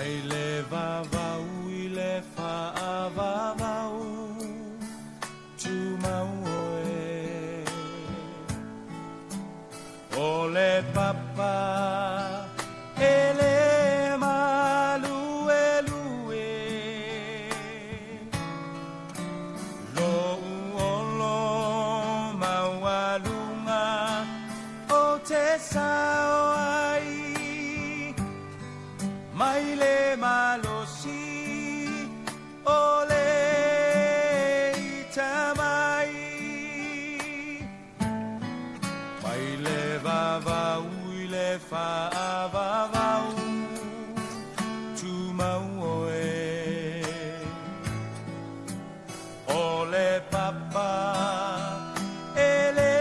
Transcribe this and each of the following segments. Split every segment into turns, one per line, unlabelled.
Mai le vavau i le faavavau, tumau oe. O le papa e le maluelue, lou olo maualuga o te sao ai, mai le malosi o le itamai. Mai le vavau i le faavavau, tumau oe. O le papa e le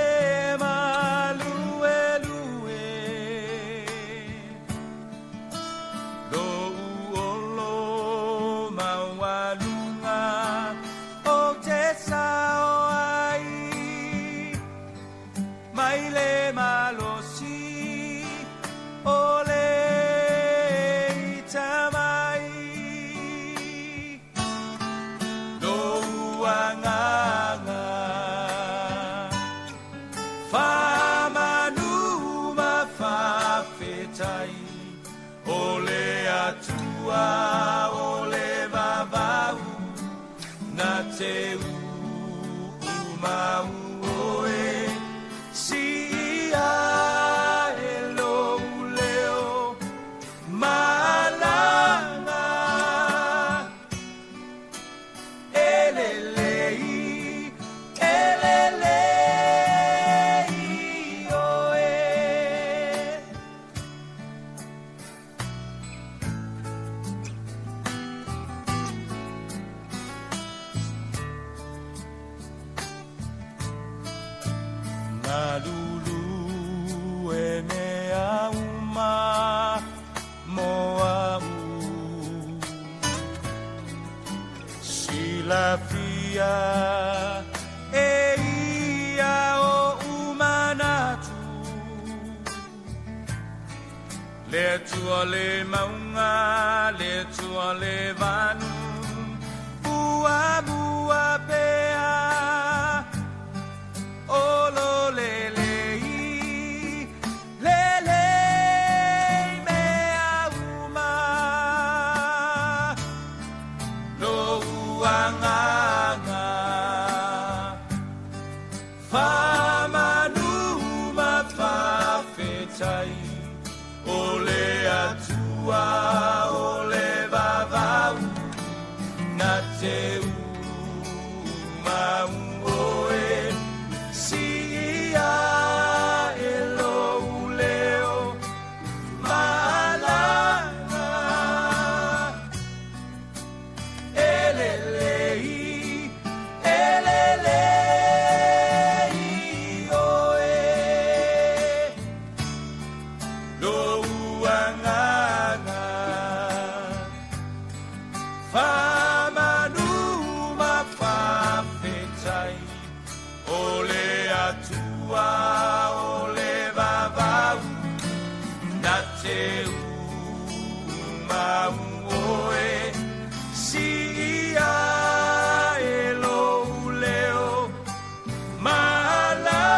maluelue, lou olo maualuga o te sao ai, mai le malosi o le itamai. Lou agaga faamanu ma faafetai, o le Atua o le vavau na te uumau oe. Siia e lou leo malaga, e lelei, e lelei oe. Malulu e mea uma mo au, silafia e ia o umanatu. Le Atua le maunga, le Atua le vanu, ua mua pea, o lo lelei, lelei mea uma. Lou agaga faamanu ma faafetai, o le Atua o le vavau na te umau oe. Siia e lou leo malaga, e lelei, e lelei oe. Lou agaga faamanu ma faafetai, o le Atua o le vavau na te umau oe. Siia e lou leo malaga,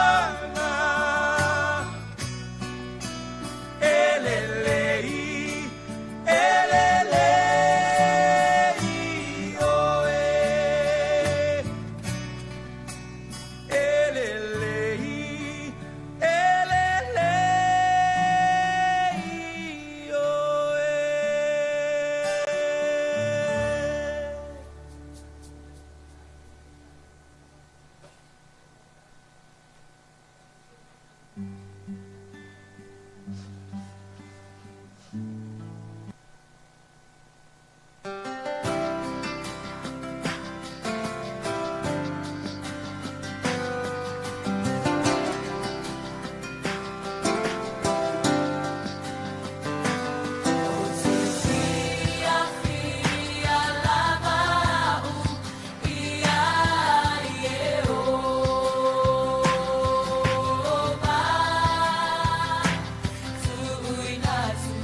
e lelei, e lelei oe. E lelei, e lelei oe.
Tu'uina atu.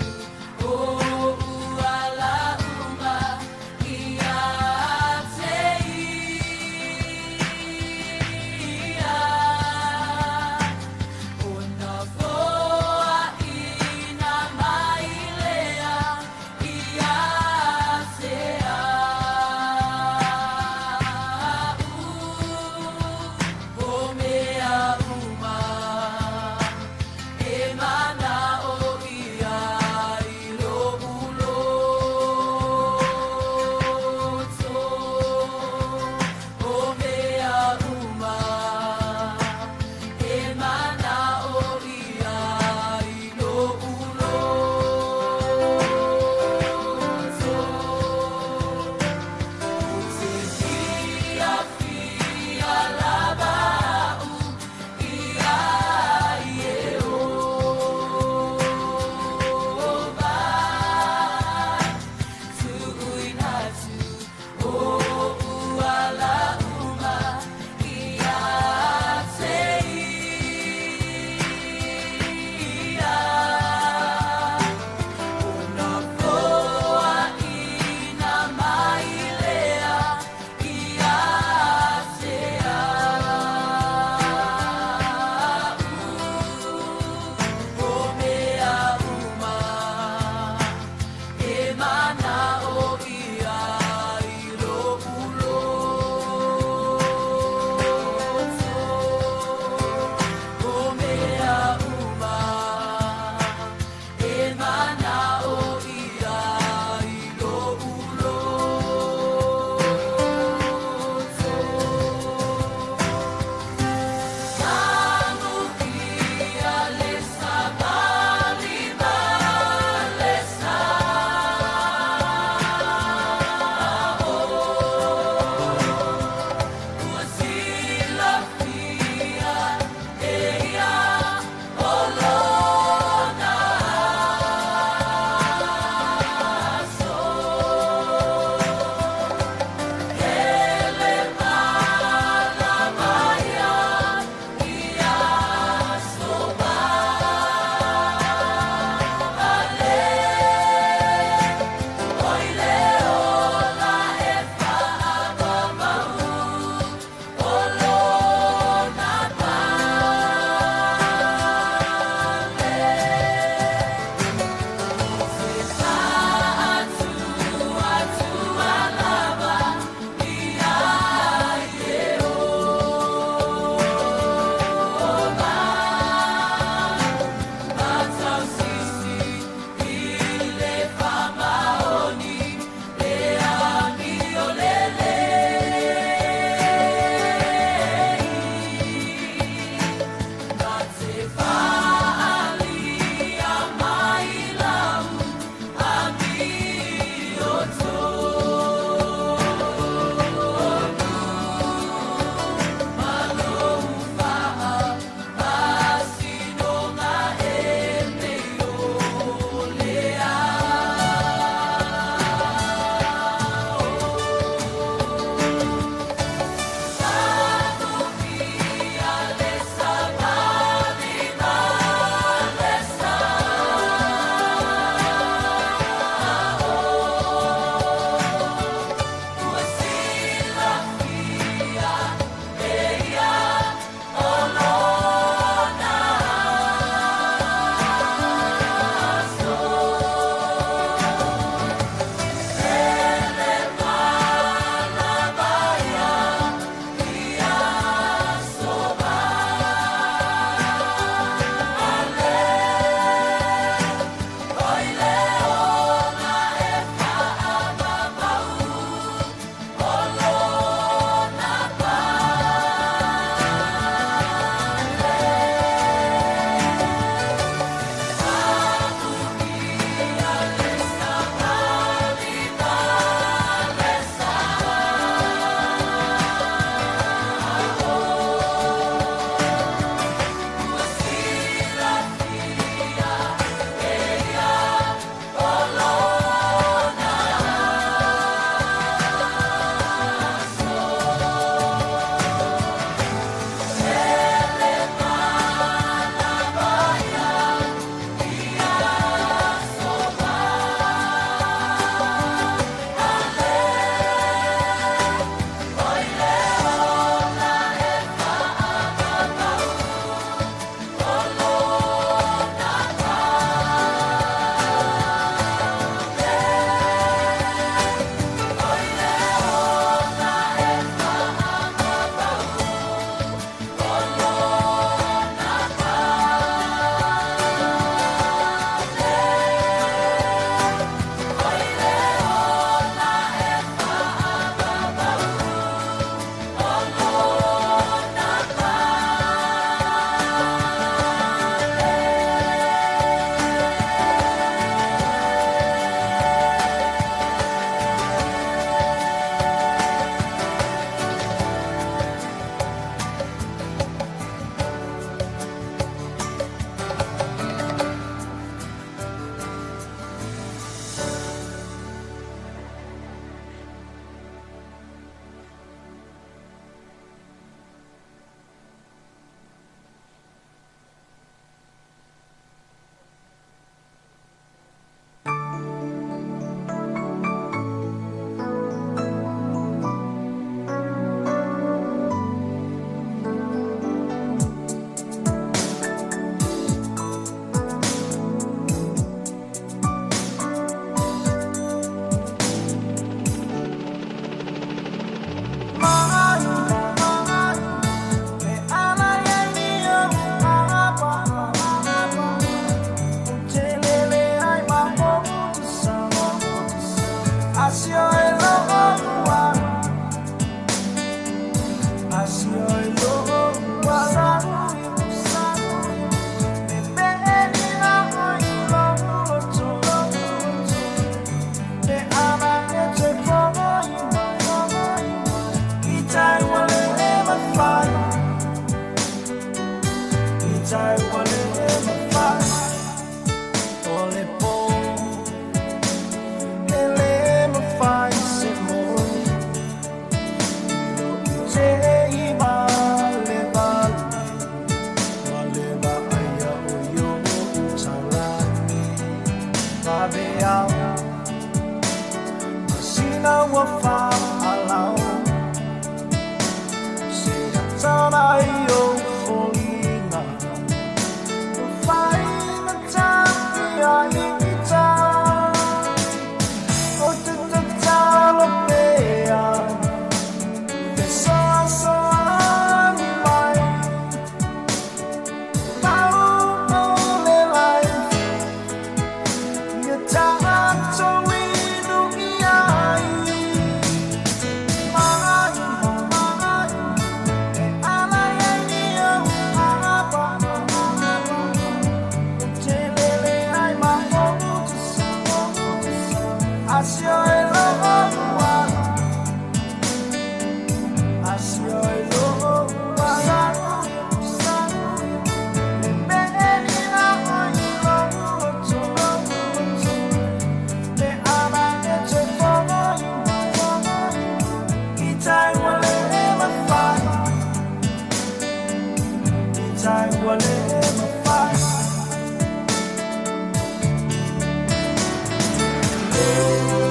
Veao Masina ua fa'alau Se atala i ou foliga Faina tatia i ta O te tatalo pea Fesoasoani mai Pau o le life Ia tatou inu i ai Mai mai E ala ai ni au apa Te lele ai ma o te sa Asio e loa Asio e loa Le meni na oi loto Le ala e te foi I tai wa le mawhai I tai wa le mawhai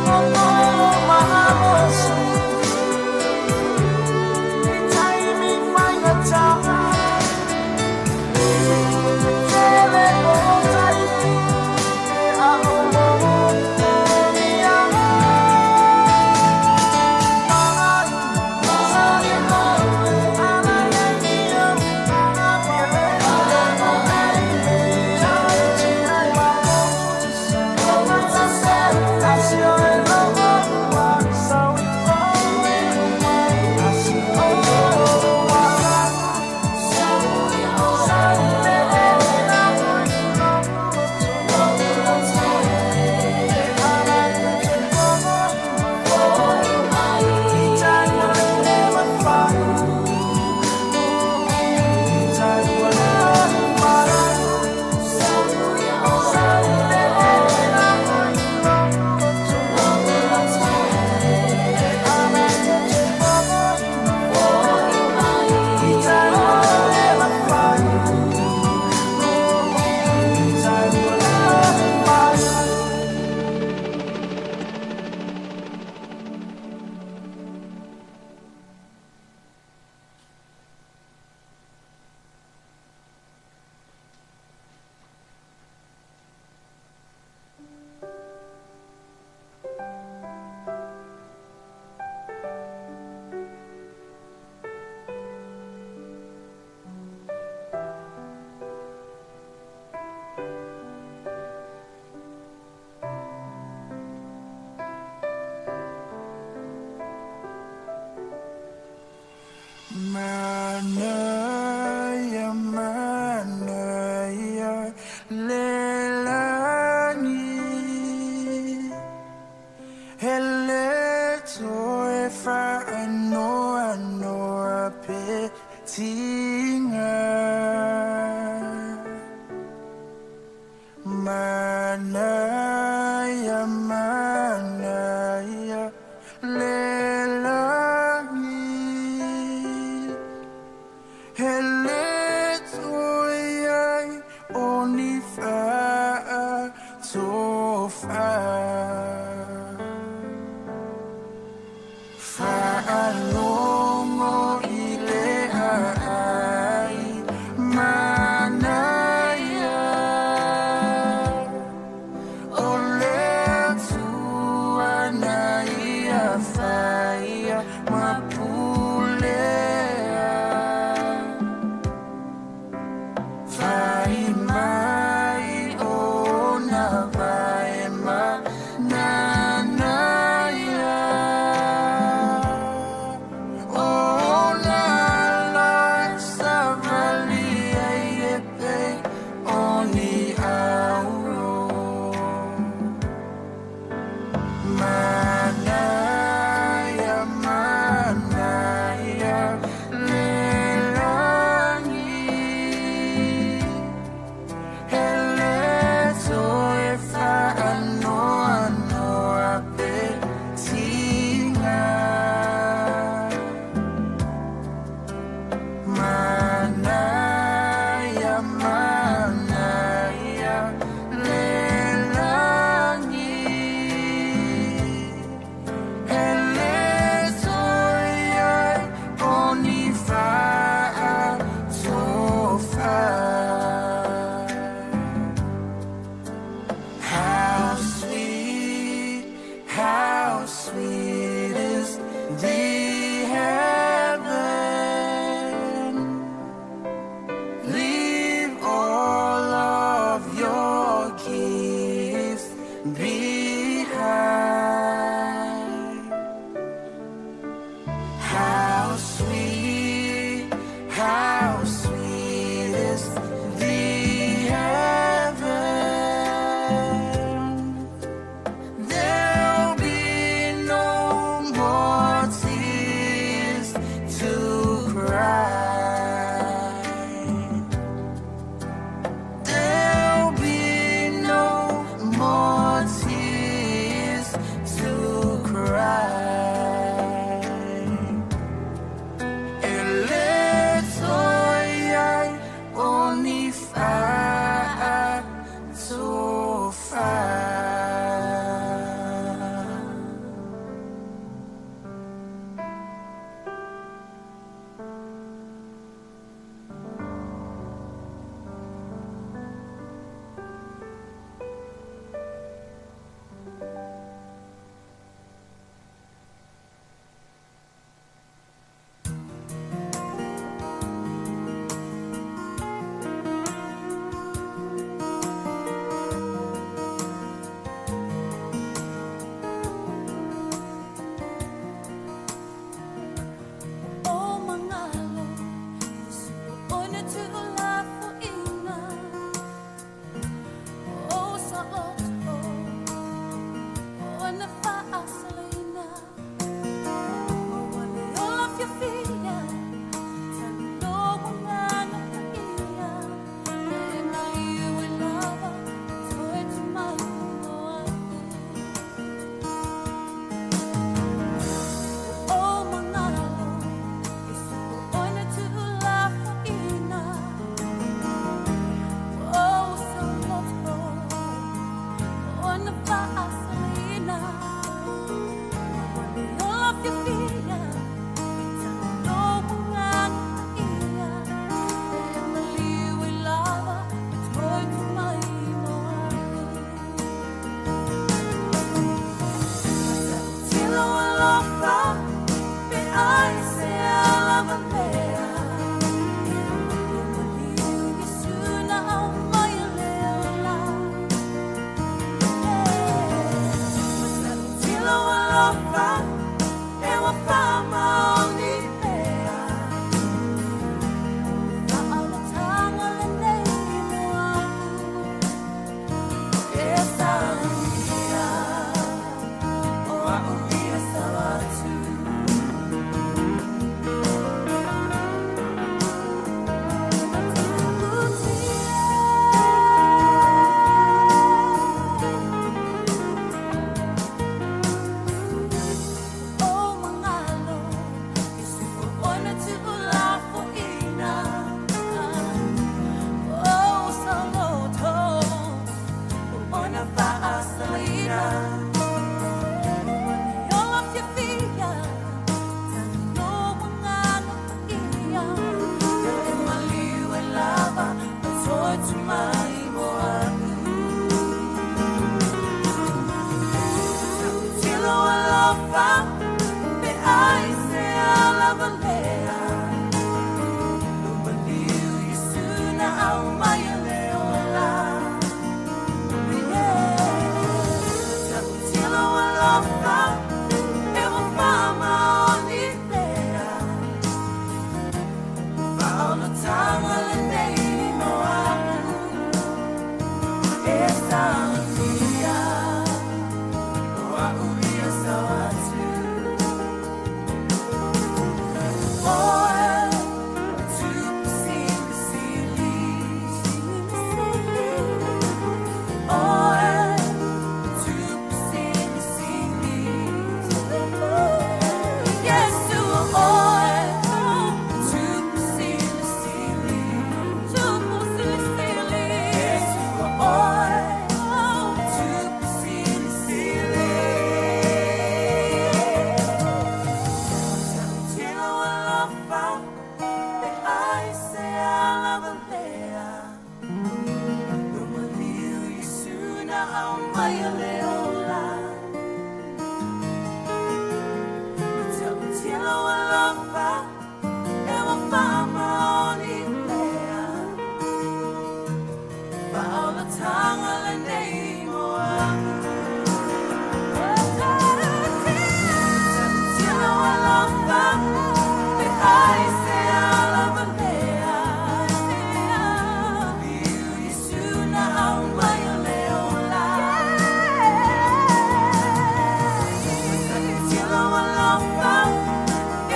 O o malosi I tai mi whaingata Tele o tai E a o mo ia
Manaya, manaya, lelani. Hele toe whaanoa noa pe tinga. Manaya, manaya, lelani. Hele toe ai o ni whaa tofa. Whaalongo i le aaina.
alofa e ua faamaoni pea. Faaolotaga lenei mo au e saunia, o au ia sau atu. O mangalo, ona tuulafoina. O saloto, ona faasalaina. Ola fiafia, tano ngano ia. E maliu e lava, ma toi tu mai mo au. Tilo alofa, pe ai se alava lea. Lumaliu Yesu na au mai le ola. Yeah. Tilo alofa, e ua faamaoni pea. Faaolotaga lenei mo au e saunia, o au ia sau atu. Oe, tupu silisili. Oe, tupu silisili. Yesu, oe, tupu silisili. Tupu silisili. Yesu, oe, tupu silisili. Tilo alofa, pe ai se alava lea. Lumaliu Yesu na au mai le ola. Tilo alofa, e ua faamaoni pea. Faaolotaga lenei mo au. Tilo alofa, pe ai se alava lea. Lumaliu Yesu na au mai le ola. Tilo alofa,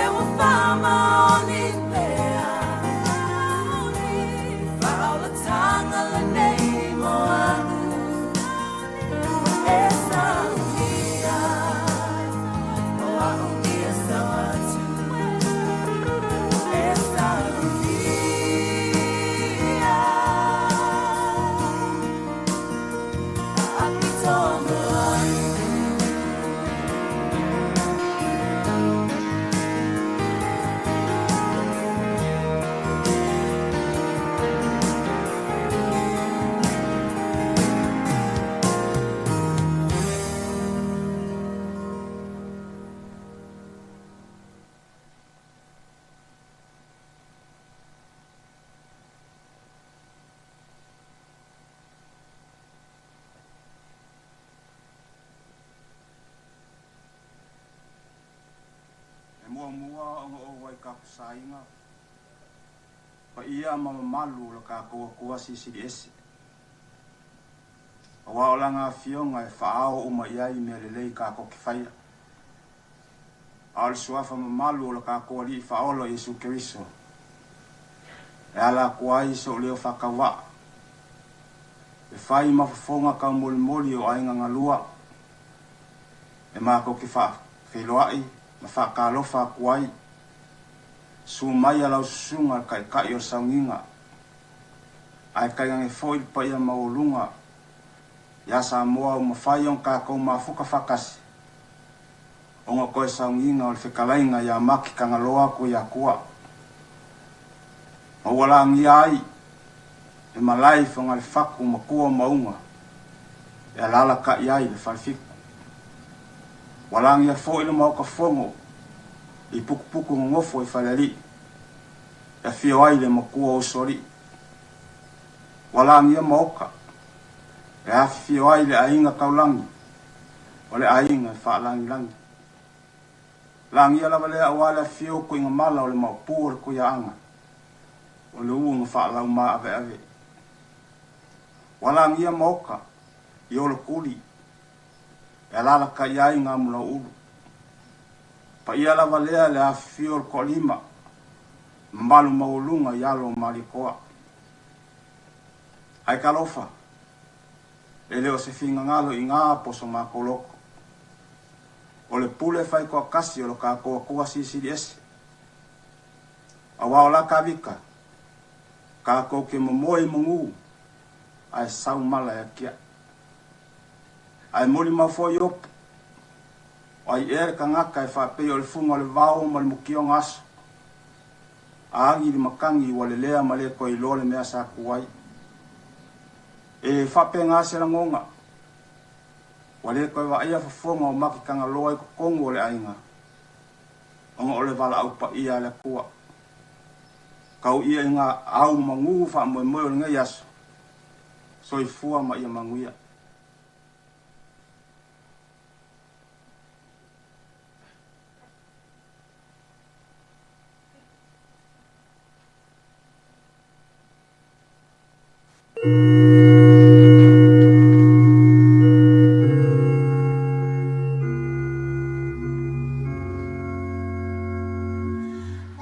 e ua faamaoni pea. Faaolotaga lenei mo au e saunia, o au ia sau atu. E saunia, apito mo au.
E muamua ona ou ai kapusaina paia ma mamalu o le kakou Akua Silisili Ese, auā o lana afioga e faaao uma i ai mea lelei kakou ke faia, a o le suafa mamalu o le kakou Alii Faaola Iesu Keriso e ala atu ai so'u leo faatauvaa e fai ma fofoga taumolimoli o aiga galua e matou te faafeiloai ma faatalofa atu ai. Susu mai a lau susuga le Taitai o le sauniga, ae tainane foi le paia maualuga iā Samoa ua mafai ona tatou mafuta faatasi ona toe sauniga o le fetalaiga iā Maki Tagaloa Tuiatua, ma ua lagia ai le malae i Fagalefatu matua mauga e alalatai ai le falefitu. Ua lagia foi le Maota Fono i putuputu nonofo i falealii e afio ai le matua o usoalii. Ua lagia maota e afifio ai le aiga taulagi o le aiga e faalagilagi. Lagia lava lea auā le afifio o Tuigamala o le Maopu o le Tuiaaga, o le ua na faalaumaavaeave. Ua lagia maota i Olotuli e alalatai ai Gamulauulu. Paia lava lea le afifio o le Toalima, mamalu maualuga i alo o Malietoa. Ae talofa, e le o se finagalo i gā po o so matou loto. O le pule fai toatasi o lo tatou Atua Silisili Ese. Auā o la Tavita, tatou te momoe i manu, ae sau mala e atiae. Ae molimau foi Iopu, o ai ea le tagata e faapei o le fuga o le vao ma le mutioga aso, a agi le matagi ua lelea ma le toe iloa le mea sa tu ai. E faapena se lagona, ua le toe vaaia fofoga o Makitagaloa i totonu o le aiga, ona o le valaau paia a le Atua. Tau ia i ngā au manu faamoemoe o lenei aso, soifua ma ia manuia.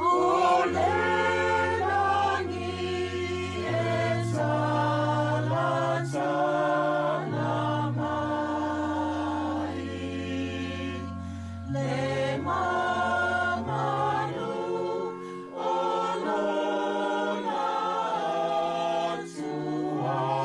O le lagi e talatala mai, le mamalu o lona Atua.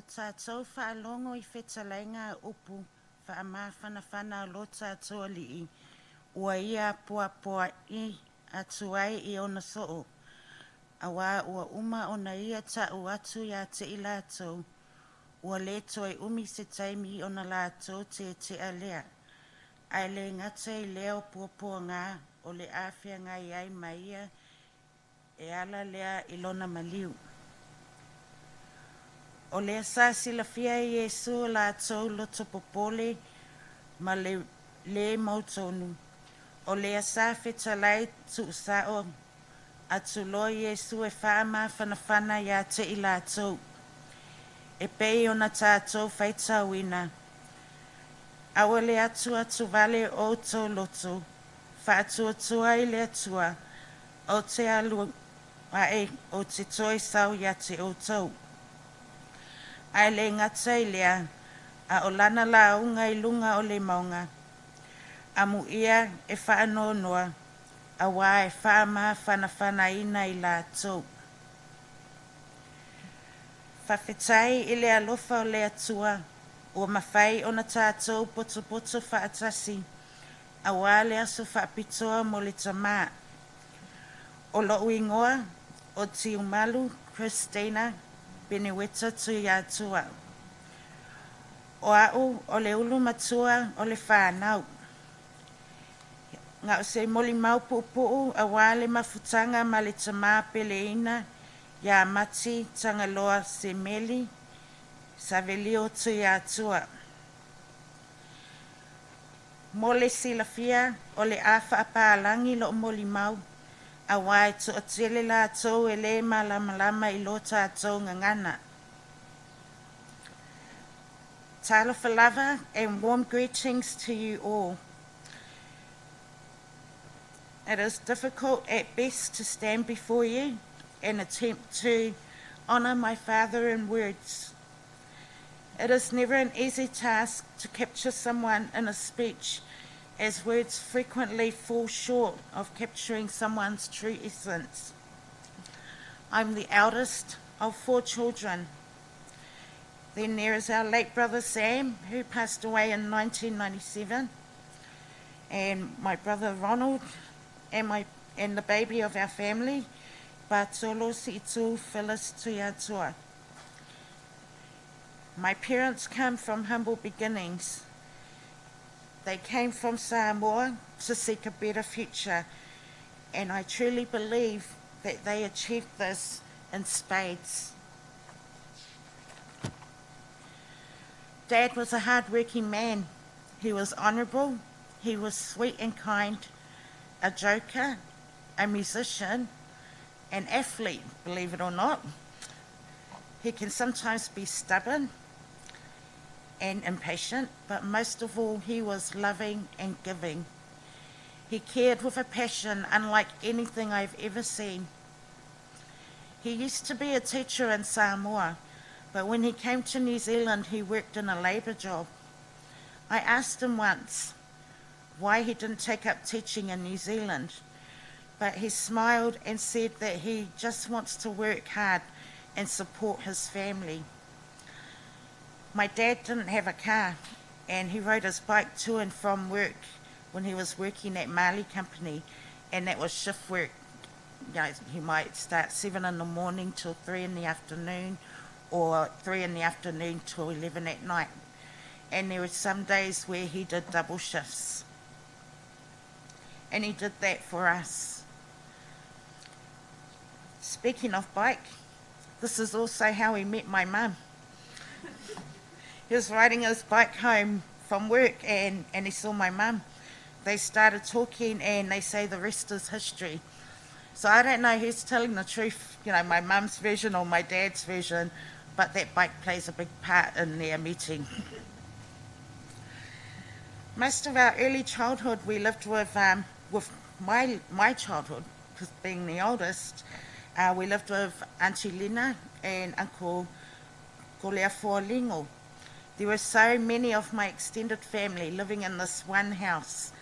Ua tātou faalogo i fetalaiga a upu faamafanafana a lo tātou Alii ua ia apoapoai atu ai i ona soo, auā ua uma ona ia taʻu atu ia te i latou, ua le toe umi se taimi ona latou tetea lea. Ae le gata i lea o puapuaga o le a feagai ai ma ia e ala lea i lona maliu. O lea sa silafia e Iesu o latou loto popole ma le le mautonu, o lea sa fetalai tuusao atu loa Iesu e faamafanafana ia te i latou. E pei ona tātou faitauina, aua le atuatuvale o outou loto, faatuatua i le Atua, ou te alu ae ou te toe sau ia te outou. Ae le gata i lea, a o lana lauga i luga o le mauga, amuia e faanoanoa, auā e faamafanafanaina i latou. Faafetai i le alofa o le Atua ua mafai ona tātou potopoto faatasi auā le aso faapitoa mo le tamā. O lou igoa o Tiumalu Christina Peniweta Tuiatua. O au o le ulu matua o le whānau. Na o se molimau puupuu auā le mafutaga ma le tamā peleina ia Mati Tagaloa Semeli Savelio Tuiatua. Mo le silafia o le a faapalagi loo molimau auā e toatele latou e le malamalama i lo tātou gagana. Talofa lava and warm greetings to you all. It is difficult at best to stand before you and attempt to honour my father in words. It is never an easy task to capture someone in a speech, as words frequently fall short of capturing someone's true essence. I'm the eldest of four children. Then there is our late brother Sam, who passed away in 1997, and my brother Ronald, and, my, and the baby of our family, Bartolo Situ Phyllis Tuiatua. My parents come from humble beginnings. They came from Samoa to seek a better future, and I truly believe that they achieved this in spades. Dad was a hard-working man. He was honourable, he was sweet and kind, a joker, a musician, an athlete, believe it or not. He can sometimes be stubborn and impatient, but most of all, he was loving and giving. He cared with a passion unlike anything I've ever seen. He used to be a teacher in Samoa, but when he came to New Zealand, he worked in a labour job. I asked him once why he didn't take up teaching in New Zealand, but he smiled and said that he just wants to work hard and support his family. My dad didn't have a car and he rode his bike to and from work when he was working at Marley Company, and that was shift work. You know, he might start 7 in the morning till 3 in the afternoon, or 3 in the afternoon till 11 at night. And there were some days where he did double shifts. And he did that for us. Speaking of bike, this is also how he met my mum. He was riding his bike home from work and, and he saw my mum. They started talking and they say the rest is history. So I don't know who's telling the truth, you know, my mum's version or my dad's version, but that bike plays a big part in their meeting. Most of our early childhood we lived with, um, with my, my childhood, because being the oldest, uh, we lived with Auntie Lena and Uncle Goleafoa Lingo. There were so many of my extended family living in this one house.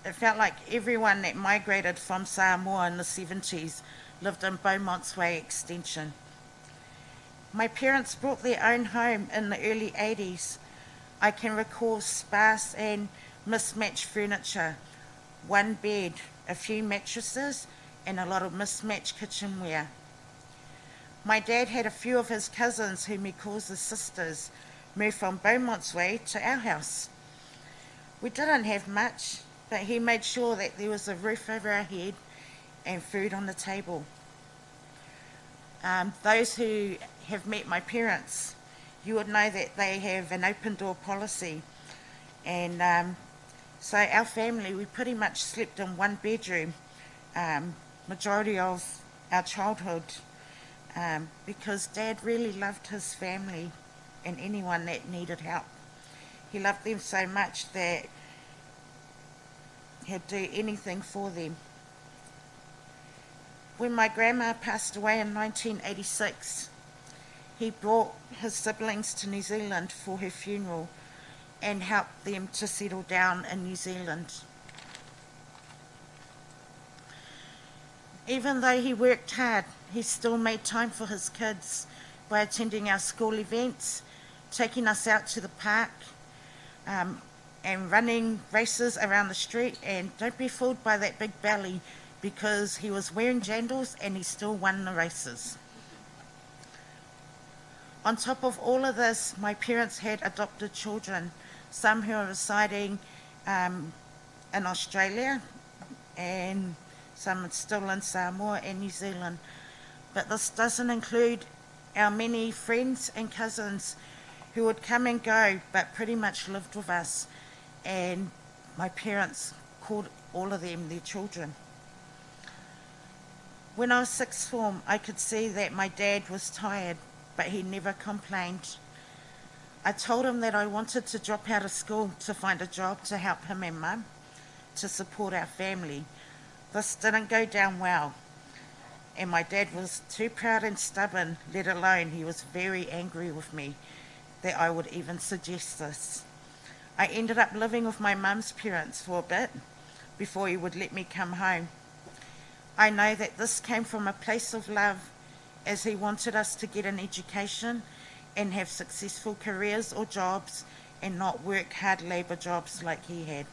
It felt like everyone that migrated from Samoa in the 70s lived in Beaumont's Way Extension. My parents bought their own home in the early 80s. I can recall sparse and mismatched furniture, one bed, a few mattresses, and a lot of mismatched kitchenware. My dad had a few of his cousins, whom he calls his sisters, move from Beaumont's Way to our house. We didn't have much, but he made sure that there was a roof over our head and food on the table. Those who have met my parents, you would know that they have an open door policy. And so our family, we pretty much slept in one bedroom majority of our childhood, because Dad really loved his family and anyone that needed help. He loved them so much that he'd do anything for them. When my grandma passed away in 1986, he brought his siblings to New Zealand for her funeral and helped them to settle down in New Zealand. Even though he worked hard, he still made time for his kids by attending our school events, taking us out to the park, and running races around the street. And don't be fooled by that big belly, because he was wearing jandals and he still won the races. On top of all of this, my parents had adopted children, some who are residing in Australia and some are still in Samoa and New Zealand. But this doesn't include our many friends and cousins who would come and go, but pretty much lived with us, and my parents called all of them their children. When I was sixth form, I could see that my dad was tired, but he never complained. I told him that I wanted to drop out of school to find a job to help him and Mum to support our family. This didn't go down well, and my dad was too proud and stubborn, let alone he was very angry with me that I would even suggest this. I ended up living with my mum's parents for a bit before he would let me come home. I know that this came from a place of love, as he wanted us to get an education and have successful careers or jobs and not work hard labour jobs like he had.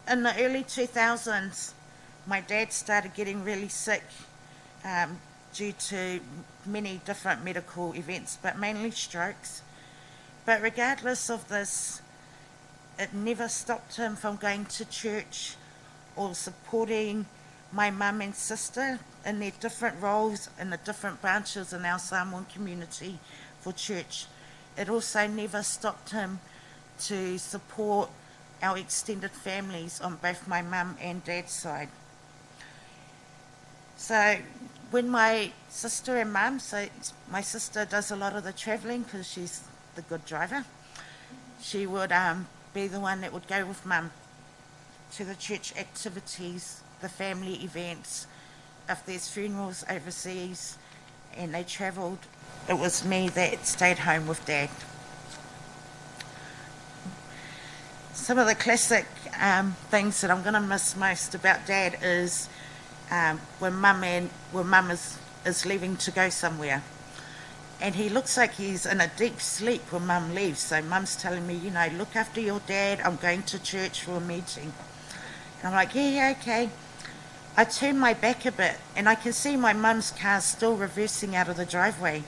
In the early 2000s, my dad started getting really sick due to many different medical events, but mainly strokes. But regardless of this, it never stopped him from going to church or supporting my mum and sister in their different roles in the different branches in our Samoan community for church. It also never stopped him to support our extended families on both my mum and dad's side. So when my sister and mum, so my sister does a lot of the travelling because she's the good driver, she would be the one that would go with mum to the church activities, the family events. If there's funerals overseas and they travelled, it was me that stayed home with Dad. Some of the classic things that I'm going to miss most about Dad is when Mum is leaving to go somewhere, and he looks like he's in a deep sleep when Mum leaves. So Mum's telling me, you know, look after your dad, I'm going to church for a meeting. And I'm like, yeah, okay. I turn my back a bit and I can see my mum's car still reversing out of the driveway,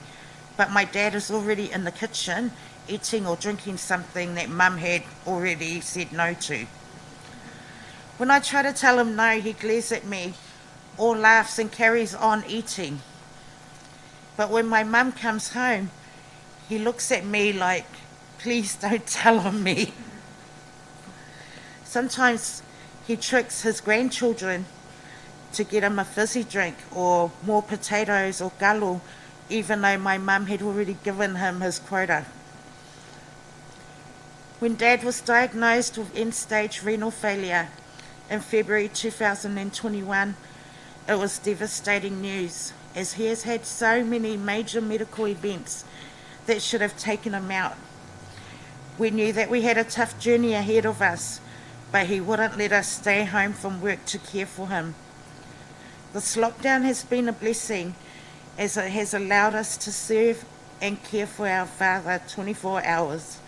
but my dad is already in the kitchen eating or drinking something that Mum had already said no to. When I try to tell him no, he glares at me or laughs and carries on eating. But when my mum comes home, he looks at me like, please don't tell on me. Sometimes he tricks his grandchildren to get him a fizzy drink or more potatoes or galo, even though my mum had already given him his quota. When Dad was diagnosed with end-stage renal failure in February 2021, it was devastating news, as he has had so many major medical events that should have taken him out. We knew that we had a tough journey ahead of us, but he wouldn't let us stay home from work to care for him. This lockdown has been a blessing, as it has allowed us to serve and care for our father 24 hours.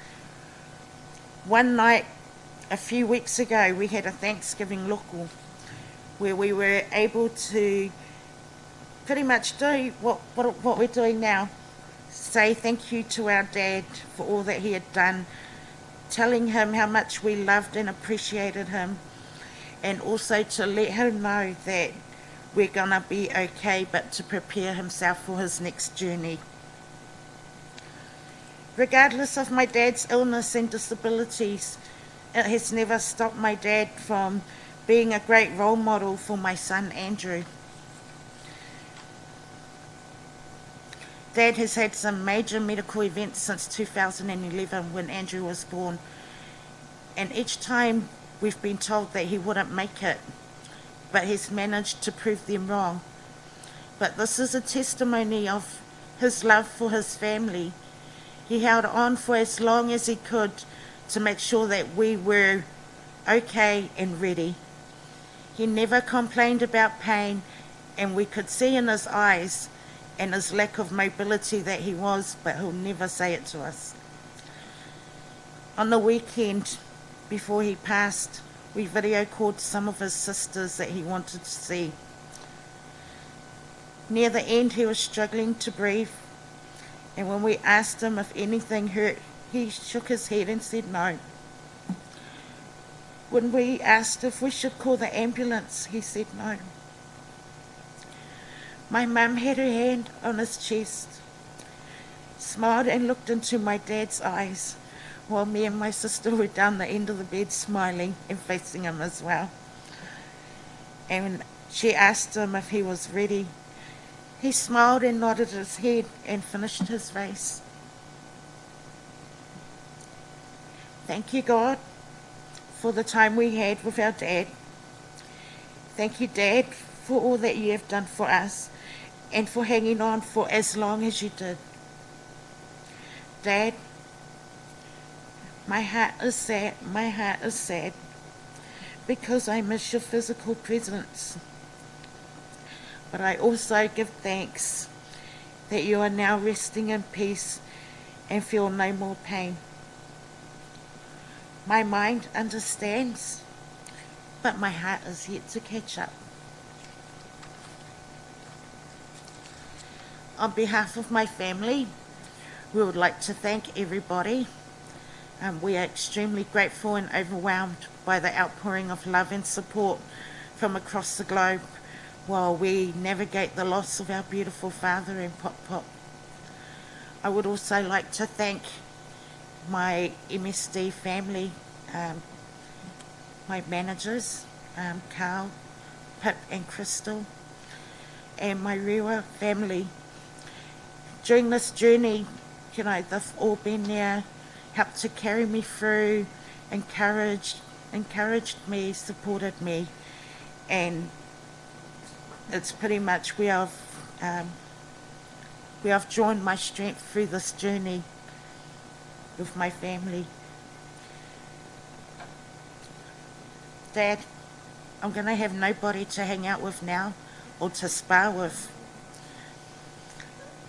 One night a few weeks ago, we had a Thanksgiving loko where we were able to pretty much do what, what, what we're doing now say thank you to our dad for all that he had done, telling him how much we loved and appreciated him, and also to let him know that we're going to be okay, but to prepare himself for his next journey. Regardless of my dad's illness and disabilities, it has never stopped my dad from being a great role model for my son Andrew. Dad has had some major medical events since 2011 when Andrew was born, and each time we've been told that he wouldn't make it, but he's managed to prove them wrong. But this is a testimony of his love for his family. He held on for as long as he could to make sure that we were okay and ready. He never complained about pain, and we could see in his eyes and his lack of mobility that he was, but he'll never say it to us. On the weekend before he passed, we video called some of his sisters that he wanted to see. Near the end, he was struggling to breathe, and when we asked him if anything hurt, he shook his head and said no. When we asked if we should call the ambulance, he said no. My mum had her hand on his chest, smiled and looked into my dad's eyes, while me and my sister were down the end of the bed smiling and facing him as well. And she asked him if he was ready. He smiled and nodded his head and finished his race. Thank you, God, for the time we had with our dad. Thank you, Dad, for all that you have done for us and for hanging on for as long as you did. Dad, my heart is sad, my heart is sad because I miss your physical presence. But I also give thanks that you are now resting in peace and feel no more pain. My mind understands, but my heart is yet to catch up. On behalf of my family, we would like to thank everybody. Um, we are extremely grateful and overwhelmed by the outpouring of love and support from across the globe while we navigate the loss of our beautiful father and Pop Pop. I would also like to thank my MSD family, um, my managers, um, Carl, Pip and Crystal, and my Rewa family. During this journey, you know, they've all been there, helped to carry me through, encouraged, encouraged me, supported me, and it's pretty much where I've, um, where I've drawn my strength through this journey with my family. Dad, I'm going to have nobody to hang out with now or to spar with.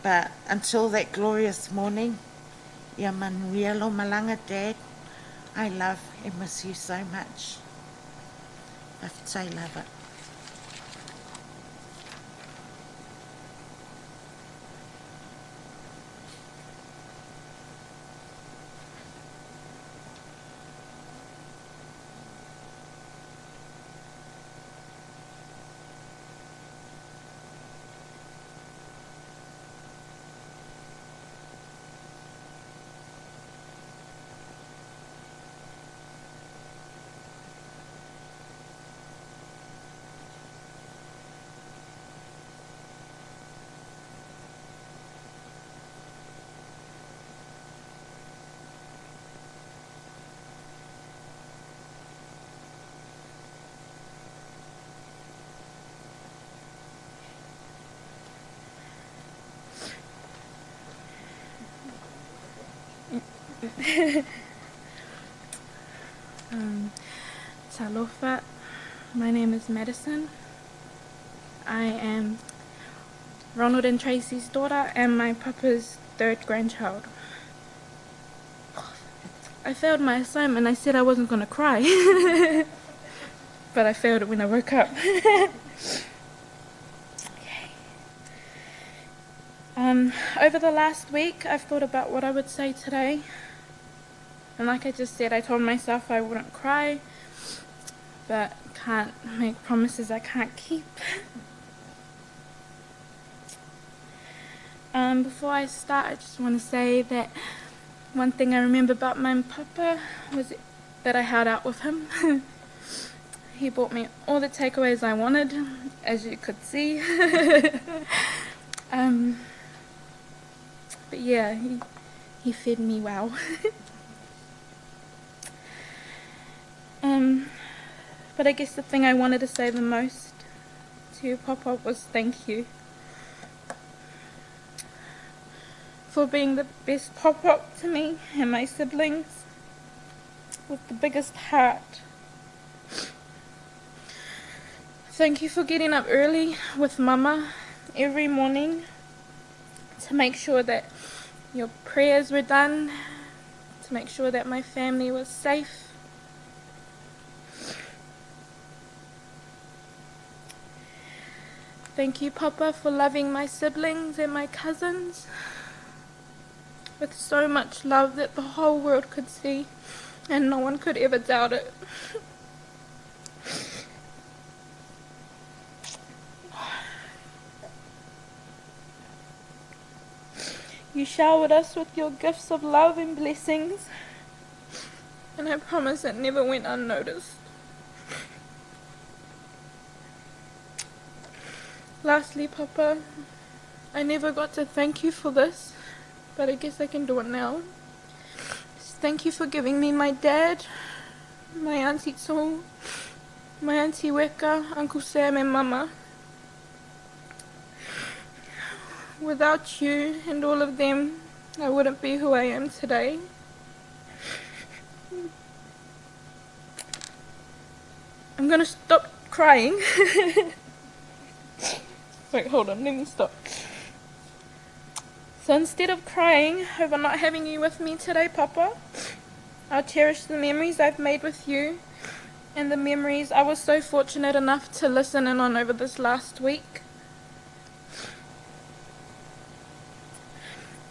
But until that glorious morning, ia manuia lo malanga, Dad, I love and miss you so much. I love it.
um, Talofa. My name is Madison. I am Ronald and Tracy's daughter and my papa's third grandchild. I failed my assignment. I said I wasn't going to cry. But I failed it when I woke up. Okay. Over the last week, I've thought about what I would say today. And like I just said, I told myself I wouldn't cry, but can't make promises I can't keep. Before I start, I just want to say that one thing I remember about my papa was that I held out with him. He bought me all the takeaways I wanted, as you could see. But yeah, he fed me well. But I guess the thing I wanted to say the most to you, Papa, was thank you for being the best pop-up to me and my siblings with the biggest heart. Thank you for getting up early with Mama every morning to make sure that your prayers were done, to make sure that my family was safe. Thank you, Papa, for loving my siblings and my cousins with so much love that the whole world could see and no one could ever doubt it. You showered us with your gifts of love and blessings, and I promise it never went unnoticed. Lastly, Papa, I never got to thank you for this, but I guess I can do it now. Just thank you for giving me my dad, my Auntie Tong, my Auntie Weka, Uncle Sam and Mama. Without you and all of them, I wouldn't be who I am today. I'm going to stop crying. Wait, hold on, let me stop. So instead of crying over not having you with me today, Papa, I'll cherish the memories I've made with you and the memories I was so fortunate enough to listen in on over this last week.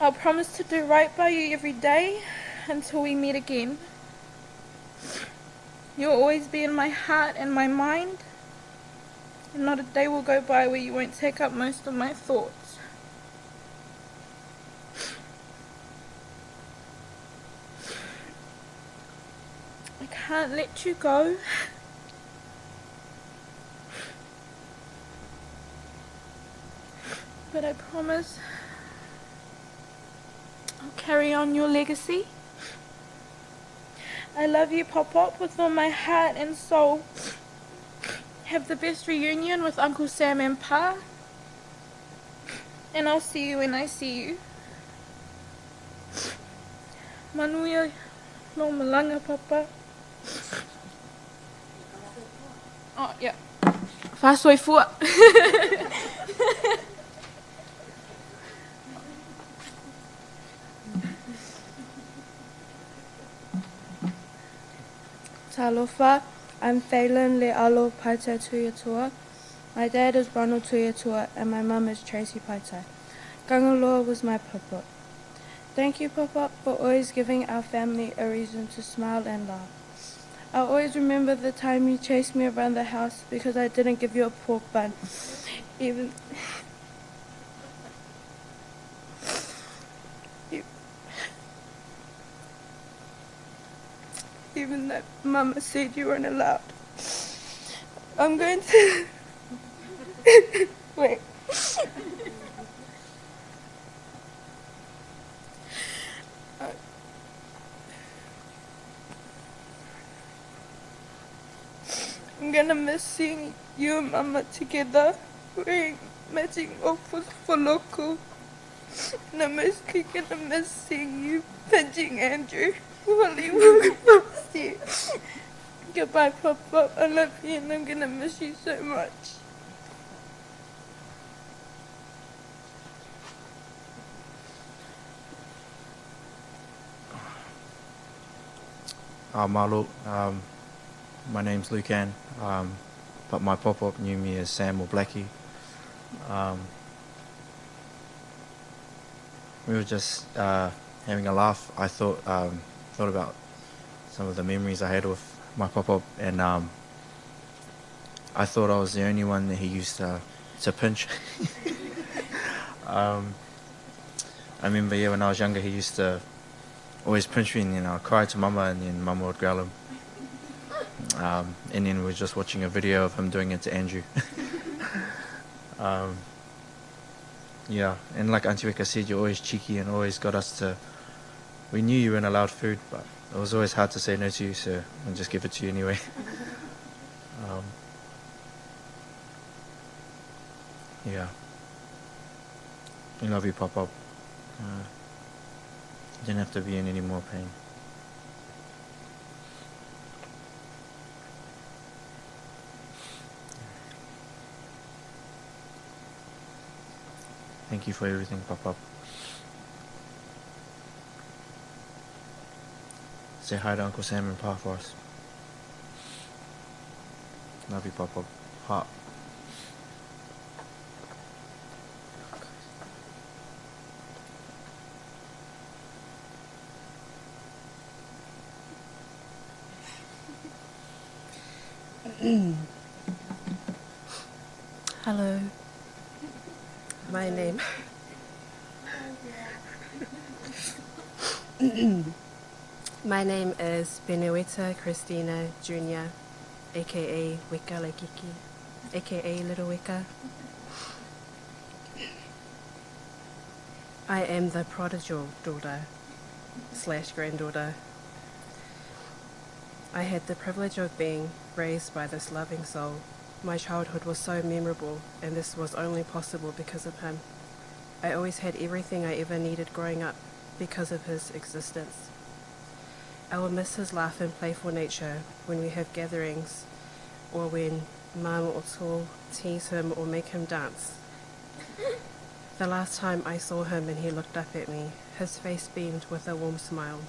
I'll promise to do right by you every day until we meet again. You'll always be in my heart and my mind, and not a day will go by where you won't take up most of my thoughts. I can't let you go. But I promise I'll carry on your legacy. I love you, Pop-Pop, with all my heart and soul. Have the best reunion with Uncle Sam and Pa. And I'll see you when I see you. Manuia no malanga, Papa. Oh, yeah. Fāsoifua.
Talofa, I'm Phelan Le'alo Paitai Tuiatua. My dad is Ronald Tuiatua and my mum is Tracy Paitai. Gangaloa was my papa. Thank you, Papa, for always giving our family a reason to smile and laugh. I always remember the time you chased me around the house because I didn't give you a pork bun. Even though Mama said you weren't allowed. I'm going to... Wait. I'm going to miss seeing you and Mama together, wearing matching outfits for local. And I'm mostly going to miss seeing you pinching Andrew while he walks past you. Goodbye, Papa. I love you and I'm going to miss you so much.
Malo. My name's Lucan, but my pop-up knew me as Sam or Blackie. We were just having a laugh. I thought about some of the memories I had with my pop-up, and I thought I was the only one that he used to pinch. I remember, when I was younger, he used to always pinch me, and then I'd cry to Mama, and then Mama would growl him. And then we were just watching a video of him doing it to Andrew. Yeah, and like Auntie Weka said, you're always cheeky and always got us to... We knew you weren't allowed food, but it was always hard to say no to you, so we'll just give it to you anyway. Yeah. We love you, Pop-Up. You didn't have to be in any more pain. Thank you for everything, Pop-Up. Say hi to Uncle Sam and Pa for us. Love you, Pop-Up. Heart.
Hello. My name. My name is Benueta Christina Jr., aka Weka Laikiki, aka Little Weka. I am the prodigal daughter / granddaughter. I had the privilege of being raised by this loving soul. My childhood was so memorable, and this was only possible because of him. I always had everything I ever needed growing up because of his existence. I will miss his laugh and playful nature when we have gatherings, or when Mum or Tor tease him or make him dance. The last time I saw him and he looked up at me, his face beamed with a warm smile.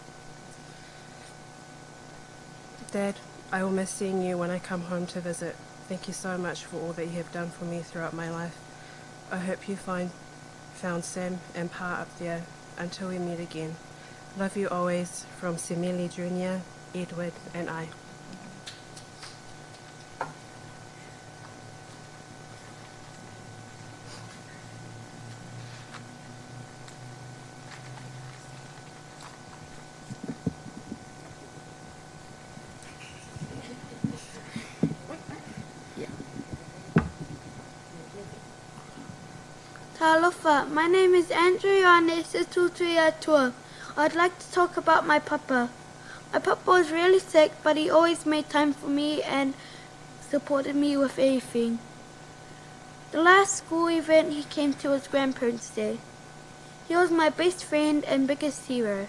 Dad, I will miss seeing you when I come home to visit. Thank you so much for all that you have done for me throughout my life. I hope you found Sam and Pa up there until we meet again. Love you always, from Simili Jr., Edward, and I.
Talofa, my name is Andrew Ioane Tutuiatua. I'd like to talk about my papa. My papa was really sick, but he always made time for me and supported me with everything. The last school event he came to was Grandparents' Day. He was my best friend and biggest hero.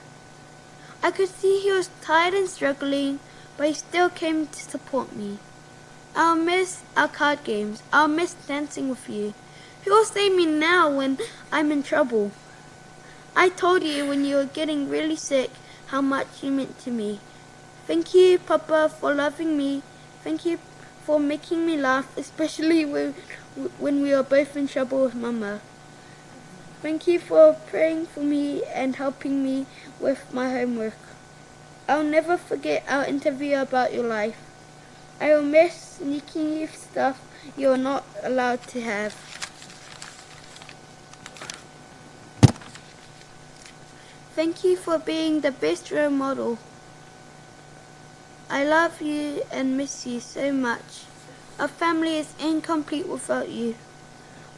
I could see he was tired and struggling, but he still came to support me. I'll miss our card games. I'll miss dancing with you. Who will save me now when I'm in trouble? I told you when you were getting really sick how much you meant to me. Thank you, Papa, for loving me. Thank you for making me laugh, especially when we were both in trouble with Mama. Thank you for praying for me and helping me with my homework. I'll never forget our interview about your life. I will miss sneaking you stuff you're not allowed to have. Thank you for being the best role model. I love you and miss you so much. Our family is incomplete without you.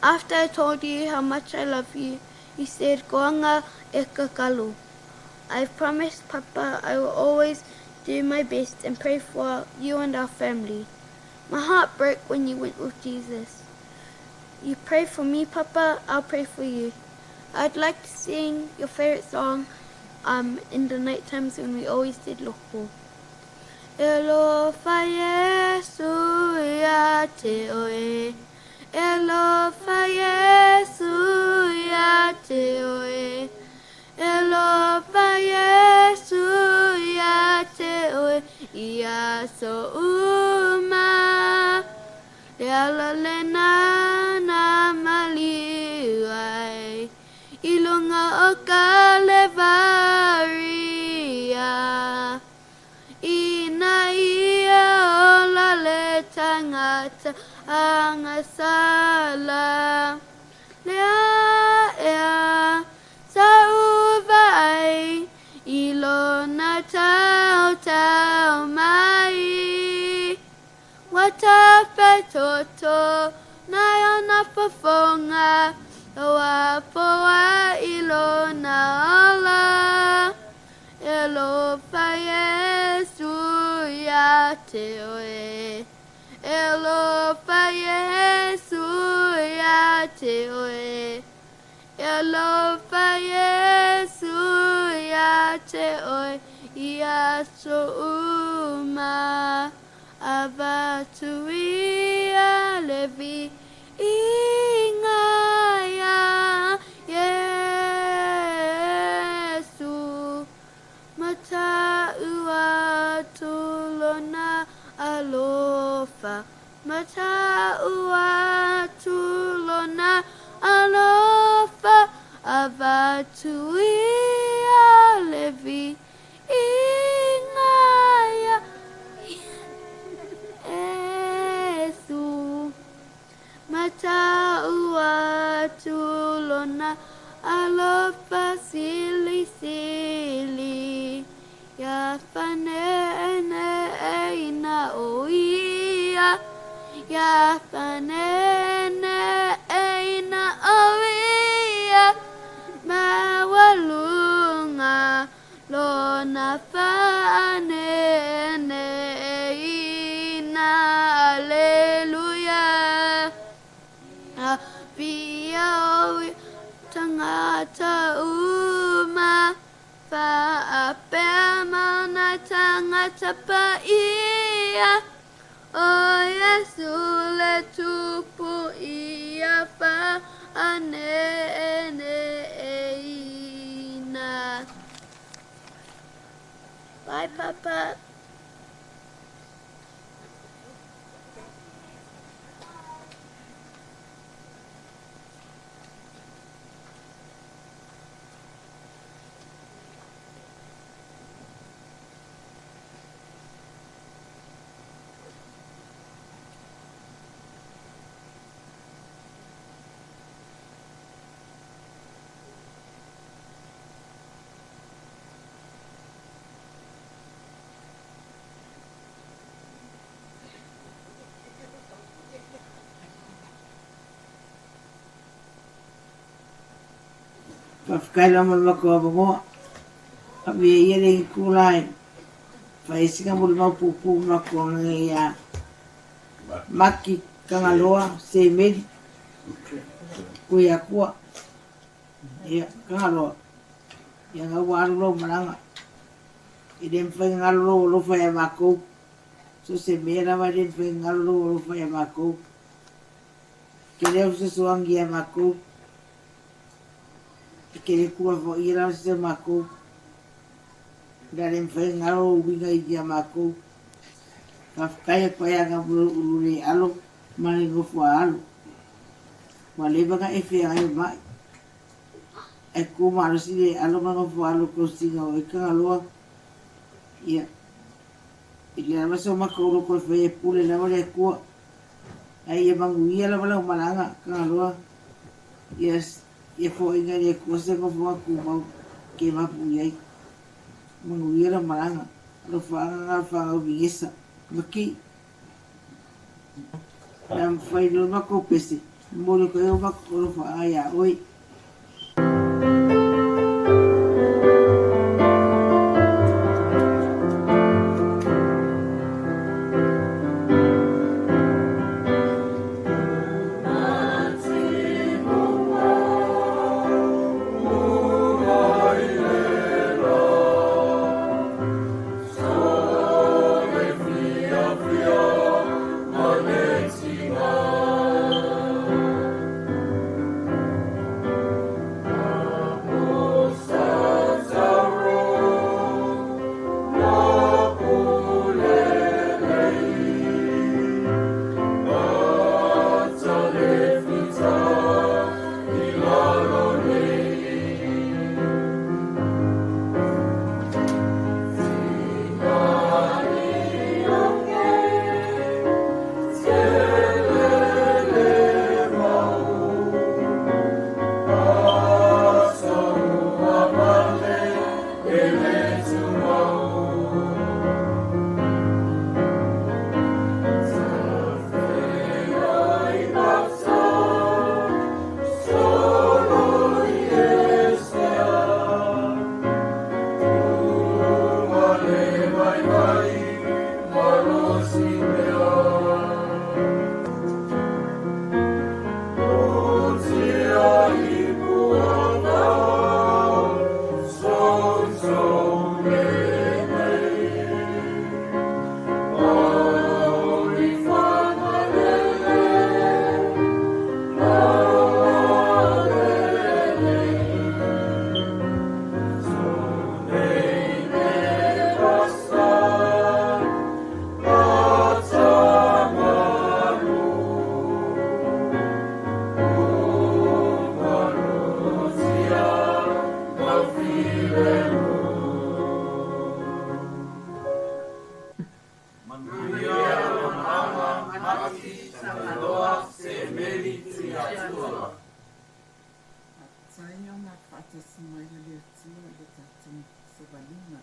After I told you how much I love you, you said, Goanga e kakalu. I promised Papa I will always do my best and pray for you and our family. My heart broke when you went with Jesus. You pray for me, Papa, I'll pray for you. I'd like to sing your favorite song in the night times when we always did loko. Alofa Yesu ia te oe. Alofa Yesu ia te oe. Alofa Yesu ia te oe. Ia so uma Le ala le nana maliu ai I lunga o ka levaria Ina ia ola le tangata agasala Lea ea sa uva ai I lona tau tau mai Ua tafetoto nai ona fofoga Ua foai i lona ola E alofa Iesu ia te oe E alofa Iesu ia te oe E alofa Iesu ia te oe I aso uma Avatu ia le viiga ia Iesu Matau atu lona alofa Matau atu lona alofa Avatu ia le viiga ia Iesu Matau atu lona alofa silisili Ia faaneeneeina o ia Ia faaneeneeina o ia Maualuga lona faaneeneeina Aleluia Avia o tagata uma Faapea ma nai tagata paia O Iesu le Tupu ia faaneeneeina. Bye, Papa.
Faafetai lava mo le matou avanoa. Avea ia le itula e fai ai sina molimau puupuu ma matou aga ia Maki Tagaloa Semeli Tuiatua. Ia, Tagaloa, ia na ua alu lou malaga. E le mafai ona galo lou alofa ia matou. So se mea lava e le mafai ona galo lou alofa ia matou. Tele au fesoasoani ia matou. E tele tuulafoaia lava se matou. O le a le mafai ona galo lou uiga ia matou. Faafetai atu ai aga mo lou ulu le alo ma le nofo a alo. Ua leva ona e feagai ma ma'i. Ae tu malosi le alo ma nofo a alo i tausiga o Tagaloa. Ia, e leai lava so matou loto e faia e pule lava le Atua. Ae ia manuia lava lau malaga, Tagaloa. Ia, ia foaiina e le Atua se nofoaga tumau ke mapu i ai. Manuia lau malaga. Alofaaga na fanau Vigesa. Maki. Le a mafai loa le matou pese, momoli atu ai o matou alofaaga iā oe.
Faatasi mai a le Atua i le tatou savaliga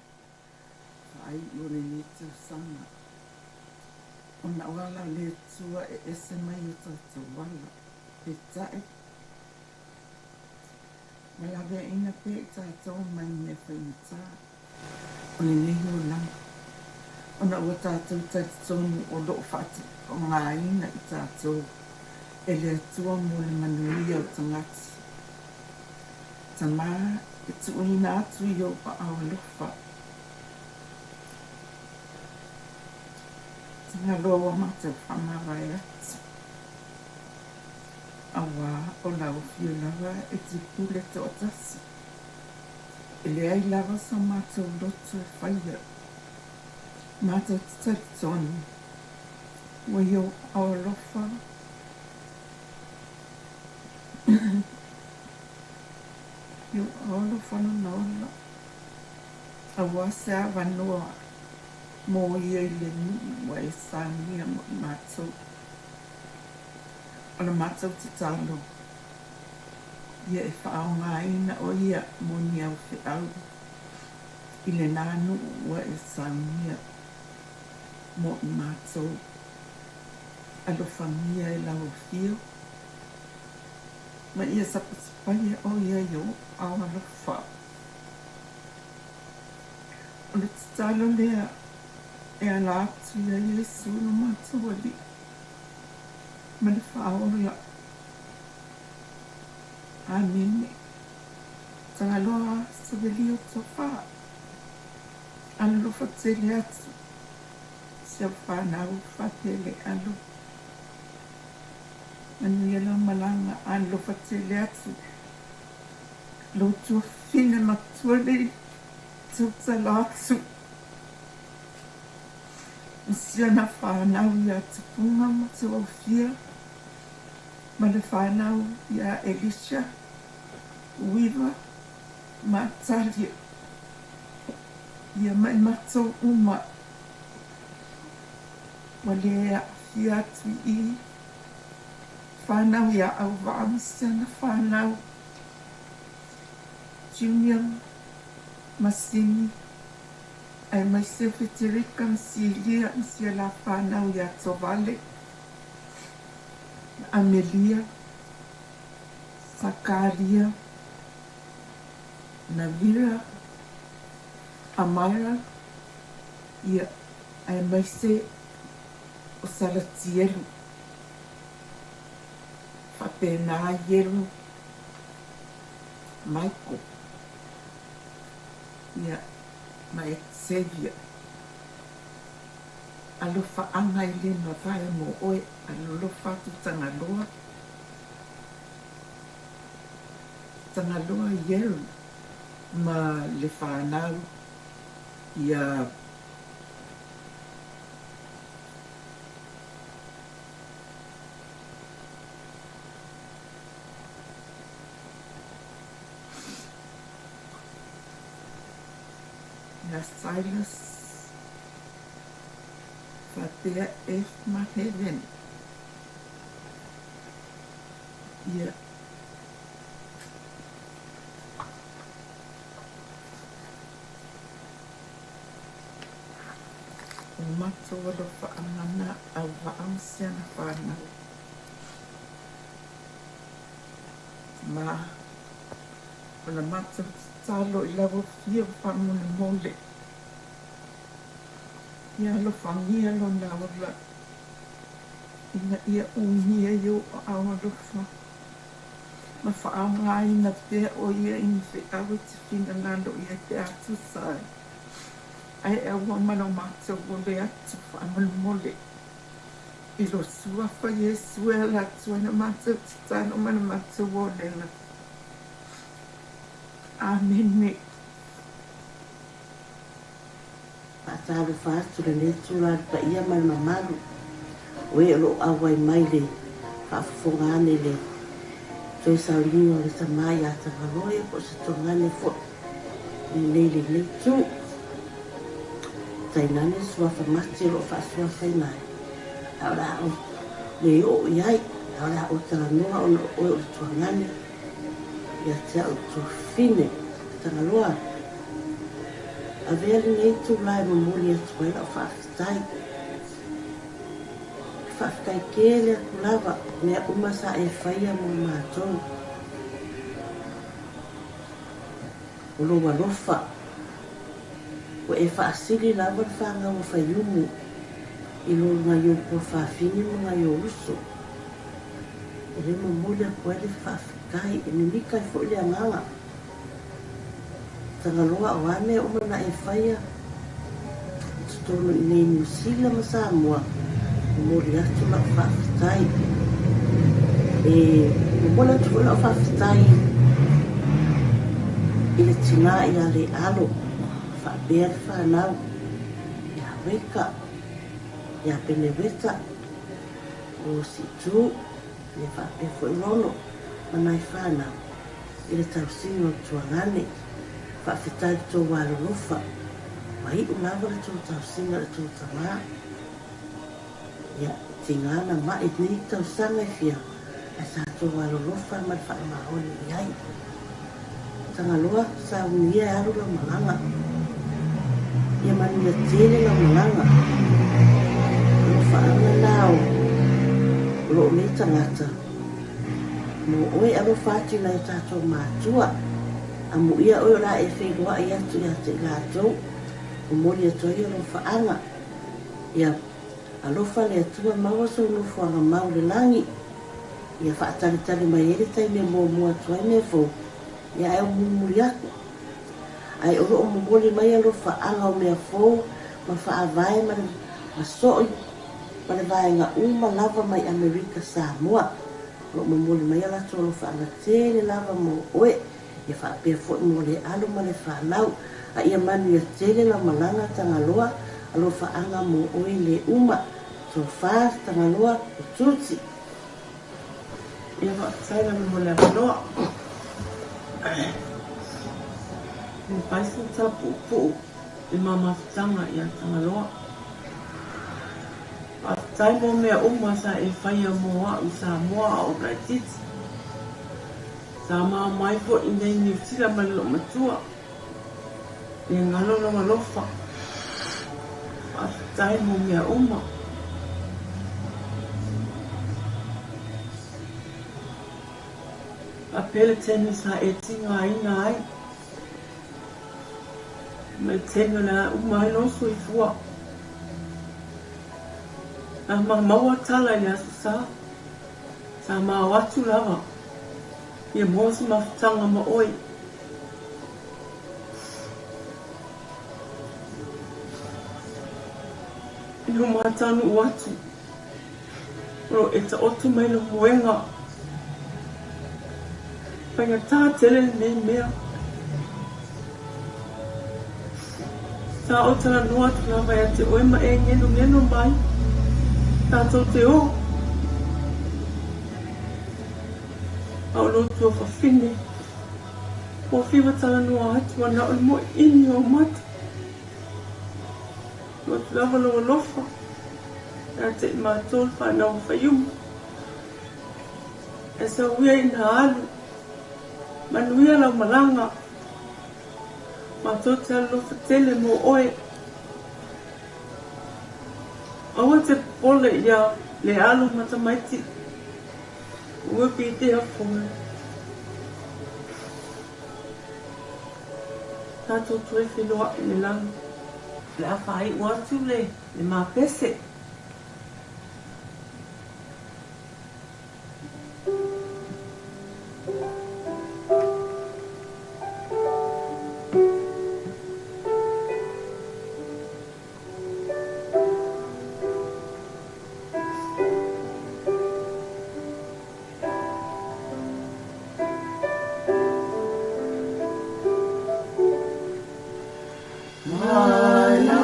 faaiu o lenei tausaga, ona o ala o le Atua e ese mai o tatou ala. Peitai, ua laveaiina pea i tatou mai mea faigata o lenei olaga, ona ua tatou talitonu o lo o faaaogaina i tatou e le Atua mo le manuia o tagata. Tama, e tuuina atu i ou aao alofa. Tagaloa ua matou faamavae atu, auā o lau afio lava e te pule toatasi. E leai lava so matou loto e faia. Matou te talitonu ua i ou aao alofa i ou aao alofa lona ola, auā se avanoa mo ia i le nuu ua e saunia mo i matou. O le matou tatalo, ia e faaaogaina ʻo ia mo ni au feau i lenā nuu ua e saunia mo i matou. Alofagia e lau afio, ma ia sapasapaia ʻo ia i ou aao alofa. O le tatalo lea e ala atu iā Iesu lo matou Alii ma le Faaola. Amene. Tagaloa Savelio Tofa. Alolofa tele atu si au fanau faapea le alo. Manuia lau malaga. Alolofa tele atu lou tuafine matua nei tautala atu ma si ana fanau iā Tupuga ma Tuaufia ma le fanau iā Elisha, Uiva ma Atalia, ia ma i matou uma ua le aafia atu i i, fanau iā Auvaa ma si ana fanau, Junior ma Simi, aemaise o Feterika ma Silia ma si a la fanau iā Tovale ma Amelia, Sakaria, Navira, Amara, ia, aemaise o Salatielu. Faapena Ielu Michael, ia, ma Xavier. Alofaaga e le mavae mo oe, alolofa atu Tagaloa. Tagaloa Ielu ma le fanau ia Ia Silas faapea F ma Heaven ia. O matou alofaaga na auvaa ma si ana fanau ma o la matou tatalo i lau afio faamolemole ia alofagia lona ola ina ia umia i ou aao alofa ma faaaogaina pea ʻo ia i ni feau e te finagalo i ai pe a tusa ai, ae aua ma lo matou ole atu faamolemole i lo Suafa Iesu e ala atu ai la matou tatalo ma la matou olega. Amene.
Faatalofa atu lenei itula i le paia ma le mamalu o e o lo o auai mai i le faafofoga ane i le toe sauniga o le tama ia Tagaloa ia po o se tuagane foi lenei i lenei itu. Tainane suafa mati o lo o faasuafaina ai, a o le a ou le oo i ai, a o le a ou talanoa ona o oe o le tuagane. Ia te a'u tuafafine Tagaloa, avea lenei itulā e momoli atu ai la'u faafetai. E faafetai tele atu lava mea uma sa e faia mo matou. O lou alofa, ua e faasili lava le fanau a Faiumu i lo nai ou tuafafine ma nai ou uso. E le momoli atu ai le faafetai, e mimita ai foi le agaga. Tagaloa o a mea uma na e faia i totonu i nei Niu Sila ma Samoa, momoli atu lau faafetai. E momoli atu foi lau faafetai i le tinā ia Lealo faapea le fanau ia Weka, ia Peneweta, o Situ, ia faapea foi Lono ma nai fanau i le tausiga o Tuagane. Faafetai i le tou alolofa, ua iu lava le tou tausiga i le tou tama. Ia, tiga na ma'i nei tausaga e fia, ae sa tou alolofa ma le faamaoni i ai. Tagaloa, saunia e alu lau malaga. Ia manuia tele lau malaga. Alofaaga na o loo nei tagata. Mo oe alofa atu i nai o tatou matua. Amuia oe o le a e feiloai atu ia te i latou. Momoli atu ai alofaaga. Ia alofa le Atua maua sou nofoaga mau i le lagi. Ia faatalitali mai ai le taimi e muamua atu ai mea fou, ia ae o mulimuli atu. Ae o lo o momoli mai alofaaga o mea fou ma faavae ma le ma soi ma le vaega uma lava mai Amerika Samoa. O lo o momoli mai a latou alofaaga tele lava mo oe, ia faapea foi mo le alo ma le fanau, a ia manuia tele lau malaga Tagaloa, alofaaga mo oe le uma, tofa Tagaloa, o Tuti.
Ia faafetai lava mo le avanoa. E fai se tala puupuu i ma mafutaga ia Tagaloa. Faafetai mo mea uma sa e faia mo a'u i Samoa a o ou laitiiti. Sa ma mai foi i nei Niu Sila ma le loomatua. E galo lou alofa. Faafetai mo mea uma. Faapea le taimi sa e tigaina ai, ma le taimi o le a uma ai lou soifua. Na ma maua tala i le Aso Sa, sa ma o atu lava, ia maua se mafutaga ma oe. Ina ua mataunuu atu, o lo o e taoto mai lou moega. Faigata tele lenei mea. Sa ou talanoa atu lava ia te oe ma e ngenongeno mai, tatou te o. A o lou tuafafine, Ua fiu e talanoa atu ana o le moeʻini o mata. Ua atu lava lou alofa ia te i matou le fanau o Faiumu. E sauia ina alu, manuia lau malaga. Matou te alolofa tele mo oe. Aua te popole ia le alu ma tamaiti. We will be there for you. Tatou toe feloaʻi i le lagi. O le a faaiʻu atu le mapese. Manaia,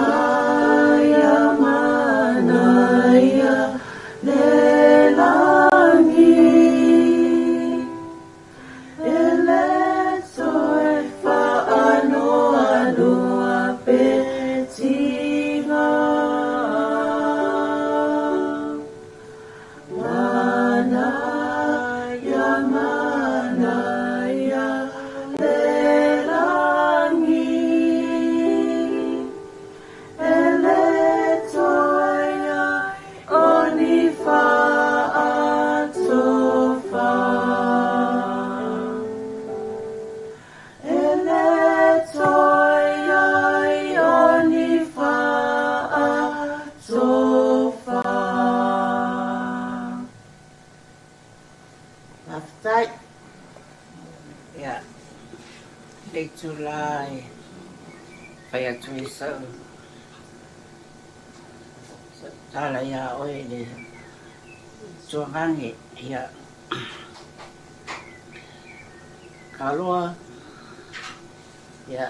Ia, le itulā e fai atu ai sau tala iā oe le Tuagage. Ia, Kaloa, ia,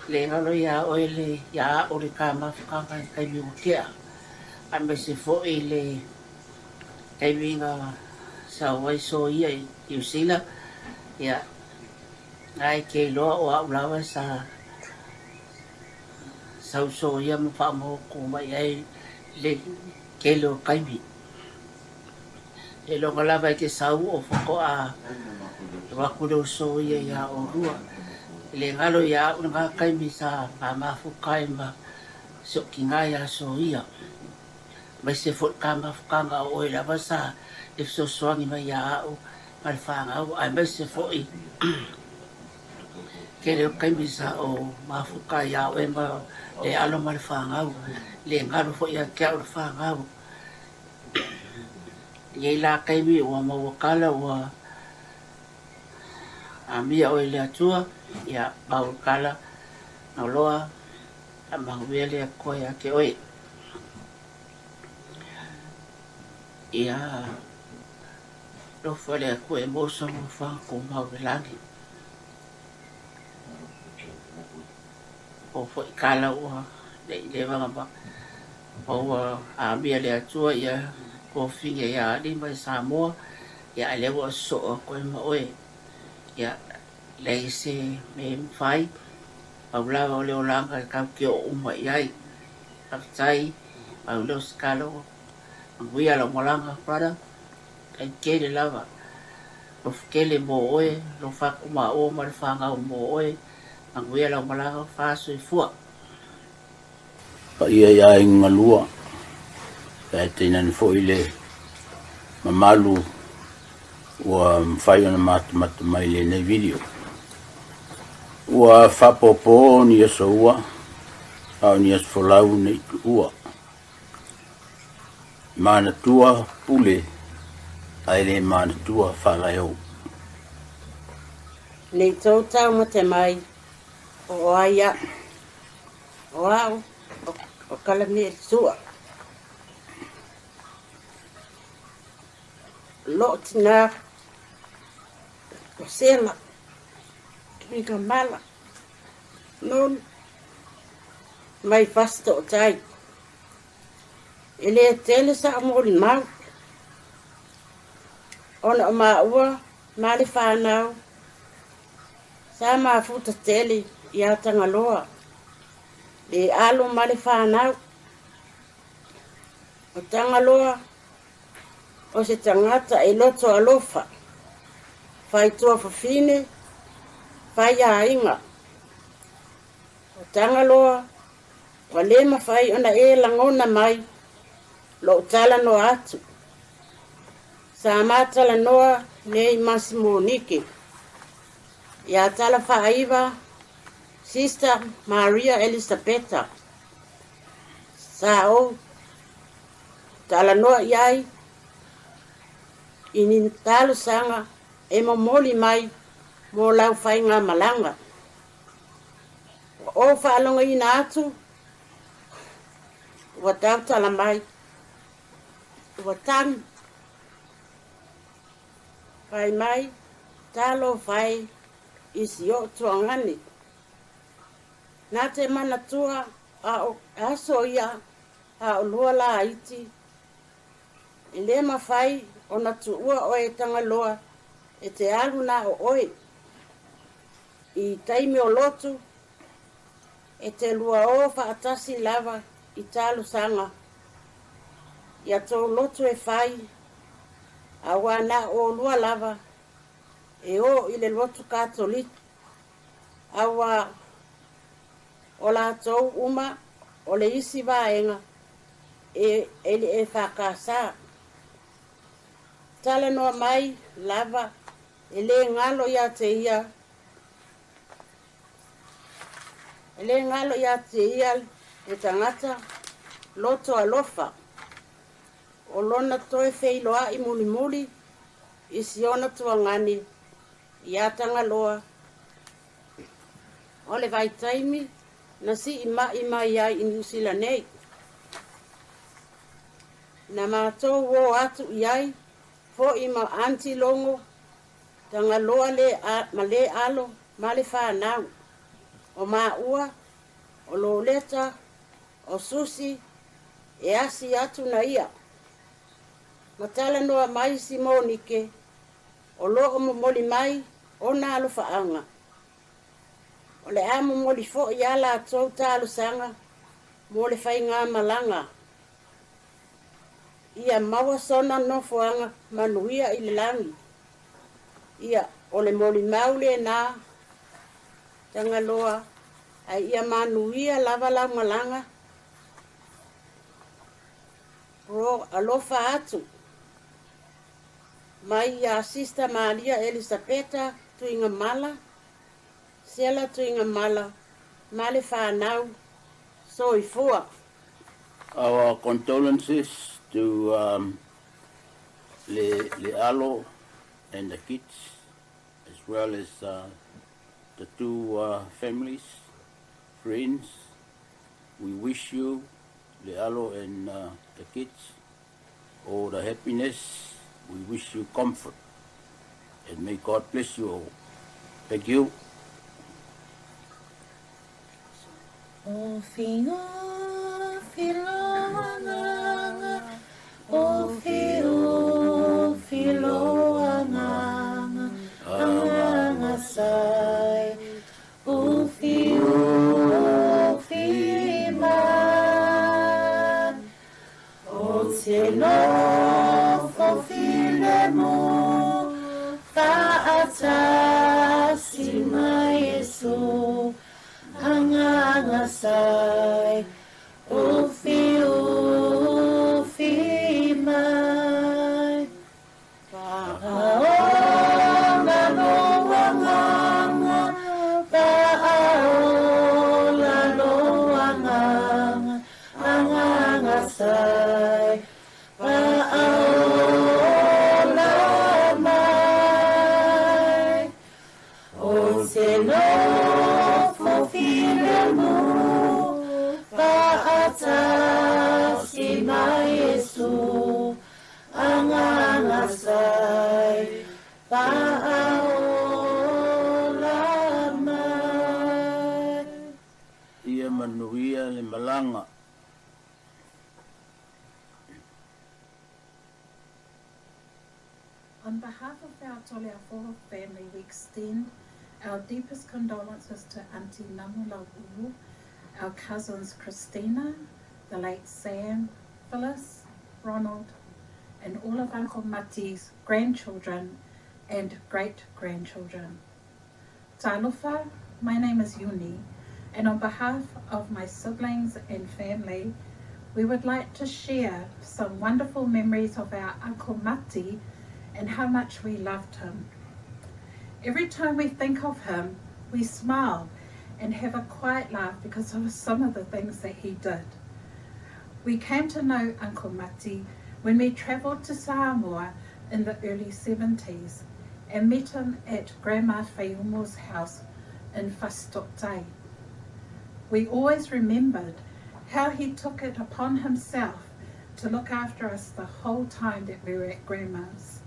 le galo iā oe le ia a'u le ta mafutaga i le taimi ua tea, aemaise foi le taimi na sau ai soia i Niu Sila, ia, na e te iloa o a'u lava sa sau soia ma faamautu mai ai le tele o taimi. Seiloga lava e te sau o faatoa avatu le uso ia iā oulua. E le galo ia au lena taimi sa mamafuta ai ma si ou tinā iā Soia, aemaise foi le ta mafutaga o oe lava sa e fesoasoani mai ia au ma le fanau, aemaise foi tele o taimi sa ou mafuta ai ia oe ma le alo ma le fanau. E le galo foi ia te au le fanau. I nei la taimi ua maua tala ua amia oe i le Atua, ia pau le tala Galoa faamanuia le Atua ia te oe. Ia alofa le Atua e maua sona nofoaga tumau i le lagi. O foi tala ua le i leva ona maua amia e le Atua ia tofiga ia alii mai Samoa, ia ae lea ua sosoo atu ai ma oe. Ia leai se mea e mafai, pau lava o le olaga e tatou te oo uma i ai. Faafetai, pau lea o se tala ua manuia lau malaga brother, faafetai tele lava. Alofa tele mo oe, alofa atu maua ma le fanau mo oe. Manuia lau malaga, fa soifua.
Paia i aiga galua, ae tainane foi le mamalu ua mafai ona matamata mai i lenei video. Ua faapopo ni aso ua, a o ni aso folau nei tuua. Manatua pule ae le manatua faalaeo.
Nei tou taumate mai, o o ai a'u, o a'u o Kalaniʻiletua. O lo'u tinā o Sela Tuigamala Nonu mai Fasitooutai. E lē tele sa'u molimau ona o maua ma le fanau sa mafuta tele iā Tagaloa, le alo ma le fanau. O Tagaloa o se tagata e loto alofa, fai tuafafine, fai aiga. O Tagaloa ua lē mafai ona e lagona mai lo'u talanoa atu. Sa matalanoa nei ma Simonike iā Talafaaiva, Sister Maria Elisapeta, sa ou talanoa i ai i ni talosaga e momoli mai mo lau faigamalaga. Ua ou faalogoina atu ua tautala mai, ua tagi fai mai, Talofa e i si o'u tuagane. Na te manatua a o aso ia a olua laiti, e lē mafai ona tuua oe e Tagaloa e te alu na o oe. I taimi o lotu, e te luaō faatasi lava i talosaga ia tou lotu e fai, auā na o olua lava e ō i le lotu Katoliki, auā o latou uma o le isi vaega e le EFKS. Talanoa mai lava e lē galo ia te ia, e lē galo ia te ia le tagata loto alofa, o lona toe feiloa'i mulimuli i si ona tuagane.
Iā Tagaloa, o le vaitaimi na si'ima'i mai ai i Niusila nei. Na matou ō atu i ai fo'i ma Aunty Logo, Tagaloa le ma le alo ma le fanau, o maua, o Loleta, o Susi, e asi atu na ia. Ma talanoa mai Simonike o lo'o momoli mai ona alofa'aga. O le a momoli fo'i a latou talosaga mo le faigamalaga ia maua sona nofoaga manuia i le lagi. Ia, o le molimau lenā Tagaloa, ae ia manuia lava lau malaga. Bro, alofa atu mai iā Sister Malia Elisapeta Tuigamala, Sela Tuigamala ma le fanau. Soifua.
Our condolences to um, Le, Le Alo and the kids, as well as uh, the two uh, families, friends. We wish you, Le Alo and uh, the kids, all the happiness. We wish you comfort. And may God bless you all. Thank you.
O whio whiloanganga, o whio whiloanganga, anganga sai, o whio whima. O te nofo filemu, fa'atasi ma Iesu, anganga sai, o whio mai. Fa'aola lo anganga, fa'aola lo anganga, anganga sai, fa'aola mai. O te nofo filemu, fa'atasi ma Iesu, anganga sai, fa'aola mai.
Ia manuia le malaga.
On behalf of our Toleafoa family, we extend our deepest condolences to Auntie Namula Ulu, our cousins Christina, the late Sam, Phyllis, Ronald, and all of Uncle Mati's grandchildren and great-grandchildren. Talofa, my name is Yuni, and on behalf of my siblings and family, we would like to share some wonderful memories of our Uncle Mati and how much we loved him. Every time we think of him, we smile and have a quiet laugh because of some of the things that he did. We came to know Uncle Mati when we travelled to Samoa in the early 70s and met him at Grandma Faiumo's house in Fasito'otai. We always remembered how he took it upon himself to look after us the whole time that we were at Grandma's.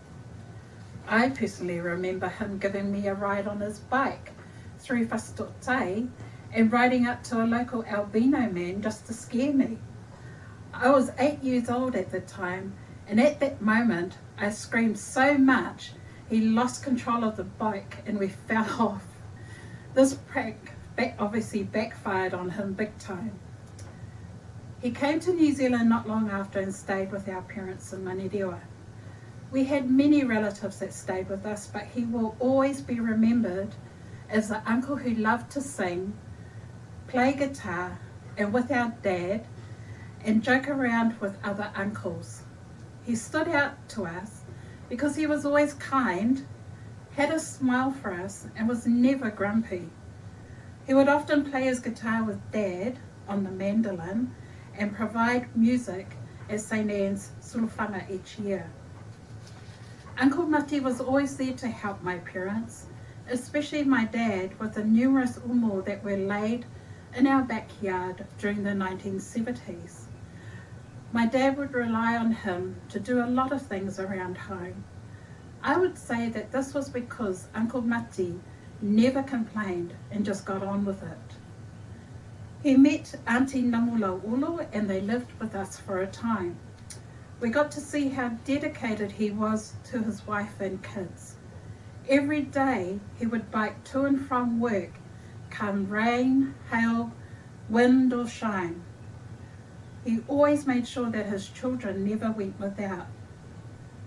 I personally remember him giving me a ride on his bike through Fasito'otai and riding up to a local albino man just to scare me. I was 8 years old at the time, and at that moment I screamed so much he lost control of the bike and we fell off. This prank obviously backfired on him big time. He came to New Zealand not long after and stayed with our parents in Manurewa. We had many relatives that stayed with us, but he will always be remembered as the uncle who loved to sing, play guitar, and with our dad, and joke around with other uncles. He stood out to us because he was always kind, had a smile for us, and was never grumpy. He would often play his guitar with Dad on the mandolin and provide music at St. Anne's Sulufana each year. Uncle Mati was always there to help my parents especially my dad with the numerous umu that were laid in our backyard during the 1970s. My dad would rely on him to do a lot of things around home. I would say that this was because Uncle Mati never complained and just got on with it. He met Auntie Namula Ulu and they lived with us for a time. We got to see how dedicated he was to his wife and kids. Every day he would bike to and from work, come rain, hail, wind or shine. He always made sure that his children never went without.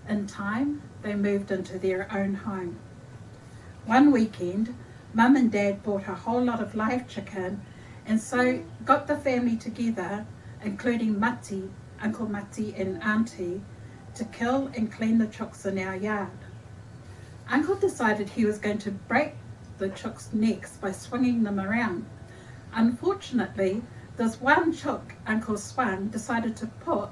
In time, they moved into their own home. One weekend, Mum and Dad bought a whole lot of live chicken and so got the family together, including Mati, Uncle Mati and Auntie, to kill and clean the chooks in our yard. Uncle decided he was going to break the chooks' necks by swinging them around. Unfortunately, this one chook Uncle swung decided to put,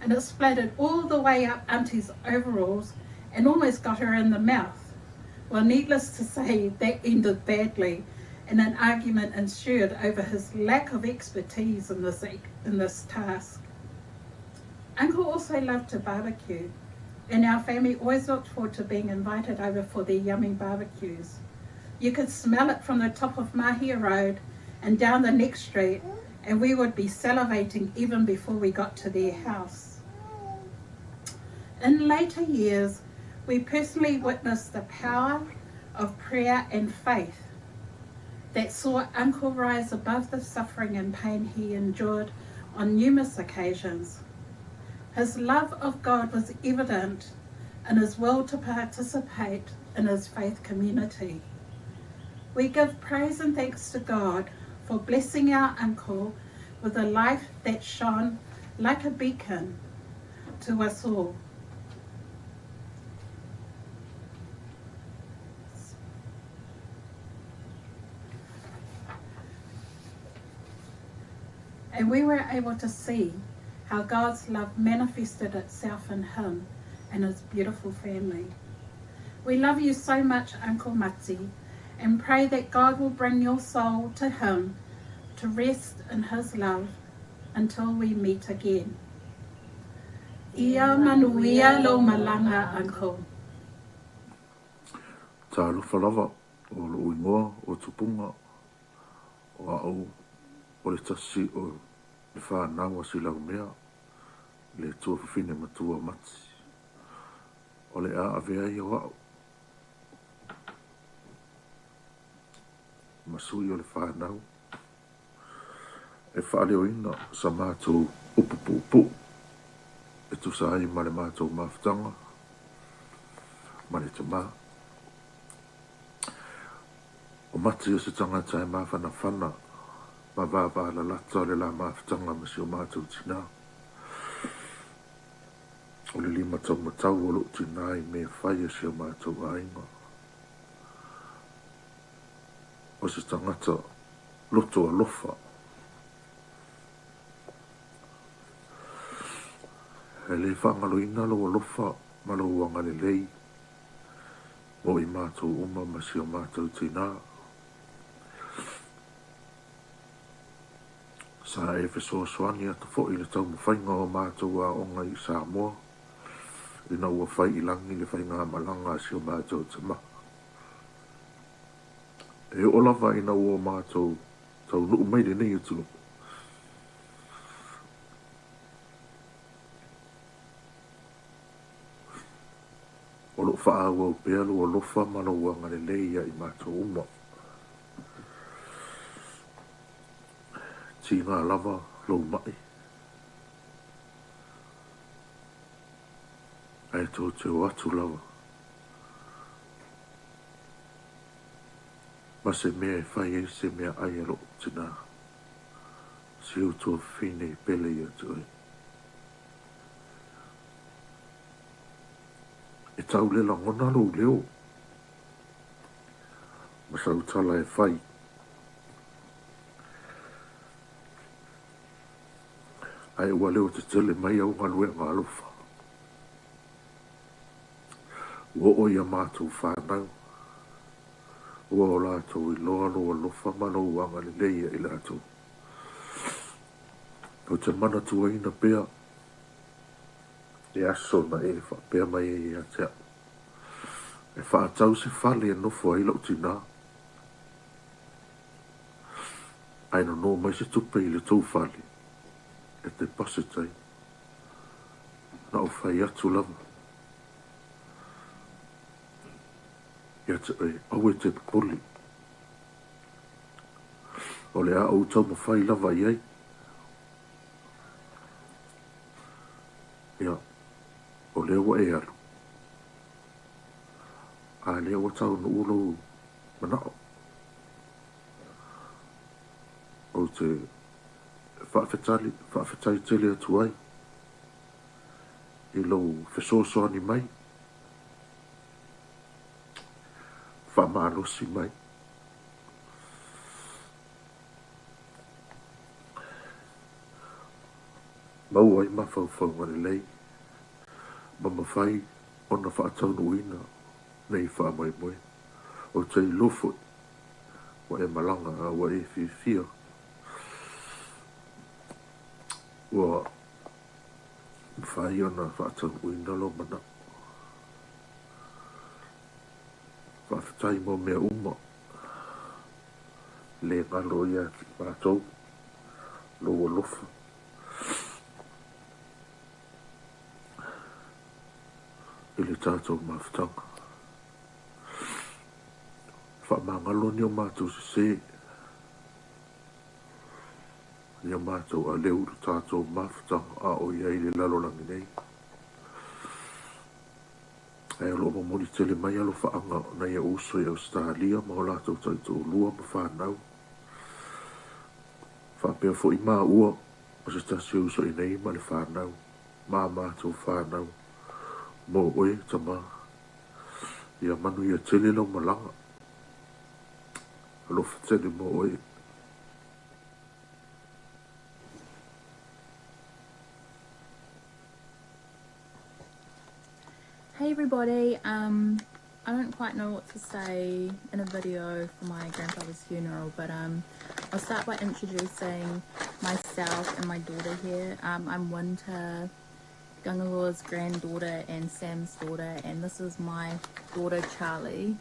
and it splattered all the way up Auntie's overalls and almost got her in the mouth. Well, needless to say, that ended badly, and an argument ensued over his lack of expertise in this, in this task. Uncle also loved to barbecue, and our family always looked forward to being invited over for their yummy barbecues. You could smell it from the top of Mahia Road and down the next street, and we would be salivating even before we got to their house. In later years, we personally witnessed the power of prayer and faith that saw Uncle rise above the suffering and pain he endured on numerous occasions. His love of God was evident in his will to participate in his faith community. We give praise and thanks to God for blessing our uncle with a life that shone like a beacon to us all. And we were able to see how God's love manifested itself in him and his beautiful family. We love you so much, Uncle Mati, and pray that God will bring your soul to him to rest in his love until we meet again. Ia manuia lo malanga, Uncle.
Talofa lava o lou igoa o Tupuga o a'u o le tasi o le fanau a Silaumea le tuafafine matua o Mati. O le a avea ia o a'u ma sui o le fanau e faaleoina sa matou upu puupuu e tusa ai ma le matou mafutaga ma le tamā. O Mati o se tagata e mafanafana ma vāvālalata o le la mafutaga ma si o matou tinā. O le limataumatau o lou tinā i mea fai a si o matou aiga. O se tagata loto alofa. E le faagaloina lou alofa ma lou agalelei mo i matou uma ma si o matou tinā. Sa e fesoasoani atu foi i le taumafaiga o matou aoga i Samoa ina ua fai i lagi le faigamalaga a si o matou tama. E oo lava ina ua matou taunuu mai lenei atunuu. O loo faaauau pea lou alofa ma lou agalelei ia i matou uma. Tiga lava lou mai. Ae tou te o atu lava ma se mea e fai ai se meaai a lou tinā, si ou tuafafine i pele ia te oe. E tau le lagona lou leo ma sau tala e fai. Ae ua leo tetele mai au galuega alofa. Ua oo i a matou fanau. Ua o latou iloa lou alofa ma lou agalelei ia i latou. Ou te manatuaina pea le aso na e faapea mai ai ia te au, E faatau se fale e nofo ai lou tinā, ae nono mai se tupe i le tou fale e deposit ai. Na ou fai atu lava ia te oe, aua e te popole, o le a ou taumafai lava i ai. Ia, o lea ua e alu, a lea ua taunuu lou manao. Ou te faafetali, faafetai tele atu ai i lou fesoasoani mai, faamalosi mai. Maua ai mafaufauga lelei ma mafai ona faataunuuina nei faamoemoe. Ou te iloa foi ua e malaga a ua e fiafia ua mafai ona faataunuuina lou manao. Faafetai mo mea uma. Le galo ia te matou lou alofa. I le tatou mafutaga. Faamagalo ni o matou sesē, ni o matou aleu i le tatou mafutaga a o i ai i le lalolagi nei. Ae o lo o momoli tele mai alofaaga o nai ou uso i Ausetalia ma o latou taitoalua ma fanau. Faapea foi maua o se tasi o uso i nei ma le fanau, ma a matou fanau, mo oe, tama. Ia manuia tele lau malaga. Alofa tele mo oe.
Hey everybody, um, I don't quite know what to say in a video for my grandfather's funeral, but um, I'll start by introducing myself and my daughter here. Um, I'm Winter Gangaloa's granddaughter and Sam's daughter, and this is my daughter Charlie.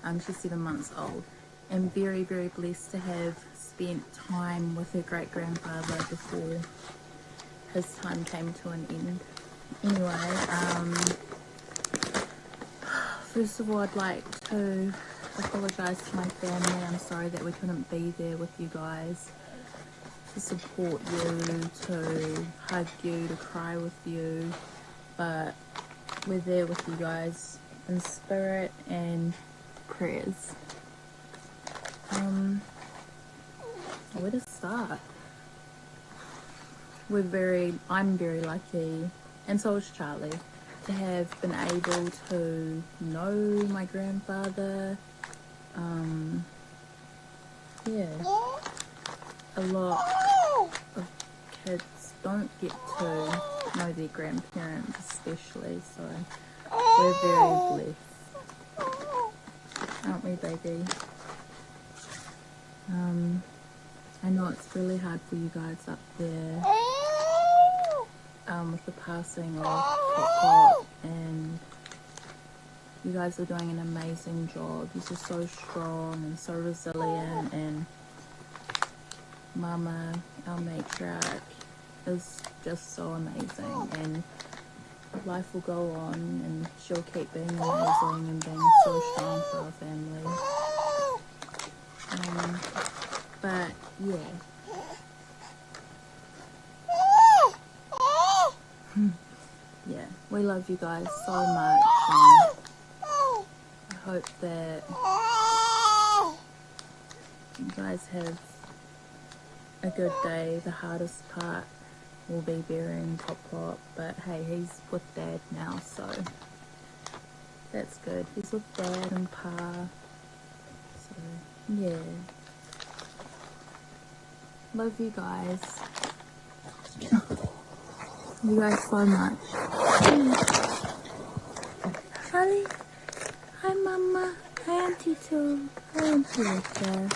Um, she's 7 months old. And very, very blessed to have spent time with her great grandfather before his time came to an end. Anyway, um, first of all, I'd like to apologise to my family. I'm sorry that we couldn't be there with you guys to support you, to hug you, to cry with you, but we're there with you guys in spirit and prayers. Um, where to start? We're very, I'm very lucky, and so is Charlie, to have been able to know my grandfather. Um, yeah, a lot of kids don't get to know their grandparents, especially, so we're very blessed. Aren't we, baby? Um, I know it's really hard for you guys up there um, with the passing of Pop Pop, and you guys are doing an amazing job. You're just so strong and so resilient, and Mama, our matriarch, is just so amazing, and life will go on, and she'll keep being amazing and being so strong for our family. Um, but yeah. Yeah, we love you guys so much, and I hope that you guys have a good day. The hardest part will be burying Pop Pop, but hey, he's with Dad now, so that's good. He's with Dad and Pa, so yeah. Love you guys. You guys so much. Charlie. Hi, Mama. Hi, Auntie Tul. Hi, Auntie Rita.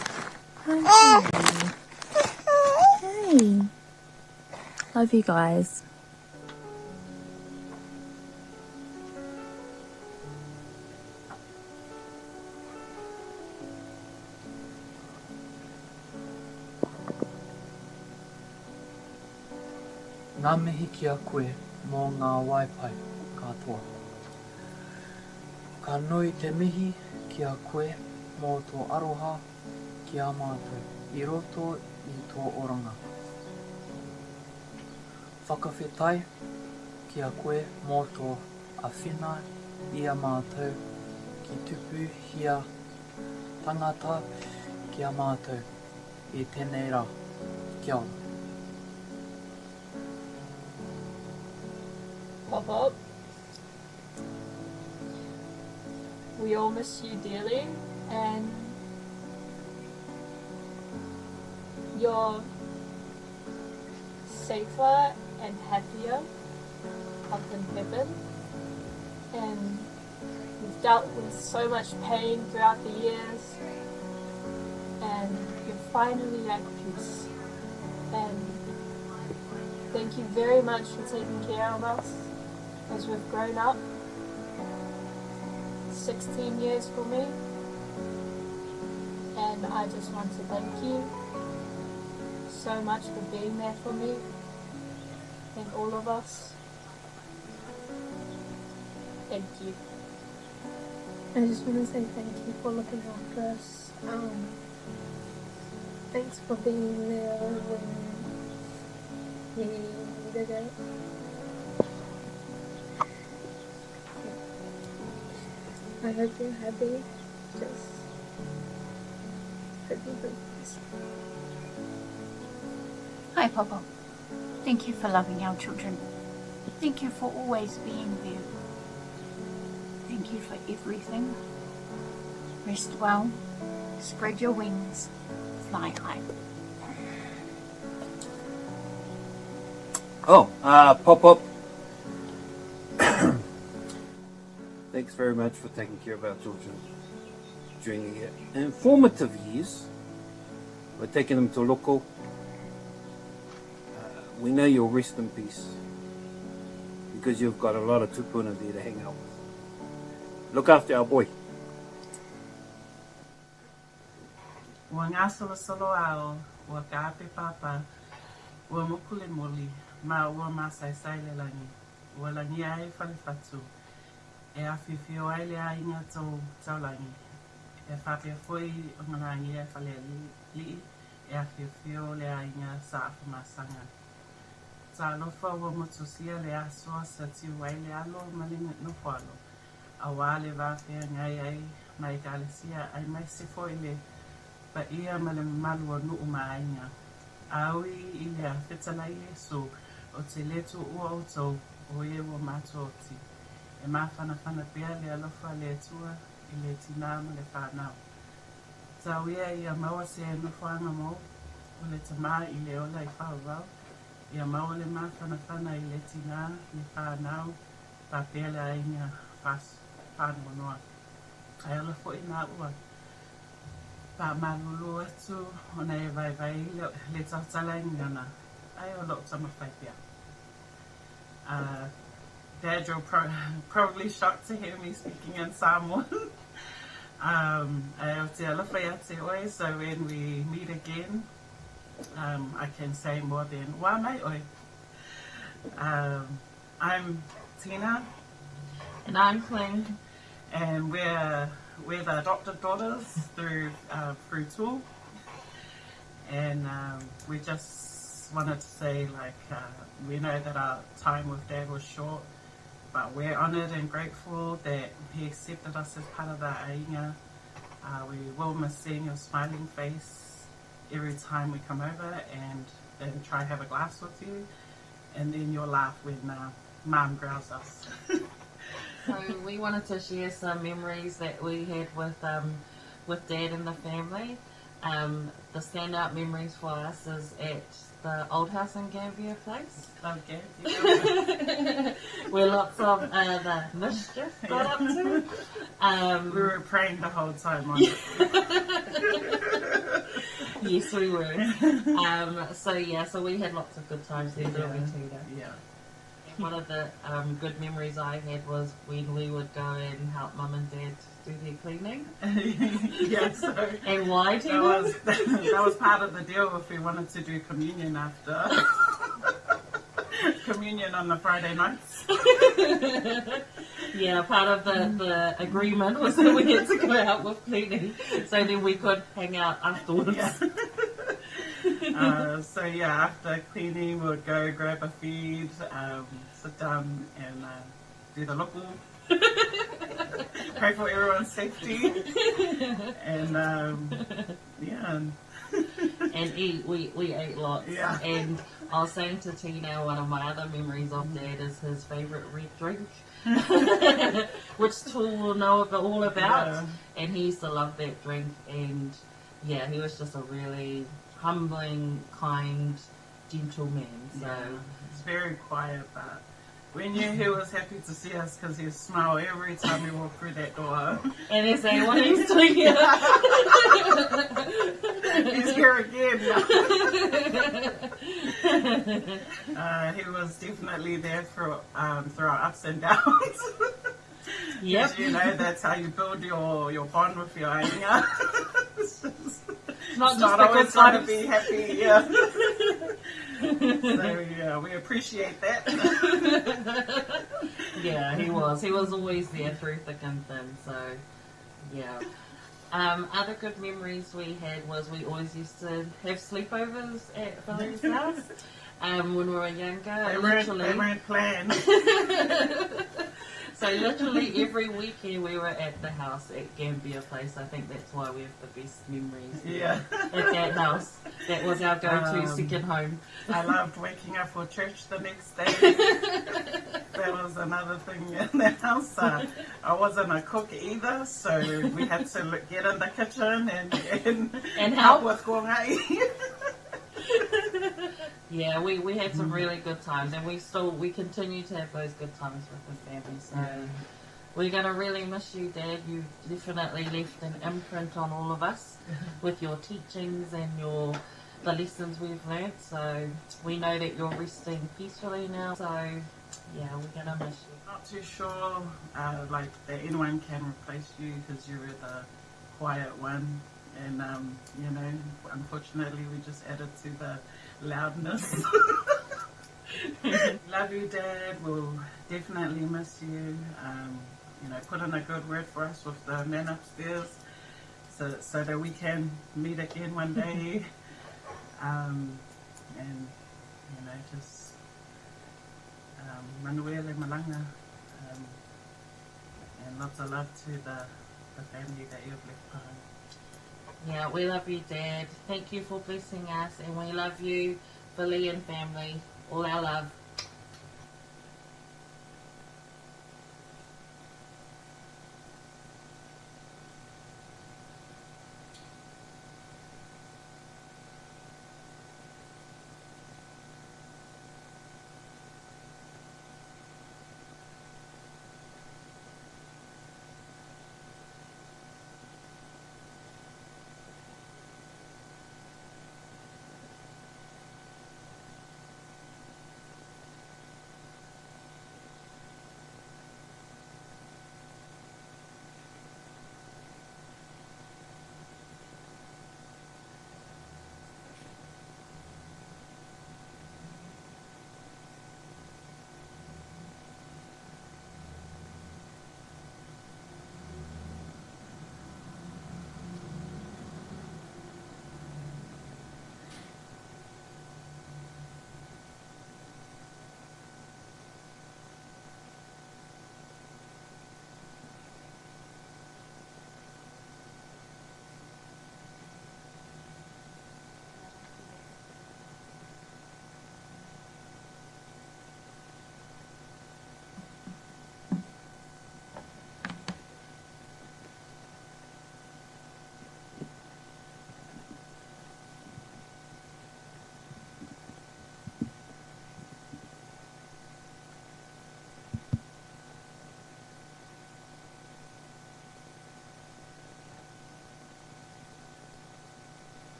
Hi, Auntie Hey. Love you guys.
Ngā mihi ki a koe mō ngā waipai katoa. Ka nui te mihi ki a koe mō tō aroha ki a mātou i roto i tō oranga. Whakawhetai ki a koe mō tō awhina i a mātou ki tupu hia tangata ki a mātou i tenei ra. Kia ora.
Pop up. We all miss you dearly and you're safer and happier up in heaven and you've dealt with so much pain throughout the years and you're finally at peace. And thank you very much for taking care of us as we've grown up. 16 years for me. And I just want to thank you so much for being there for me and all of us. Thank you.
I just want to say thank you for looking after us. Um, thanks for being there when we needed it. I hope you're happy. Just hope you're peace.
Hi, Papa. Thank you for loving our children. Thank you for always being there. Thank you for everything. Rest well, spread your wings, fly high.
Oh, uh, pop up. Thanks very much for taking care of our children during the informative years. We're taking them to local. Uh, we know you'll rest in peace because you've got a lot of tupuna there to hang out with. Look after our boy.
Ua gasolosolo ao, ua kaape papa, ua moku le moli, ma ua masaesai le lagi, ua lagia ai Falefatu, e afifio ai le aiga tou taulagi, e faapea foi ona lagia e Falealii, e afifio le aiga Saafumasaga. Talofa ua motusia le aso sa tiu ai le alo ma le nofoalo, auā le va feagai ai ma Ekalesia aemaise foi le paia ma le mamalu o nuu ma aiga. A ui i lea, fetalai Iesu, ou te le tuua outou, o e ua matou oti. E mafanafana pea le alofa a le Atua i le tinā ma le fanau. Tau ia ia maua se nofoaga mou o le tamā i le ola i faavavau, ia maua le mafanafana i le tinā, le fanau, faapea le aiga faanoanoa. Ae ola foi maua faamalulu atu ona e vaivai le tautala i gagana, ae o lou taumafai pea. Dad, you're pro probably shocked to hear me speaking in Samoan. Ae ou te alofa ia te oe, so when we meet again, I can say more than ua mai oe. I'm Tina.
And I'm Kling.
And we're, we're the adopted daughters through, through Tool. And we just wanted to say, like, we know that our time with Dad was short, but we're honoured and grateful that he accepted us as part of the aiga. We will miss seeing your smiling face every time we come over and then try have a glass with you, and then your laugh when Mum growls us.
So we wanted to share some memories that we had with, um, with Dad and the family. The standout memories for us is at the old house in Gambier Place.
Love Gambier.
Where lots of the mischief got up to.
We were praying the whole time, honestly.
Yes, we were. So we had lots of good times there, didn't we, Tita?
Yeah.
One of the good memories I had was when we would go and help Mum and Dad do their cleaning.
Yeah, so
And why, Tina?
That was part of the deal if we wanted to do communion after. Communion on the Friday nights.
Yeah, part of the agreement was that we had to go out with cleaning so then we could hang out afterwards.
Yeah. After cleaning, we'll go grab a feed, sit down and do the local. Pray for everyone's safety. And yeah.
And eat. We ate lots.
Yeah.
And I was saying to Tina, one of my other memories of Dad is his favourite red drink, which Tul will know all about.
Yeah.
And he used to love that drink. And yeah, he was just a really humbling, kind, gentle man. So
Yeah. He's very quiet, but we knew he was happy to see us because he'd smile every time we walked through that door.
And he'd say, what are you doing here?
He's here again. He was definitely there for through our ups and downs.
Yep.
You know, that's how you build your bond with your aiga. It's
not just
not
the
always
good
going to
times.
be happy, yeah. So, yeah, we appreciate that.
Yeah, he was. He was always there through thick and thin, so, yeah. Other good memories we had was we always used to have sleepovers at Philly's house when we were younger.
They weren't planned.
So literally every weekend we were at the house at Gambier Place. I think that's why we have the best memories.
Yeah.
At that house. That was our go-to second home.
I loved waking up for church the next day. That was another thing in the house. I wasn't a cook either, so we had to get in the kitchen and
help
with kongai.
Yeah, we had some really good times, and we continue to have those good times with the family. So we're going to really miss you, Dad. You definitely left an imprint on all of us with your teachings and the lessons we've learnt. So we know that you're resting peacefully now. So yeah, we're going to miss you.
Not too sure that anyone can replace you because you were the quiet one. And, you know, unfortunately we just added to the loudness. Love you, Dad. We'll definitely miss you. You know, put in a good word for us with the men upstairs so that we can meet again one day. And, you know, just manuele malanga. And lots of love to the family that you've left behind.
Yeah, we love you, Dad. Thank you for blessing us, and we love you, Billy and family. All our love.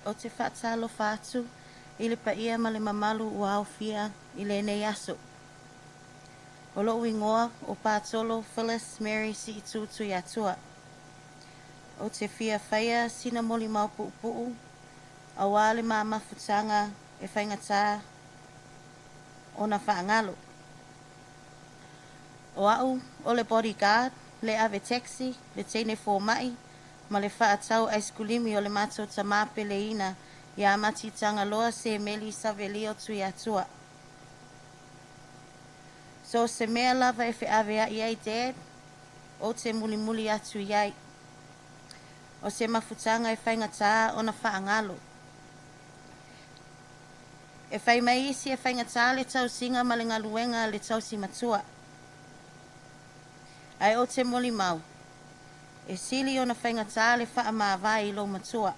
Ou te faatalofa atu i le paia ma le mamalu ua aofia i lenei aso. O lo'u igoa o Patolo Phyllis Mary Si'itu'u Tuiatua. Ou te fia faia sina molimau puupuu auā le ma mafutaga e faigatā ona faagalo. O a'u o le bodyguard, le ave taxi, le teine foma'i ma le faatau aisikulimi o le matou tamā peleina iā Mati Tagaloa Semeli Savelio Tuiatua. So o se mea lava e feavea'i ai Dad, ou te mulimuli atu i ai. O se mafutaga e faigatā ona faagalo. E fai mai isi e faigatā le tausiga ma le galuega a le tausi matua. Ae ou te molimau, e sili ona faigatā le faamavae i lou matua.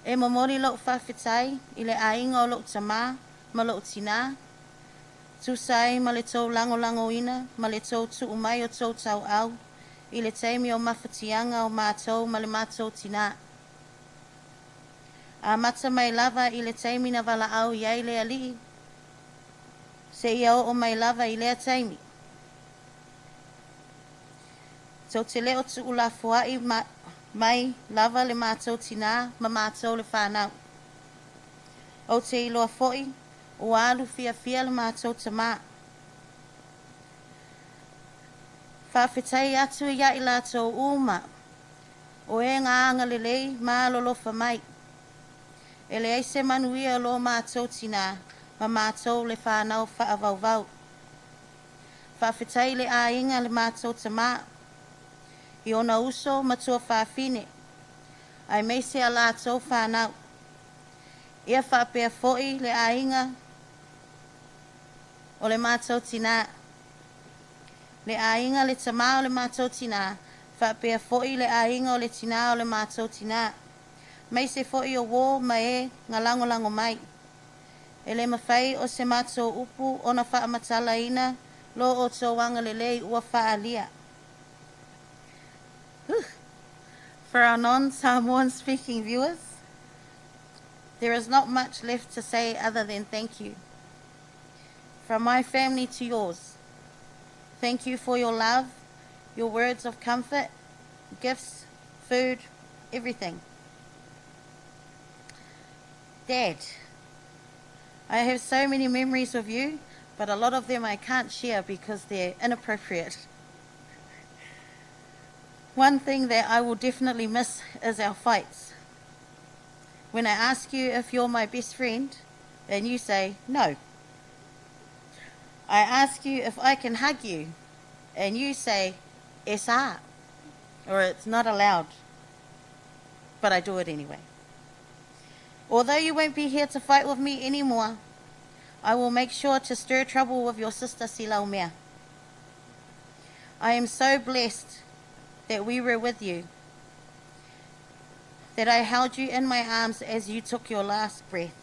E momoli lo'u faafetai i le aiga o lo'u tamā ma lo'u tinā, tusa ai ma le tou lagolagoina ma le tou tuu mai o tou tauau i le taimi o mafatiaga o matou ma le matou tinā. Amata mai lava i le taimi na valaau i ai le Alii seia oo mai lava i lea taimi. Tou te le o tuulafoa'i mai lava le matou tinā ma matou le fanau. Ou te iloa fo'i ua alu fiafia le matou tamā. Faafetai atu iā i latou uma o e na agalelei ma alolofa mai. E leai se manuia o lo matou tinā ma matou le fanau faavauvau. Faafetai i le aiga le matou tamā, i ona uso ma tuafafine, aemaise a latou fanau. Ia faapea fo'i le aiga o le matou tinā. Le aiga le tamā o le matou tinā, faapea fo'i le aiga o le tinā o le matou tinā. Aemaise fo'i o uō ma e na lagolago mai. E le mafai o se matou upu ona faamatalaina lo outou agalelei ua faaalia. For our non-Samoan speaking viewers, there is not much left to say other than thank you. From my family to yours, thank you for your love, your words of comfort, gifts, food, everything. Dad, I have so many memories of you, but a lot of them I can't share because they're inappropriate. One thing that I will definitely miss is our fights. When I ask you if you're my best friend, and you say no. I ask you if I can hug you, and you say SR, or it's not allowed. But I do it anyway. Although you won't be here to fight with me anymore, I will make sure to stir trouble with your sister Silaumea. I am so blessed that we were with you, that I held you in my arms as you took your last breath.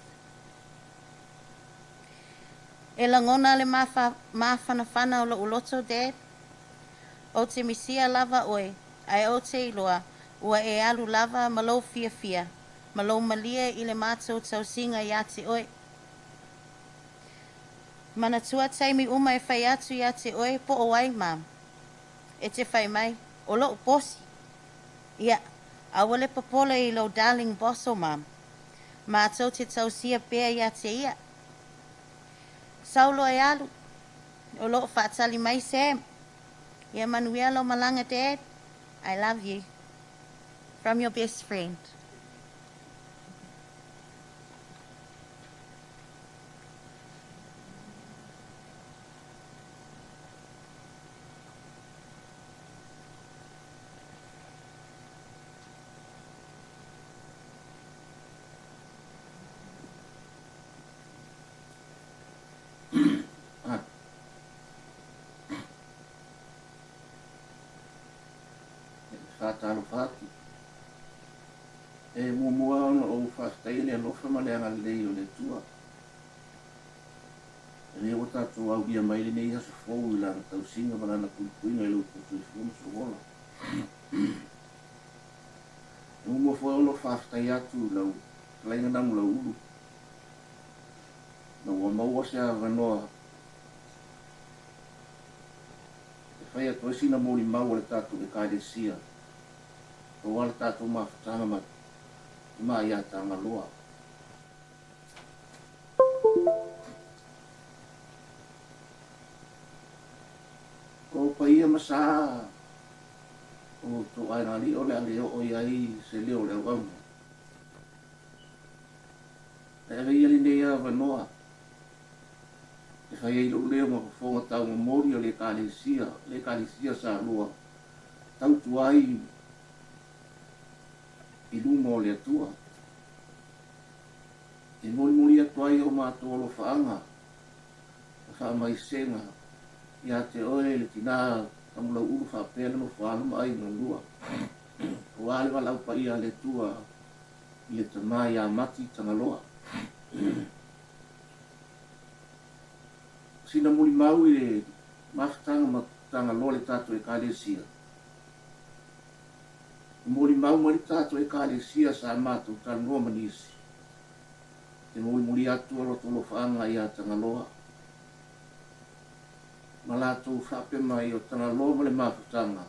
E lagona le mafanafana o lo'u loto, Dad. Ou te misia lava oe, ae ou te iloa, ua e alu lava ma lou fiafia, ma lou malie i le matou tausiga iā te oe. Manatua taimi uma e fai atu iā te oe po o ai, Mum. E te fai mai, o lo'u posi. Ia, aua le popole i lou darling boso, Mum. Matou te tausia pea iā te ia. Sau loa e alu. O lo o faatali mai Sam. Ia manuia lau malaga, Dad. I love you. From your best friend.
E faatalofa atu. E muamua ona ou faafetaia le alofa ma le agalelei o le Atua. Lenei ua tatou aulia mai lenei aso fou i Lana tausiga ma Lana puipuiga i lo outou soifua ma sou ola. E muamua foi ona ou faafetai atu i lau fetalaiga Namulauulu ina ua maua se avanoa e fai atu ai sina molimau a le tatou Ekalesia aua le tatou mafutaga ma Tama ia Tagaloa. O paia ma sa o outou aiga alii o le a le oo i ai se leo o le auauna. Ae ave ia lenei avanoa e fai ai lou leo ma fofoga taumomoli o le Ekalesia, le Ekalesia Samoa, tautua ai i luma o le Atua. E molimoli atu ai o matou alofaaga ma faamaisega ia te oe le tinā Tamulauulu faapea le nofo alo ma aiga lua, aua le valaau paia a le Atua i le tama ia Mati Tagaloa. O sina molimau i le mafutaga ma Tagaloa le tatou Ekalesia, ua molimau mai le tatou Ekalesia sa matou talanoa ma nisi, e molimoli atu o latou alofaaga ia Tagaloa, ma latou faapea mai o Tagaloa ma le mafutaga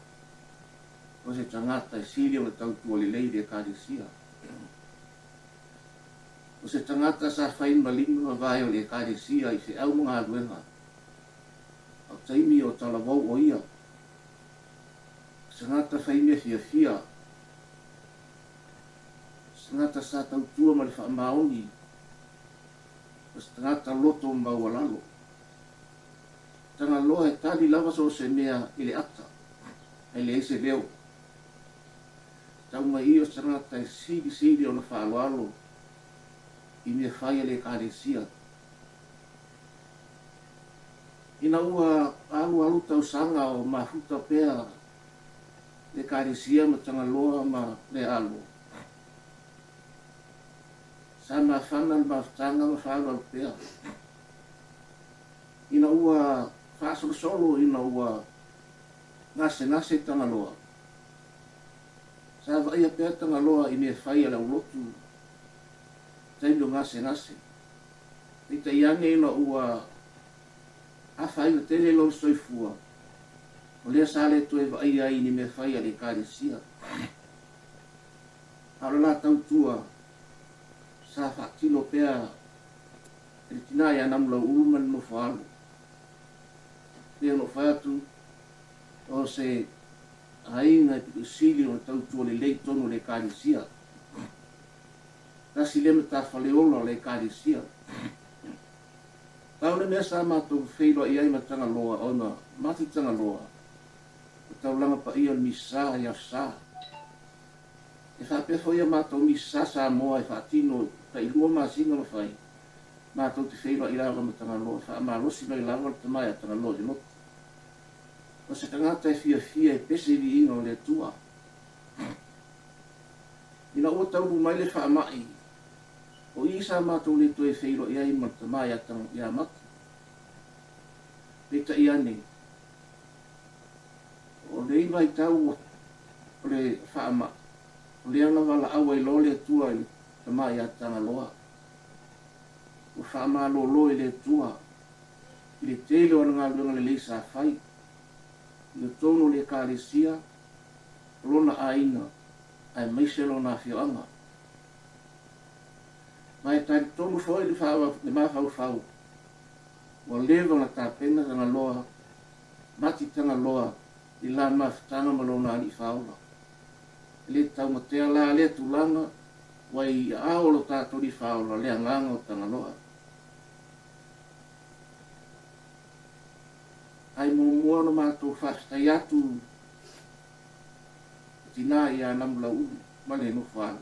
o se tagata e sili ona tautua lelei i le Ekalesia. O se tagata sa fai ma lima mavae o le Ekalesia i feau ma galuega, a o taimi o talavou o ia, o se tagata fai mea fiafia, o se tagata sa tautua ma le faamaoni, o se tagata loto maualalo. Tagaloa e tali lava so o se mea i le ata, ae leai se leo. Tau mai i o se tagata e silisili ona faaaloalo i mea fai a le Ekalesia. Ina ua alualu tausaga o mafuta pea le Ekalesia ma Tagaloa ma le alo, sa mafana le mafutaga ma faaaloalo pea. Ina ua faasolosolo ina ua gasegase Tagaloa, sa vaaia pea Tagaloa i mea fai a le aulotu i taimi o gasegase. Peitai ane ina ua afaina tele lona soifua, o lea sa le toe vaaia ai i ni mea fai a le Ekalesia. A o le la tautua sa faatino pea e le tinā ia Namulauulu ma le nofo alo. Pei ona ou fai atu, o se aiga e pito sili ona tautua lelei i totonu o le Ekalesia. Tasi lea matafale ola o le Ekalesia. Pau le mea sa matou feiloai ai ma Tagaloa ona mati Tagaloa, o taulaga paia o le Misa i Aso Sa. E faapea foi a matou Misa Samoa e faatino tailua masina ma fai, matou te feiloai lava ma Tagaloa, e faamalosi mai lava le tama ia Tagaloa i le lotu. O se tagata e fiafia e pese i viiga o le Atua. Ina ua taunuu mai le faamai, o i sa matou le toe feiloai ai ma le tama ia Mati. Peitai ane, o lenei vaitau o le faamai, o lea na valaau ai loa le Atua i le tama ia Tagaloa. Ua faamalolo e le Atua i le tele o ana galuega lelei sa fai i totonu o le Ekalesia, o lona aiga, aemaise lona afioaga. Ma e talitonu foi le mafaufau ua leva ona tapena Tagaloa, Mati Tagaloa i la mafutaga ma lona alii faaola. E le taumatea la lea tulaga ua i aao o lo tatou alii faaola le agaga o Tagaloa. Ae muamua ona matou faafetai atu i tinā ia Namulauulu ma le nofo alo.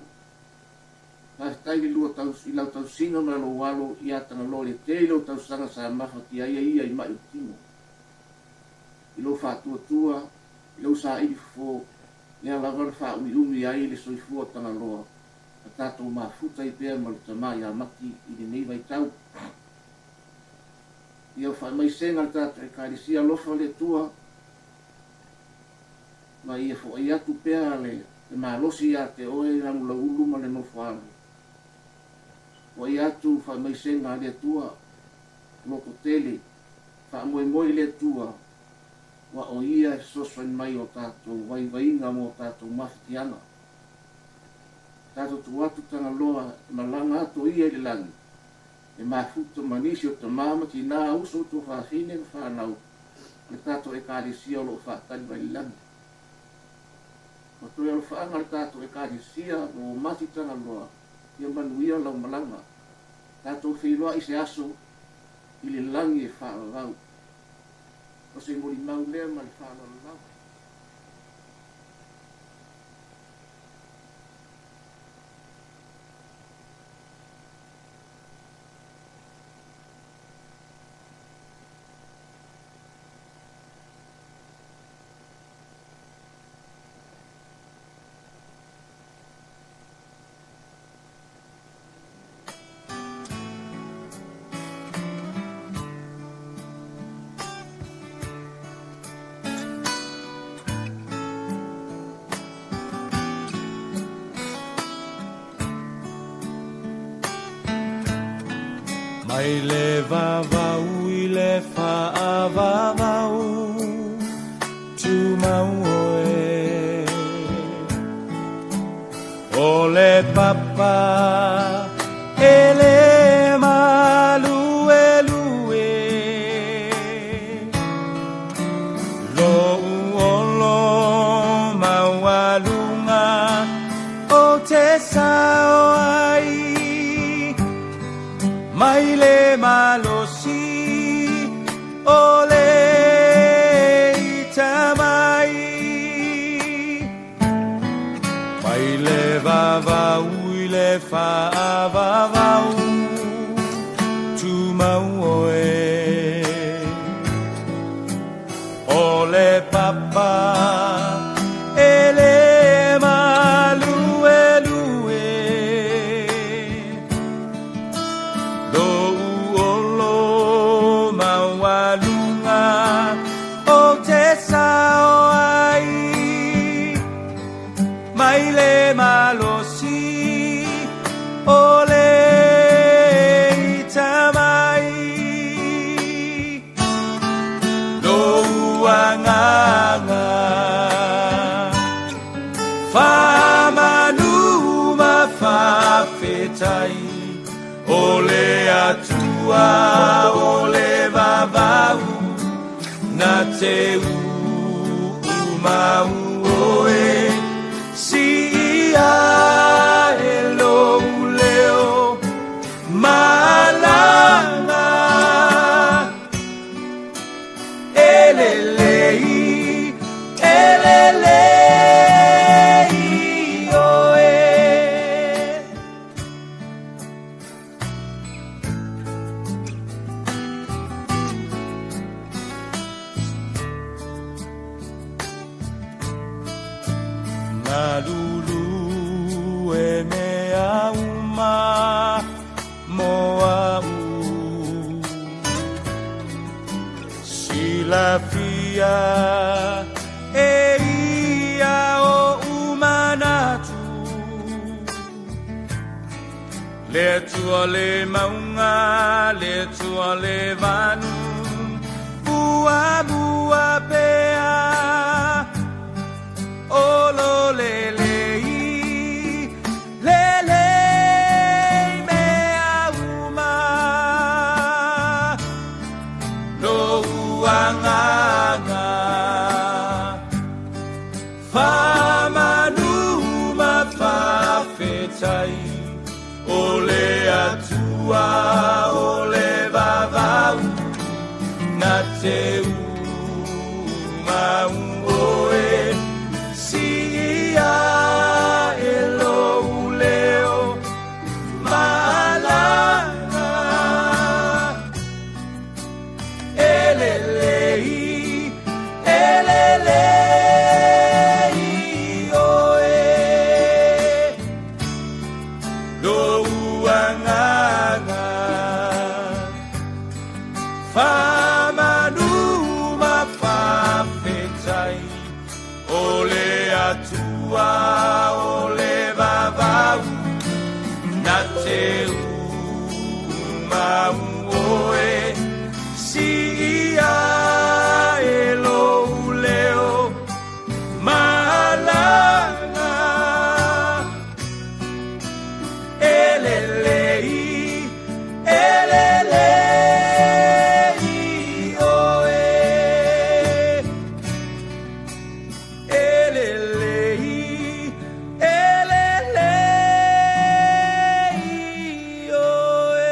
Faafetai i le lua i lau tausiga ma lou alo ia Tagaloa i le tele o tausaga sa mafatia ai ia i mai o le tino. I lou faatuatua, i lou saili fofo, lea lava na faaumiumi ai le soifua o Tagaloa ma tatou mafuta ai pea ma le tama ia Mati i lenei vaitau. Ia faamaisega a le tatou Ekalesia alofa le Atua ma ia foai atu pea le malosi ia te oe Namulauulu ma le nofo alo. Foai atu faamaisega a le Atua, lototele, faamoemoe i le Atua, ua o ia e fesoasoani mai o tatou vaivaiga mo tatou mafatiaga. Tatou tu atu Tagaloa e malaga atu o ia i le lagi, e mafuta ma nisi o tamā ma tinā, uso o tuafafine ma fanau a le tatou Ekalesia o lo o faatali mai i le lagi. Ma toe alofaaga le tatou Ekalesia mo Mati Tagaloa, ia manuia lau malaga. Tatou feiloai i se aso i le lagi e faavavau. O se molimau lea ma le faaaloalo lava.
Mai le vavau i le faavavau, tumau oe. O le papa e le maluelue, lou olo maualuga o te sao ai, mai le malosi o le itamai. Mai le vavau i le faavavau, tumau oe. O le papa e le maluelue, lou olo maualuga o te sao ai, mai le malosi o le itamai. Lou agaga faamanu ma faafetai, o le Atua o le vavau, na te uumau oe, siia e lou leo malaga. E lelei, e lelei oe. Ngalulu e mea uma mo au, silafia e ia o umanatu. Le Atua le maunga, le Atua le vanu, muamua pea, o lo lelei, lelei mea uma. Lou agaga faamanu ma faafetai, o le Atua o le vavau, na te umau oe, siia e lou leo malaga. E lelei, e lelei oe. Lou agaga Atua o le vavau na te umau oe si ia e lou leo malaga elelei elelei oe elelei elelei oe.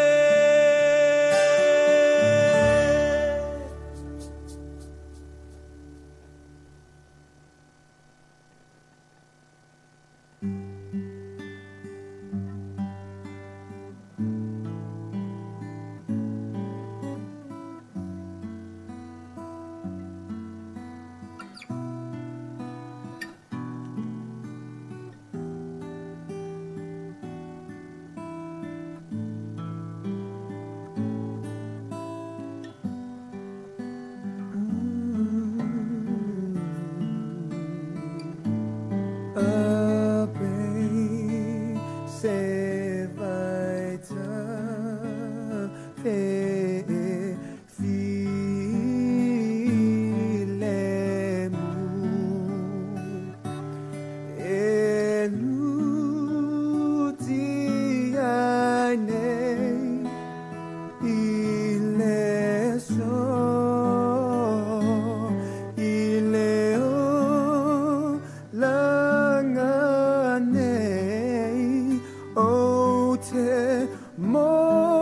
Se weiter te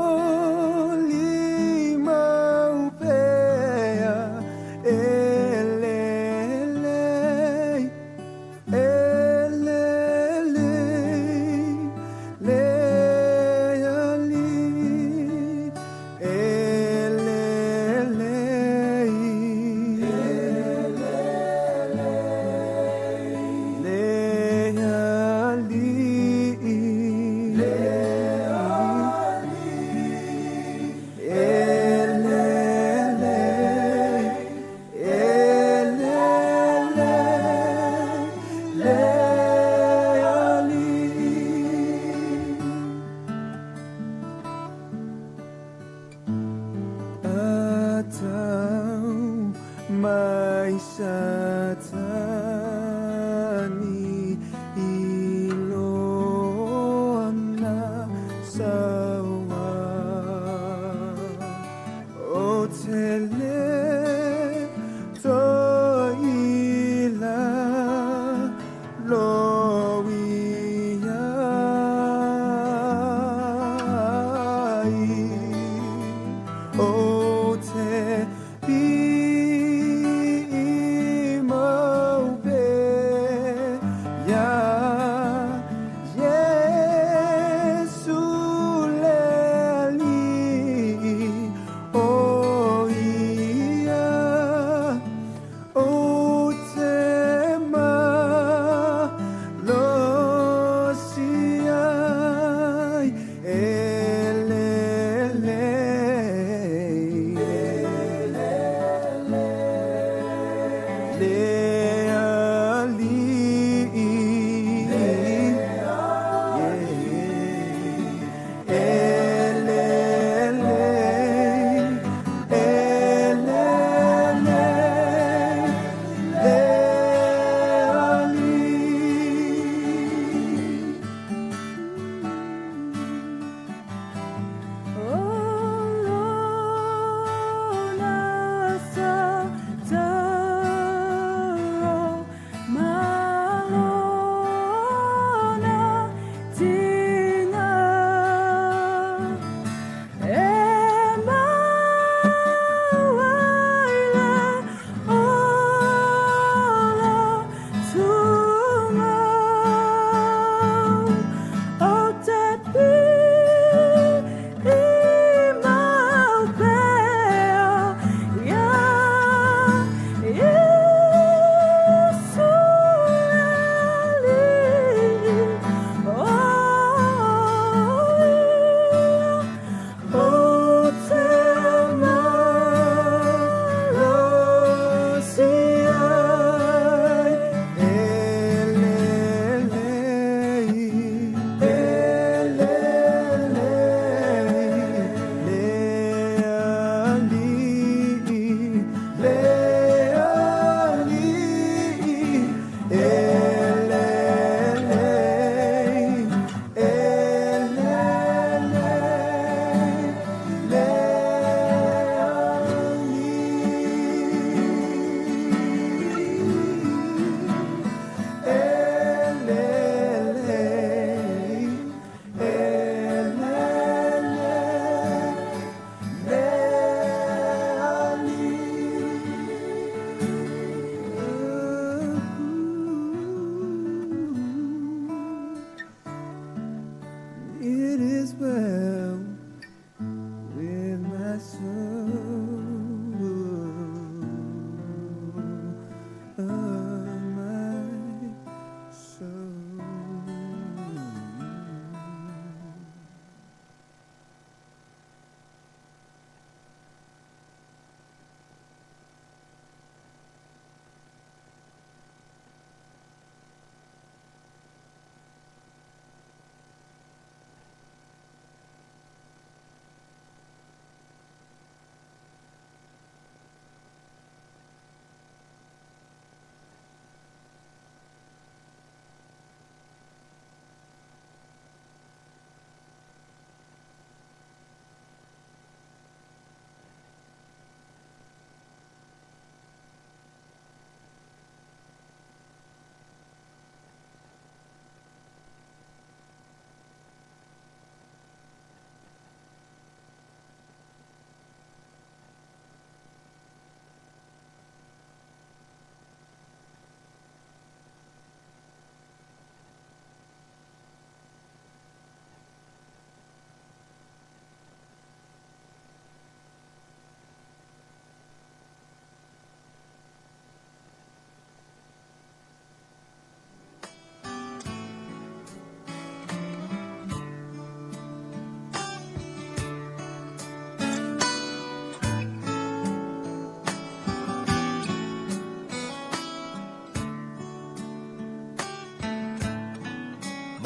moli mau pea elele elele le ali elele le ali le elele elele le ali. Atau mai satani ilona sawa o tele toila loia ai o te pi mau pe ia Yesu le ali o ia o te ma lo si ai elele le ali elele elele le ali.
Olona sa tani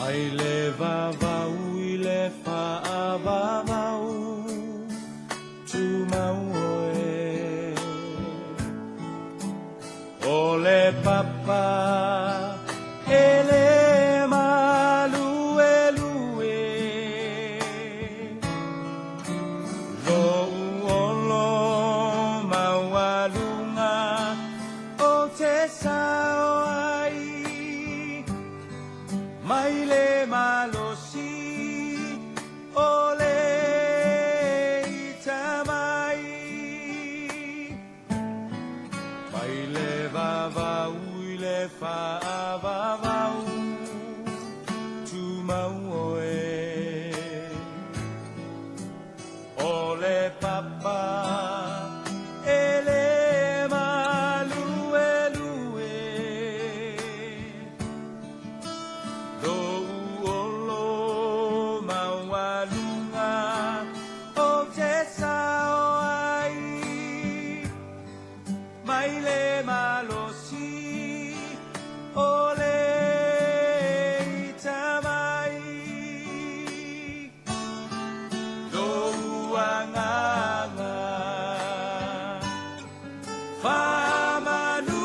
Mai le vavau i le faavavau, tumau oe. O le papa e le maluelue, Lou olo maualuga o te sao ai, mai le malosi o le itamai. Mai le vavau i le faavavau, tumau oe. O le papa e le maluelue, Lou olo maualuga o te sao ai, mai le malosi o le itamai. Lou agaga faamanu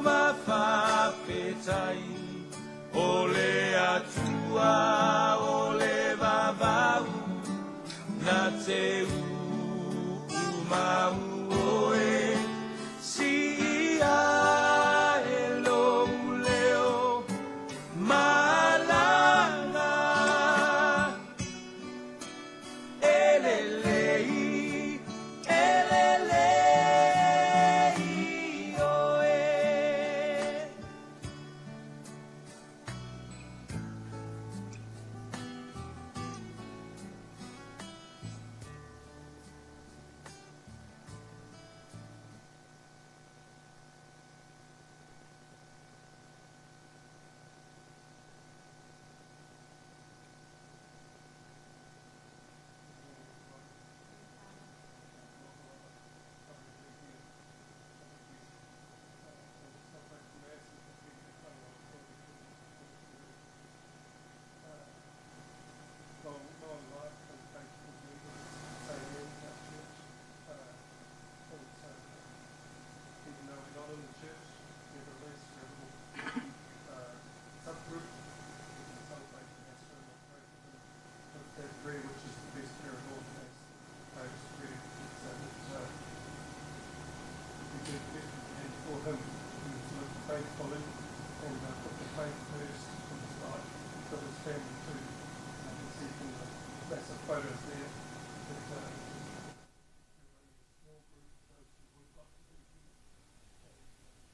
ma faafetai, o le Atua o le vavau, na te uumau oe, siia e lou leo malaga. E lelei, e lelei oe.
My life and faithful leader, St. Anne's, our church. And so, even though we're not in the church, nevertheless, we're a little subgroup. We can celebrate the Mass and pray for them with that prayer, which is the best prayer of all, as Dave's prayer. So that we do the best we can for him. He has lived faithfully and put the faith first in his life, for his family too. I can see from the massive photos there that we're only a small group, those who would like to be here. And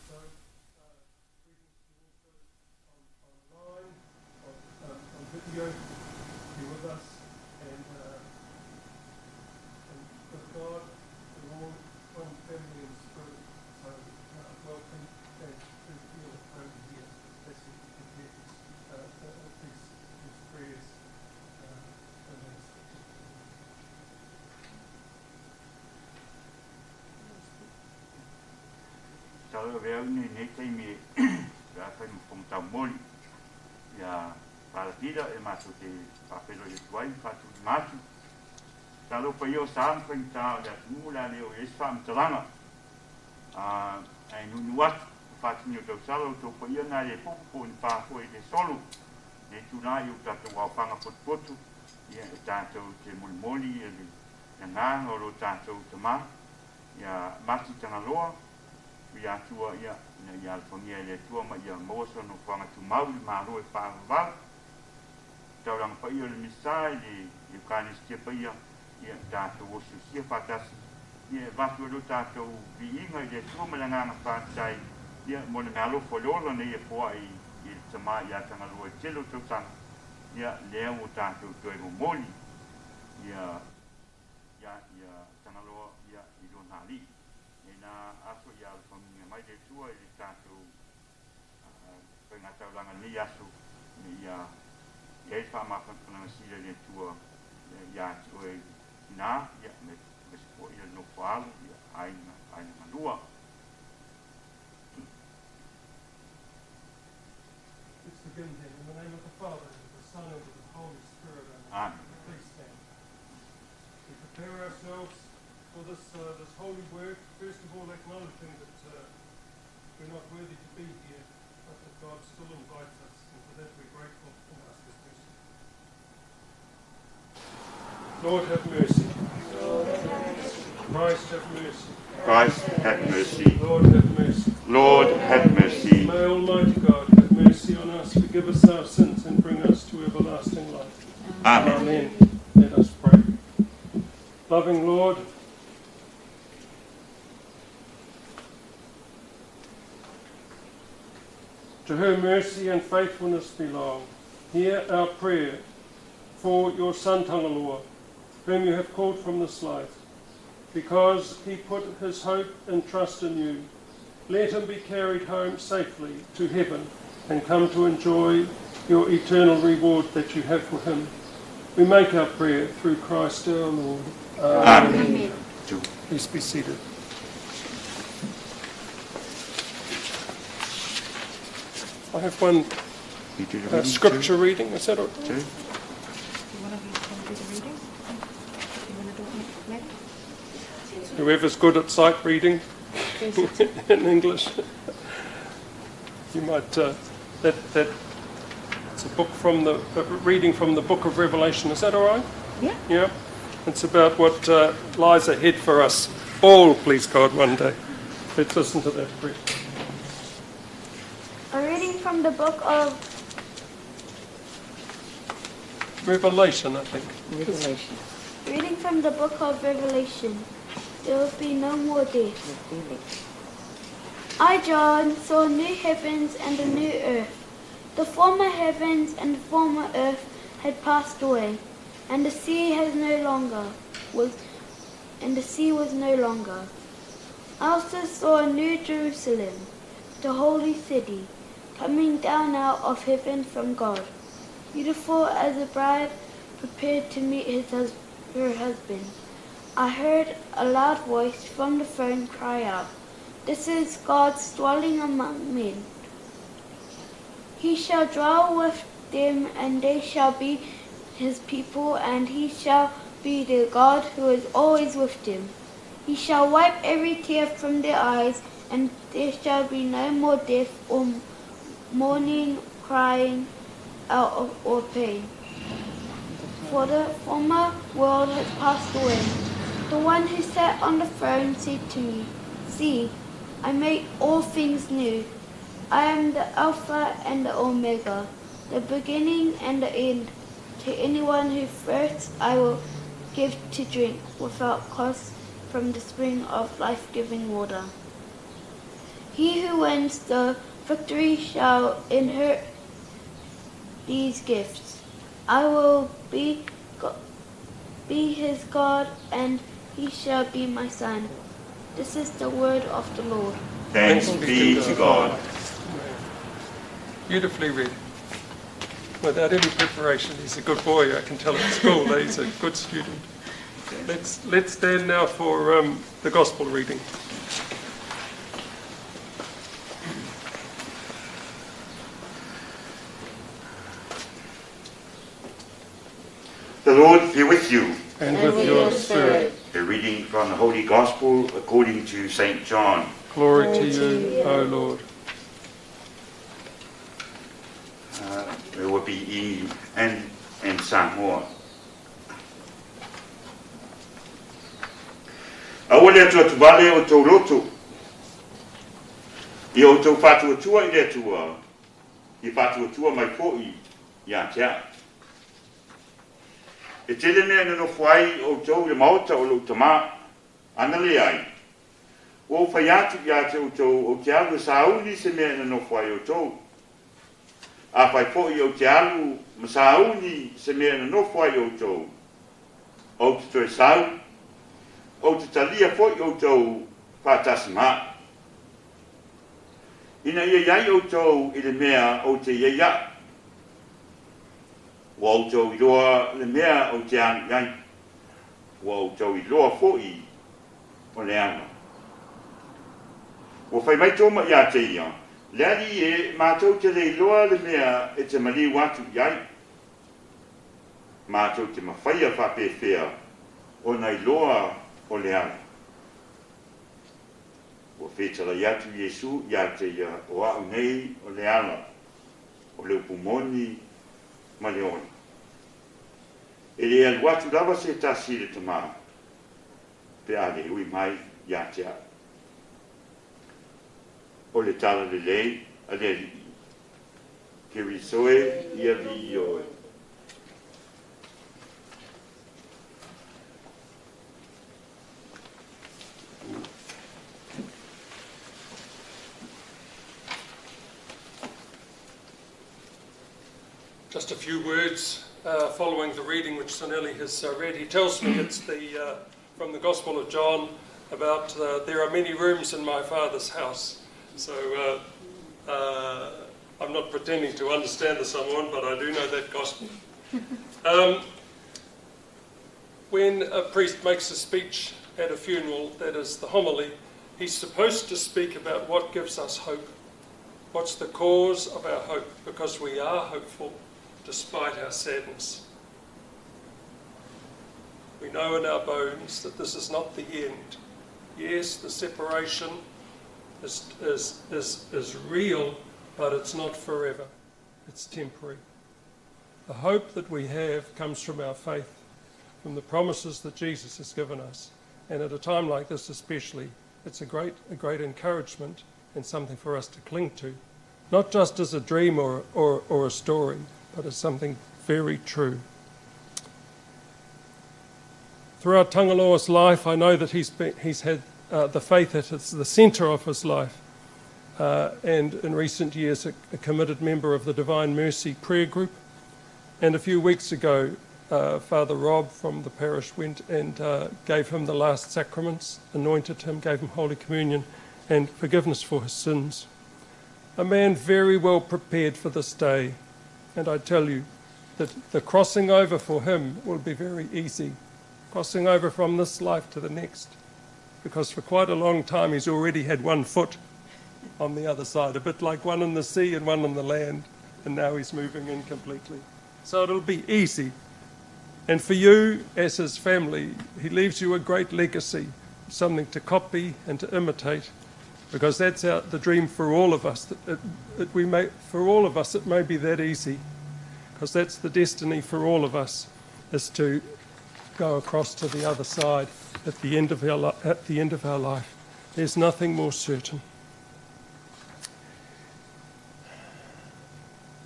so, greetings to you also online, on video, be with us, and with God, we're all one family in spirit. So welcome, and do feel at home here as you can hear these prayers and these.
Talo vea ni nei taimi la fai mo fong tau moli ia palapira e matou te faafelo i atu ai ma faatulima atu. Talo paia o sa ma faigata o le atunuu le a le oo i ai se faamatalaga ae nuunuu atu o faatini o tausala o tou paia na le popo po o ni pa foi le solo nei tulaga i o tatou aofaga potopoto ia e tatou te molimoli ia le agaga o lo tatou tamā ia Mati Tagaloa ia Atua ia ina ia alofagia e le Atua ma ia maua sona nofoaga tumau i le Malo e faavavau. Taulaga paia o le Misa i le Eukanistia paia ia tatou osiusia faatasi ia e avatu ai lo tatou viiga i le Atua ma le agaga faafetai ia mo le meaalofa o le ola na ia foai i le tamā ia Tagaloa i tele o tausaga ia lea ua tatou toe momoli ia ia ia Tagaloa ia i lona alii. Nei nā aso ia alofagia mai le Atua i le tatou faigataulaga i lenei aso ina ia i ai le faamafanafanaga sili a le Atua ia te oe tinā ia aemaise foi ia le nofo a alo ia aiga aiga galua.
begin then. In the name of the Father, and of the Son, and of the Holy Spirit.
Amen.
Please stand. We prepare ourselves for this, this holy work, first of all acknowledging that we're not worthy to be here, but that God still invites us, and for that we're grateful and ask His mercy. Lord, have mercy.
Lord, have mercy.
Christ, have mercy.
Christ, have mercy.
Lord, have mercy.
Lord, have mercy.
May Almighty God have mercy on us, forgive us our sins, and bring us to everlasting life.
Amen.
Amen. Let us pray. Loving Lord, to whom mercy and faithfulness belong, hear our prayer for your Son Tangaloa, whom you have called from this life, because he put his hope and trust in you. Let him be carried home safely to heaven and come to enjoy your eternal reward that you have for him. We make our prayer through Christ our Lord.
Amen. Amen.
Please be seated. I have one
You do the reading
scripture
too?
reading. Is that all right?
Too?
You want to do the reading? You want to do it later?
Whoever's good at sight reading in English, you might. That it's a book from the reading from the book of Revelation. Is that all right?
Yeah.
Yeah. It's about what lies ahead for us all, please God, one day. Let's listen to that briefly.
A reading from the book of
Revelation, I think.
Revelation.
Reading from the book of Revelation. There will be no more death. I, John, saw new heavens and a new earth. The former heavens and the former earth had passed away, and the sea has no longer was and the sea was no longer. I also saw a new Jerusalem, the holy city, coming down out of heaven from God, beautiful as a bride prepared to meet her husband. I heard a loud voice from the throne cry out, "This is God's dwelling among men. He shall dwell with them, and they shall be his people, and he shall be their God who is always with them. He shall wipe every tear from their eyes, and there shall be no more death or mourning, crying out or pain. For the former world has passed away." The one who sat on the throne said to me, "See, I make all things new. I am the Alpha and the Omega, the beginning and the end. To anyone who thirsts, I will give to drink without cost from the spring of life-giving water. He who wins the victory shall inherit these gifts. I will be his God, and he shall be my son. This is the word of the Lord.
Thanks be to God.
Beautifully read. Without any preparation, he's a good boy. I can tell at school that he's a good student. Let's stand now for the gospel reading.
The Lord be with you.
And with your spirit.
A reading from the Holy Gospel according to St. John.
Glory to you, O Lord.
It will be in and Samoa. Aua le atua tuvale o tau loto. I o tau whātuatua i le atua. I whātuatua mai poi i a te a. E tele mea na nofo ai o tau le maota o lou tamā, ana le ai. O whai atu i a te o tau o te alu e sauni se mea na nofo ai o tau. A whai poi o te alu ma sauni se mea na nofo ai o tau. O te toe sau, o te talia foi o tau whātasi mā. Ina ia iai o tau i le mea o te ia ia. Ua o tau iloa le mea o te anu iai. Ua o tau iloa foi o le ana. Ua whai mai tōma ia te ia, Le Alii e, matou te le iloa le mea e te maliu atu i ai. Matou te mafaia faapefea ona iloa o le ala. Ua fetalai atu Iesu ia te ia, O a'u nei o le ala, o le upu moni ma le ola. E le alu atu lava se tasi i le Tamā, pe a le ui mai ia te a'u. O le Tala Lelei a le Alii. Keriso e, ia viia oe.
Just a few words following the reading which Sanelli has read. He tells me it's the from the Gospel of John about there are many rooms in my Father's house. So I'm not pretending to understand the Samoan, but I do know that Gospel. When a priest makes a speech at a funeral, that is the homily, he's supposed to speak about what gives us hope. What's the cause of our hope? Because we are hopeful despite our sadness. We know in our bones that this is not the end. Yes, the separation is real, but it's not forever. It's temporary. The hope that we have comes from our faith, from the promises that Jesus has given us. And at a time like this especially, it's a great encouragement and something for us to cling to, not just as a dream or a story, but as something very true. Throughout Tagaloa's life, I know that he's had the faith at the centre of his life, and in recent years a committed member of the Divine Mercy Prayer Group. And a few weeks ago, Father Rob from the parish went and gave him the last sacraments, anointed him, gave him Holy Communion and forgiveness for his sins. A man very well prepared for this day, and I tell you that the crossing over for him will be very easy, crossing over from this life to the next, because for quite a long time he's already had one foot on the other side, a bit like one in the sea and one on the land, and now he's moving in completely. So it'll be easy. And for you, as his family, he leaves you a great legacy, something to copy and to imitate, because that's the dream for all of us. For all of us, it may be that easy, because that's the destiny for all of us, is to go across to the other side at the end of our life. There's nothing more certain.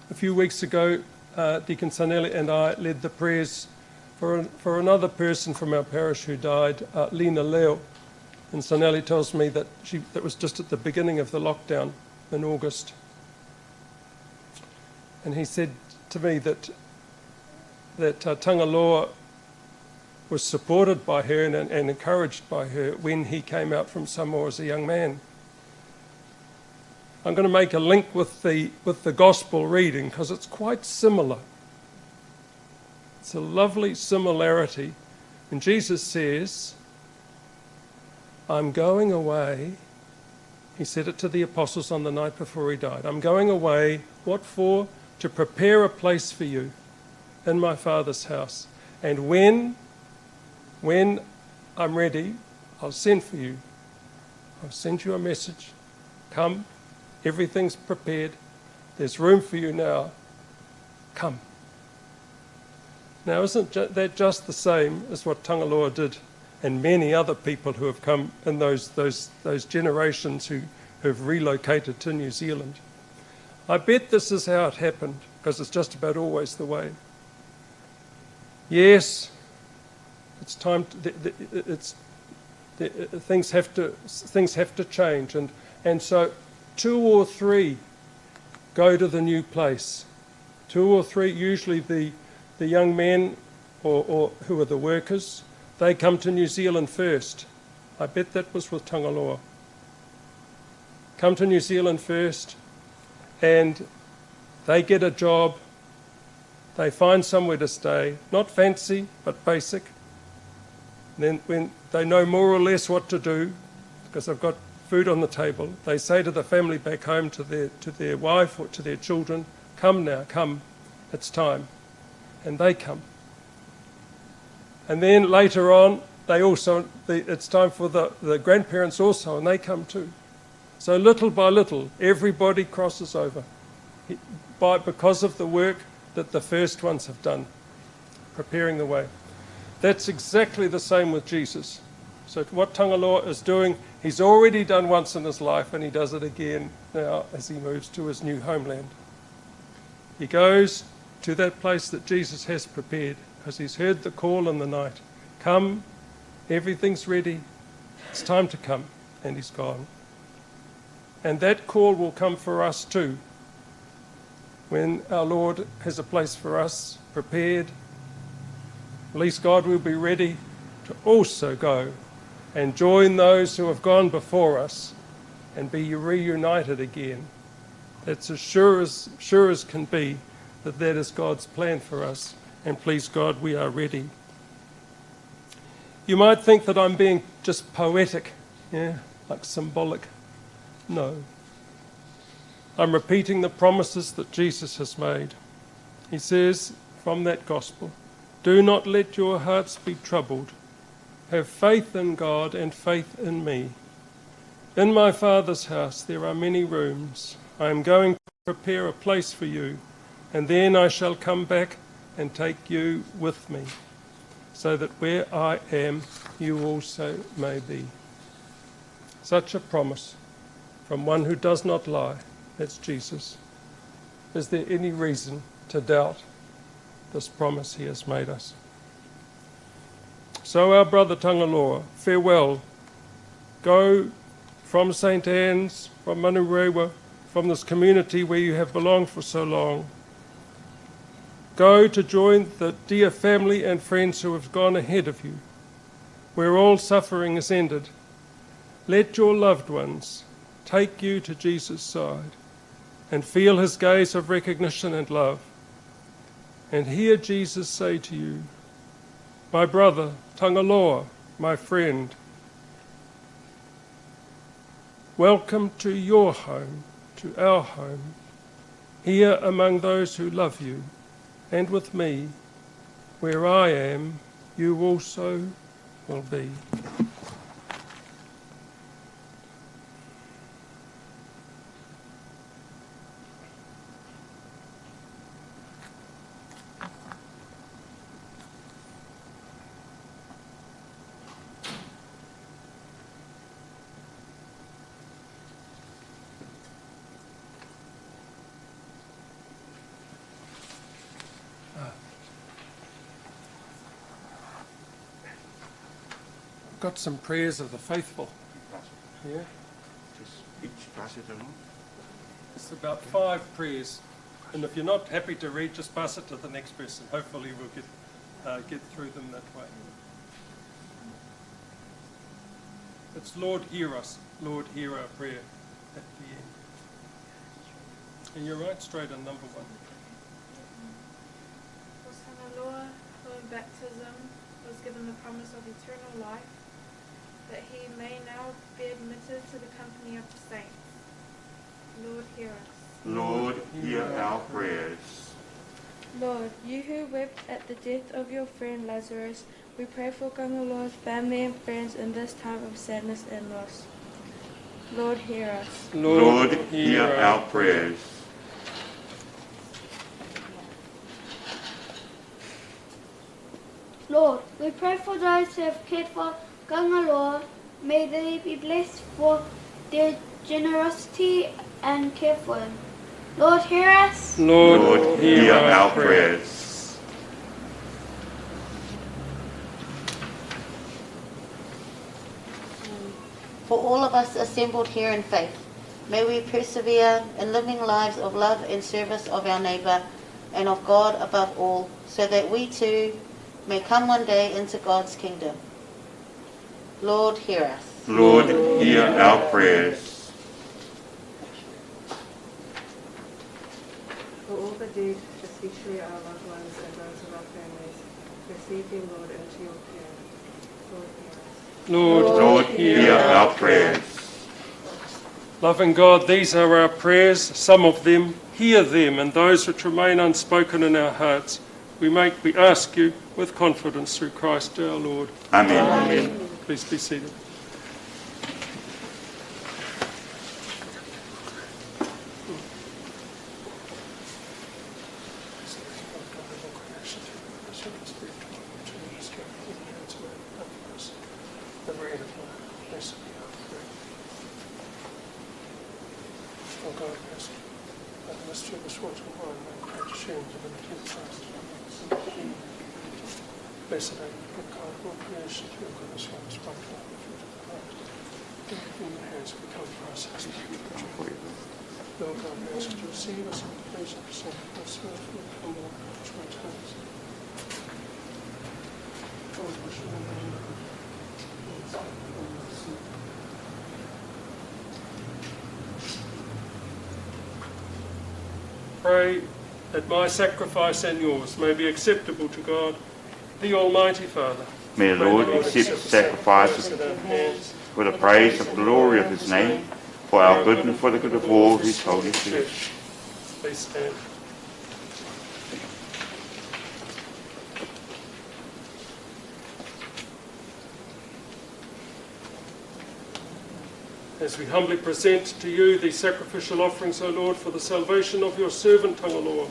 A few weeks ago, Deacon Sanelli and I led the prayers for another person from our parish who died, Lena Leo. And Sanelli tells me that that was just at the beginning of the lockdown in August. And he said to me that Tagaloa was supported by her and encouraged by her when he came out from Samoa as a young man. I'm going to make a link with the gospel reading because it's quite similar. It's a lovely similarity. And Jesus says, I'm going away. He said it to the apostles on the night before he died. I'm going away. What for? To prepare a place for you in my Father's house. And when I'm ready, I'll send for you. I'll send you a message. Come. Everything's prepared. There's room for you now. Come. Now, isn't that just the same as what Tagaloa did and many other people who have come in those generations who have relocated to New Zealand? I bet this is how it happened, because it's just about always the way. Yes, it's time. To, it's things have to, things have to change, and so 2 or 3 go to the new place. 2 or 3, usually the young men or who are the workers, they come to New Zealand first. I bet that was with Tagaloa. Come to New Zealand first, and they get a job. They find somewhere to stay, not fancy, but basic. And then when they know more or less what to do, because they've got food on the table, they say to the family back home, to their wife or to their children, "Come now, come, it's time." And they come. And then later on, it's time for the grandparents also, and they come too. So little by little, everybody crosses over because of the work that the first ones have done, preparing the way. That's exactly the same with Jesus. So what Tangaloa is doing, he's already done once in his life, and he does it again now as he moves to his new homeland. He goes to that place that Jesus has prepared, because he's heard the call in the night. Come, everything's ready, it's time to come, and he's gone. And that call will come for us too, when our Lord has a place for us prepared. At least God will be ready to also go and join those who have gone before us and be reunited again. That's as sure as can be that is God's plan for us, and please God, we are ready. You might think that I'm being just poetic, yeah, like symbolic. No. I'm repeating the promises that Jesus has made. He says from that gospel, "Do not let your hearts be troubled. Have faith in God and faith in me. In my Father's house there are many rooms. I am going to prepare a place for you, and then I shall come back and take you with me, so that where I am, you also may be." Such a promise from one who does not lie. That's Jesus. Is there any reason to doubt this promise he has made us? So our brother Tangaloa, farewell. Go from St. Anne's, from Manurewa, from this community where you have belonged for so long. Go to join the dear family and friends who have gone ahead of you, where all suffering is ended. Let your loved ones take you to Jesus' side and feel his gaze of recognition and love, and hear Jesus say to you, "My brother, Tangaloa, my friend, welcome to your home, to our home, here among those who love you, and with me, where I am, you also will be." Got some prayers of the faithful. Yeah.
Just each pass it along.
It's about 5 prayers, and if you're not happy to read, just pass it to the next person. Hopefully we'll get through them that way. It's Lord, hear us, Lord, hear our prayer at the end. And you're right straight on number 1.
Was Tangaloa, who in baptism was given the promise of eternal life, that he may now be admitted to the company of the saints. Lord, hear us.
Lord, hear our prayers.
Lord, you who wept at the death of your friend Lazarus, we pray for Gangaloa's family and friends in this time of sadness and loss. Lord, hear us.
Lord, hear our prayers.
Lord, we pray for those who have cared for Gangaloa. May they be blessed for their generosity and care for him. Lord, hear us.
Lord, hear our prayers.
For all of us assembled here in faith, may we persevere in living lives of love and service of our neighbour and of God above all, so that we too may come one day into God's kingdom. Lord, hear us.
Lord, hear our prayers.
For all the dead, especially our loved ones and those of our families, receive them, Lord, into your care. Lord, hear us.
Lord,
Lord, hear our prayers.
Loving God, these are our prayers, some of them. Hear them, and those which remain unspoken in our hearts. We ask you with confidence through Christ our Lord.
Amen. Amen.
Please be seated. Pray that my sacrifice and yours may be acceptable to God, the Almighty Father.
May the Lord accept the sacrifice for the praise of the glory of his name, for our good and for the good of all his holy church.
Please stand. As we humbly present to you these sacrificial offerings, O Lord, for the salvation of your servant Tagaloa,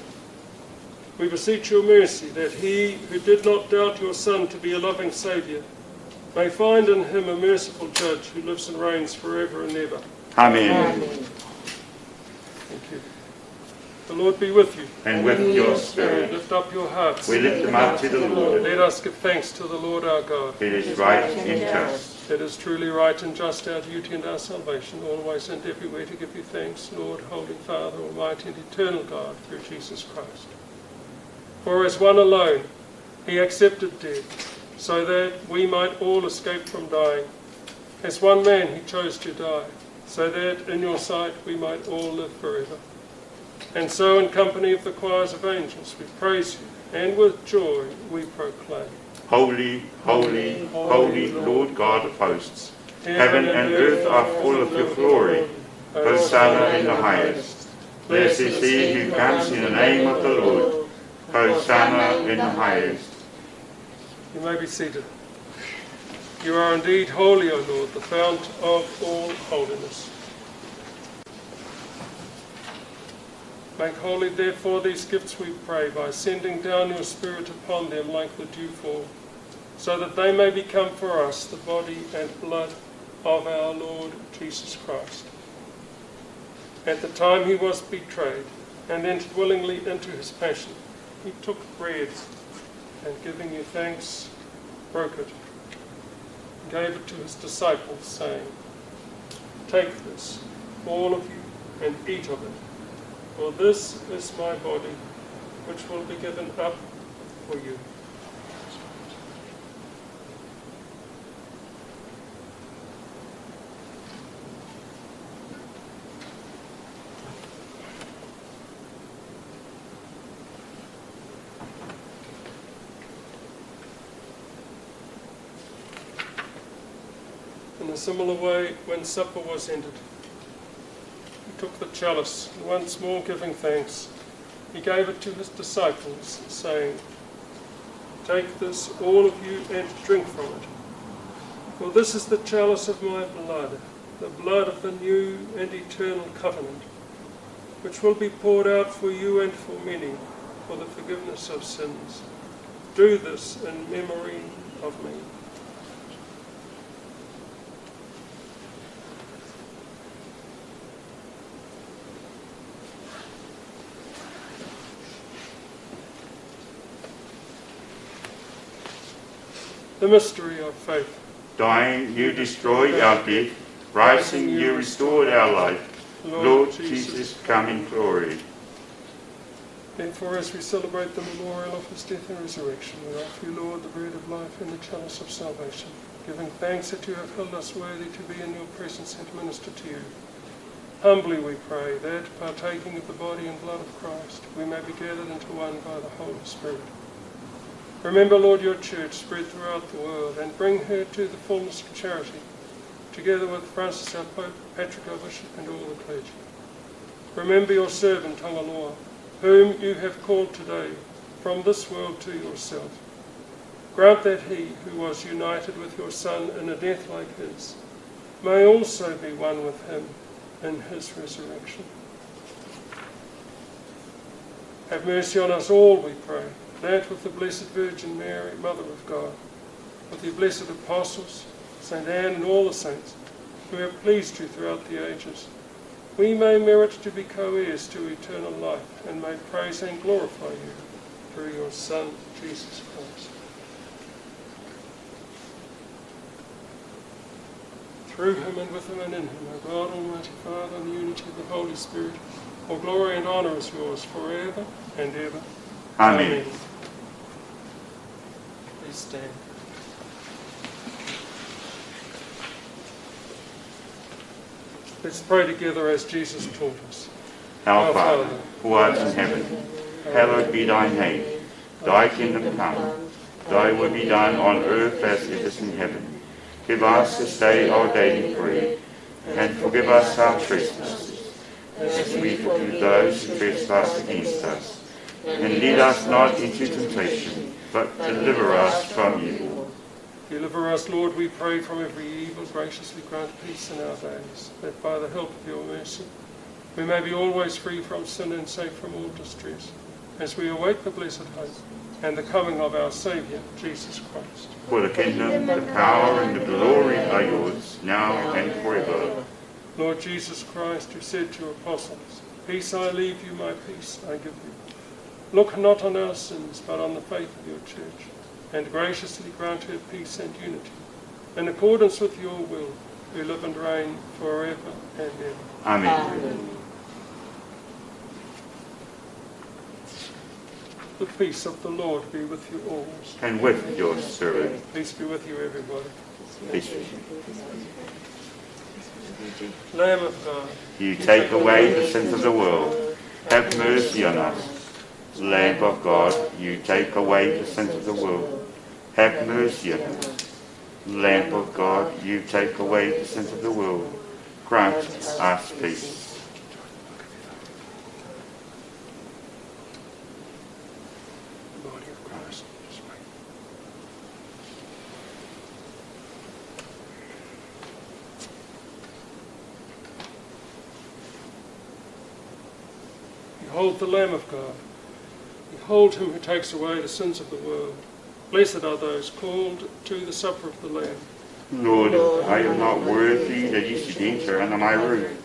we beseech your mercy that he who did not doubt your Son to be a loving Saviour may find in him a merciful judge who lives and reigns forever and ever.
Amen. Amen.
Thank you. The Lord be with you.
And with your spirit.
Lift up your hearts.
We lift them up to the Lord.
Let us give thanks to the Lord our God.
It is right and just.
It is truly right and just, our duty and our salvation, always and everywhere to give you thanks, Lord, Holy Father, Almighty and eternal God, through Jesus Christ. For as one alone he accepted death, so that we might all escape from dying. As one man he chose to die, so that in your sight we might all live forever. And so in company of the choirs of angels we praise you, and with joy we proclaim.
Holy, holy, holy Lord God of hosts, heaven and earth are full of your glory. Hosanna in the highest. Blessed is he who comes in the name of the Lord. Hosanna in the highest.
You may be seated. You are indeed holy, O Lord, the fount of all holiness. Make holy, therefore, these gifts, we pray, by sending down your Spirit upon them like the dewfall, so that they may become for us the body and blood of our Lord Jesus Christ. At the time he was betrayed and entered willingly into his passion, he took bread and, giving you thanks, broke it and gave it to his disciples, saying, "Take this, all of you, and eat of it. For this is my body, which will be given up for you." In a similar way, when supper was ended, he took the chalice, and once more giving thanks, he gave it to his disciples, saying, "Take this, all of you, and drink from it. For this is the chalice of my blood, the blood of the new and eternal covenant, which will be poured out for you and for many for the forgiveness of sins. Do this in memory of me." The mystery of faith.
Dying, you destroyed our death. Rising, you restored our life. Lord Jesus, come in glory.
Therefore, as we celebrate the memorial of his death and resurrection, we offer you, Lord, the bread of life and the chalice of salvation, giving thanks that you have held us worthy to be in your presence and minister to you. Humbly we pray that, partaking of the body and blood of Christ, we may be gathered into one by the Holy Spirit. Remember, Lord, your church spread throughout the world, and bring her to the fullness of charity, together with Francis our Pope, Patrick our Bishop, and all the clergy. Remember your servant Tangaloa, whom you have called today from this world to yourself. Grant that he who was united with your Son in a death like his may also be one with him in his resurrection. Have mercy on us all, we pray, that with the Blessed Virgin Mary, Mother of God, with the blessed apostles, St. Anne and all the saints, who have pleased you throughout the ages, we may merit to be co-heirs to eternal life, and may praise and glorify you through your Son, Jesus Christ. Through him and with him and in him, O God, Almighty Father, in the unity of the Holy Spirit, all glory and honour is yours forever and ever.
Amen.
Amen. Please stand. Let's pray together as Jesus taught us.
Our Father, who art in heaven, hallowed be thy name. Thy kingdom come, thy will be done on earth as it is in heaven. Give us this day our daily bread, and forgive us our trespasses, as we forgive those who trespass against us. And lead us not into temptation, but deliver us from evil.
Deliver us, Lord, we pray, from every evil. Graciously grant peace in our days, that by the help of your mercy we may be always free from sin and safe from all distress, as we await the blessed hope and the coming of our Saviour, Jesus Christ.
For the kingdom, the power, and the glory are yours, now and forever.
Lord Jesus Christ, who said to your apostles, Peace I leave you, my peace I give you. Look not on our sins, but on the faith of your church, and graciously grant her peace and unity, in accordance with your will, who live and reign forever and ever.
Amen. Amen.
The peace of the Lord be with you always.
And with your spirit.
Peace be with you, everybody.
Peace be with
you. Lamb of God,
you take away the sins of the world. Have mercy on us. Lamb of God, you take away the sins of the world. Have mercy on us. Lamb of God, you take away the sins of the world. Grant us peace.
Body of Christ. Behold the Lamb of God. Behold him who takes away the sins of the world. Blessed are those called to the supper of the Lamb.
Lord, I am not worthy that you should enter under my roof,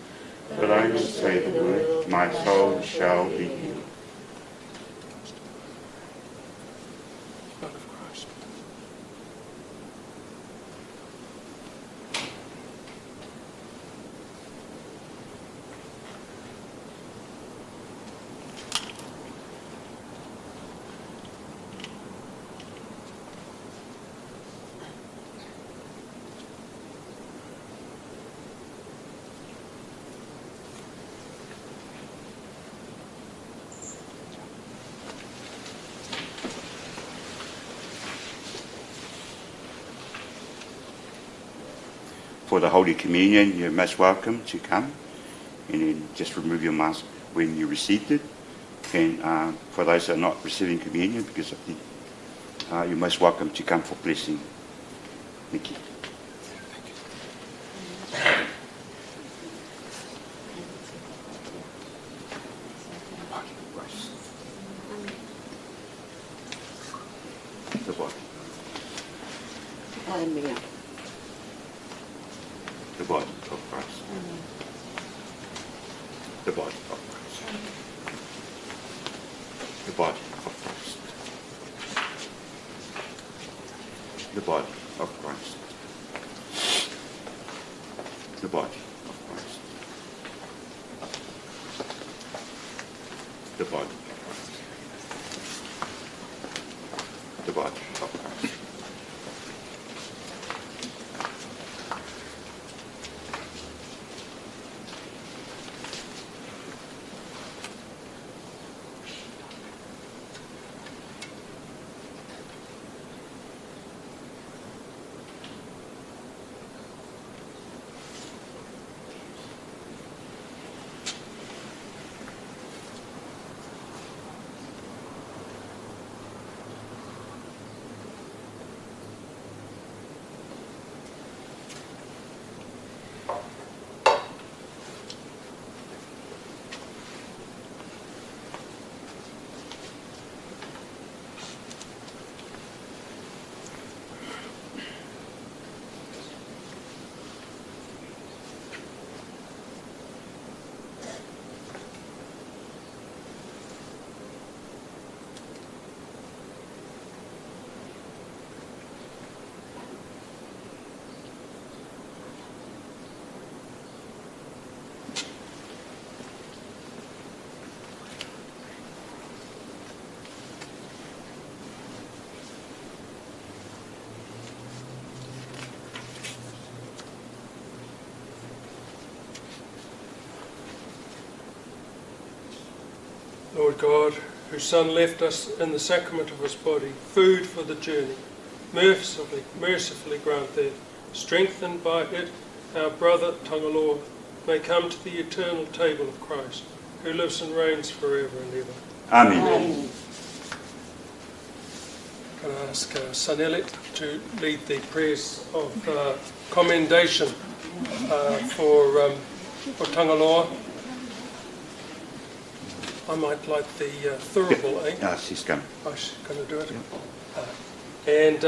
but only say the word, my soul shall be healed.
Blood of Christ.
For the Holy Communion, you're most welcome to come and then just remove your mask when you received it. And for those that are not receiving communion, because of the, you're most welcome to come for blessing. Thank you.
Thank you.
The body.
Amen.
The body of Christ.
Amen.
The body of Christ. The body of Christ. The body of Christ. The body of Christ. The body of Christ. The body of Christ.
Lord God, whose Son left us in the sacrament of his body, food for the journey, mercifully, mercifully grant that, strengthened by it, our brother Tangaloa may come to the eternal table of Christ, who lives and reigns forever and ever.
Amen. Amen.
Can I ask Sanele to lead the prayers of commendation for Tangaloa? I might light the thurible, eh?
Yeah, she's coming.
Oh, she's going to do it? Yeah. And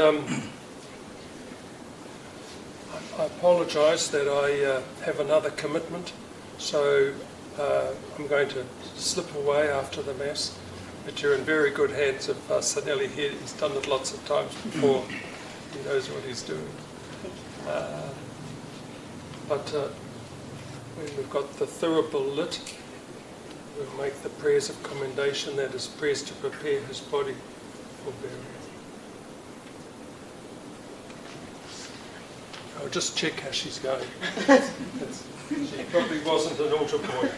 I apologise that I have another commitment, so I'm going to slip away after the Mass, but you're in very good hands of Sanelli here. He's done it lots of times before. He knows what he's doing. But when we've got the thurible lit, we'll make the prayers of commendation, that is, prayers to prepare his body for burial. I'll just check how she's going. She probably wasn't an altar boy.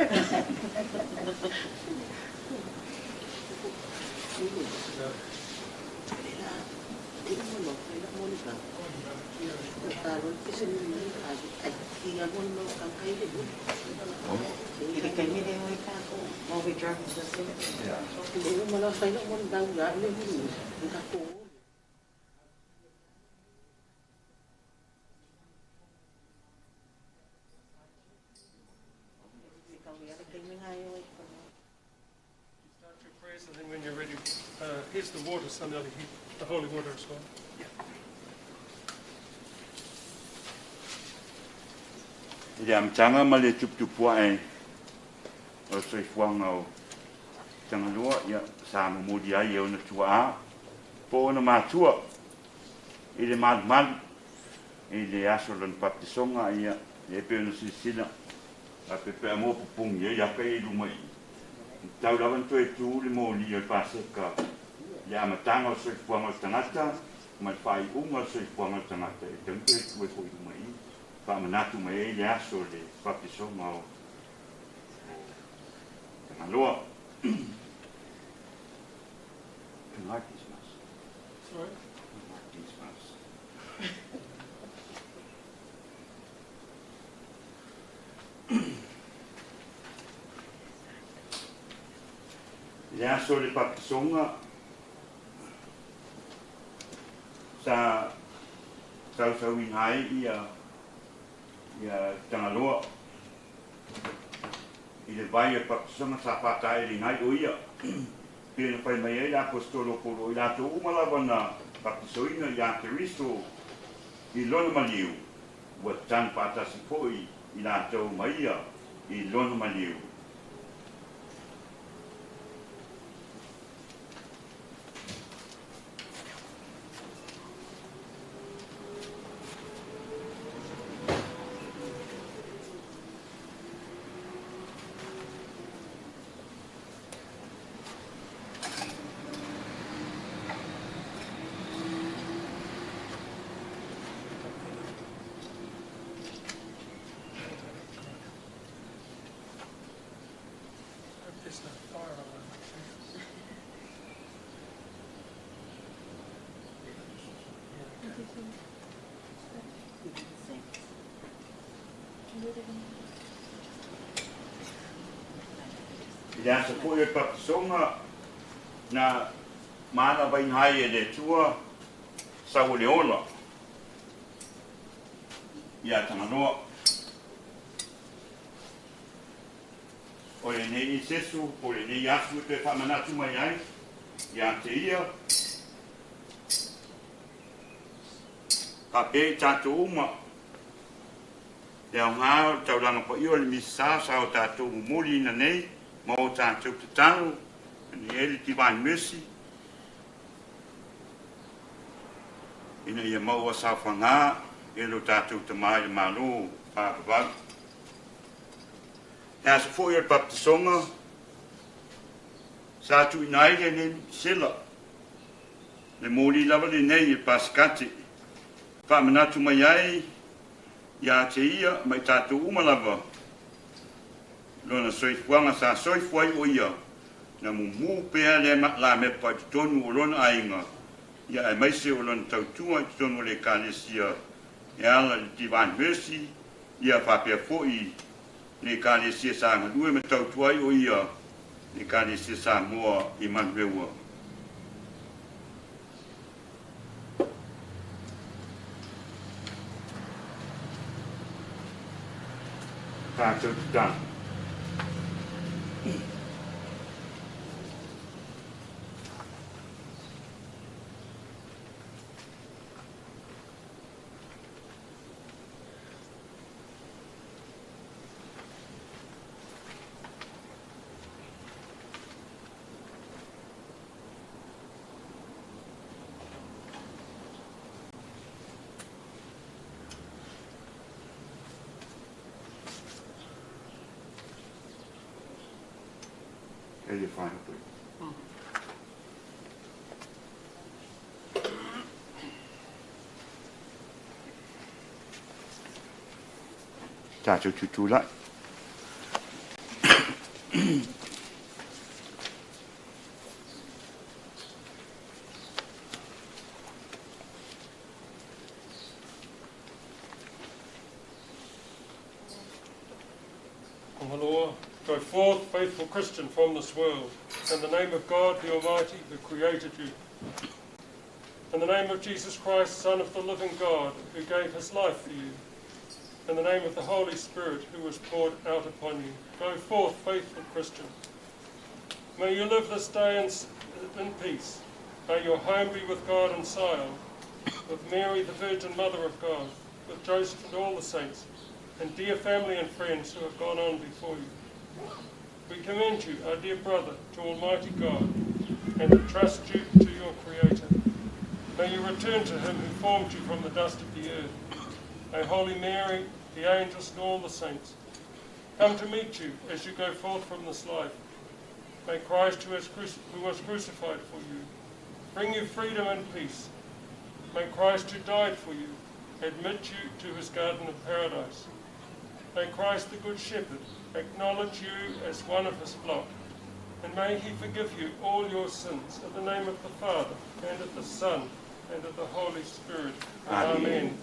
No. Start your prayers, and then when you're ready, here's the water, Sanelli, the holy water as well. Yeah.
I le amataga ma le tuputupuaʻe o le soifuaga o Tagaloa, ia sa momoli ai e ona tuaʻā po o ona matua i le malumalu i le aso lona papatisoga, ia e pei ona silasila a pepea mo pupugi ai aka ia i luma i tau lava na toe tū le moli o le paseka i le amataga o le soifuaga o le tagata ma le faaiuga o le soifuaga o le tagata e tau toe tū ai foʻi luma i faamanatu mai ai le aso le papatisoga o Tagaloa. Do you like these masks?
Sorry?
I like these masks. I le aso le papatisoga sa sausauina ai ia ia Tagaloa i le vai o le papatisoga sa fataeleina ai o ia pei ona fai mai ai le aposetolo o Paulo, i latou uma lava na papatisoina iā Keriso i lona maliu, ua tanu faatasi foʻi i latou ma ia i lona maliu.
Hope there's no fire alarm.
I le aso foʻi o le papatisoga na manavaina ai e le Atua sau o le ola iā Tagaloa. O lenei sesu po o lenei aso e toe faamanatu mai ai iā te ia faapea i tatou uma le aogā o le taulaga paia o le Misa sa o tatou momoliina nei ma o tatou tatalo ina ia le Divine Mercy ina ia maua saofagā e lo tatou Tamā i le Malo faavavau. He aso foʻi o le papatisoga sa tuuina ai lenei sela le moli lava lenei e Pasekate faamanatu mai ai iā te ia ma i tatou uma lava lona soifuaga sa soifua ai o ia Na mumu pea lea lamepa i totonu o lona aiga, ia aemaise o lona tautua i totonu o le Ekalesia e ala i le Divine Mercy, ia faapea foi le Ekalesia sa galue ma tautua ai o ia le Ekalesia Samoa i Manurewa. Tātou tatalo. E le whai hope. Tātou tūtū lai.
Tagaloa, go forth, faithful Christian, from this world, in the name of God the Almighty, who created you. In the name of Jesus Christ, Son of the living God, who gave his life for you. In the name of the Holy Spirit, who was poured out upon you. Go forth, faithful Christian. May you live this day in peace. May your home be with God in Sion, with Mary, the Virgin Mother of God, with Joseph and all the saints, and dear family and friends who have gone on before you. We commend you, our dear brother, to Almighty God, and entrust you to your Creator. May you return to him who formed you from the dust of the earth. May Holy Mary, the angels, and all the saints come to meet you as you go forth from this life. May Christ, who was crucified for you, bring you freedom and peace. May Christ, who died for you, admit you to his garden of paradise. May Christ, the Good Shepherd, acknowledge you as one of his flock, and may he forgive you all your sins, in the name of the Father, and of the Son, and of the Holy Spirit.
Amen.
Amen.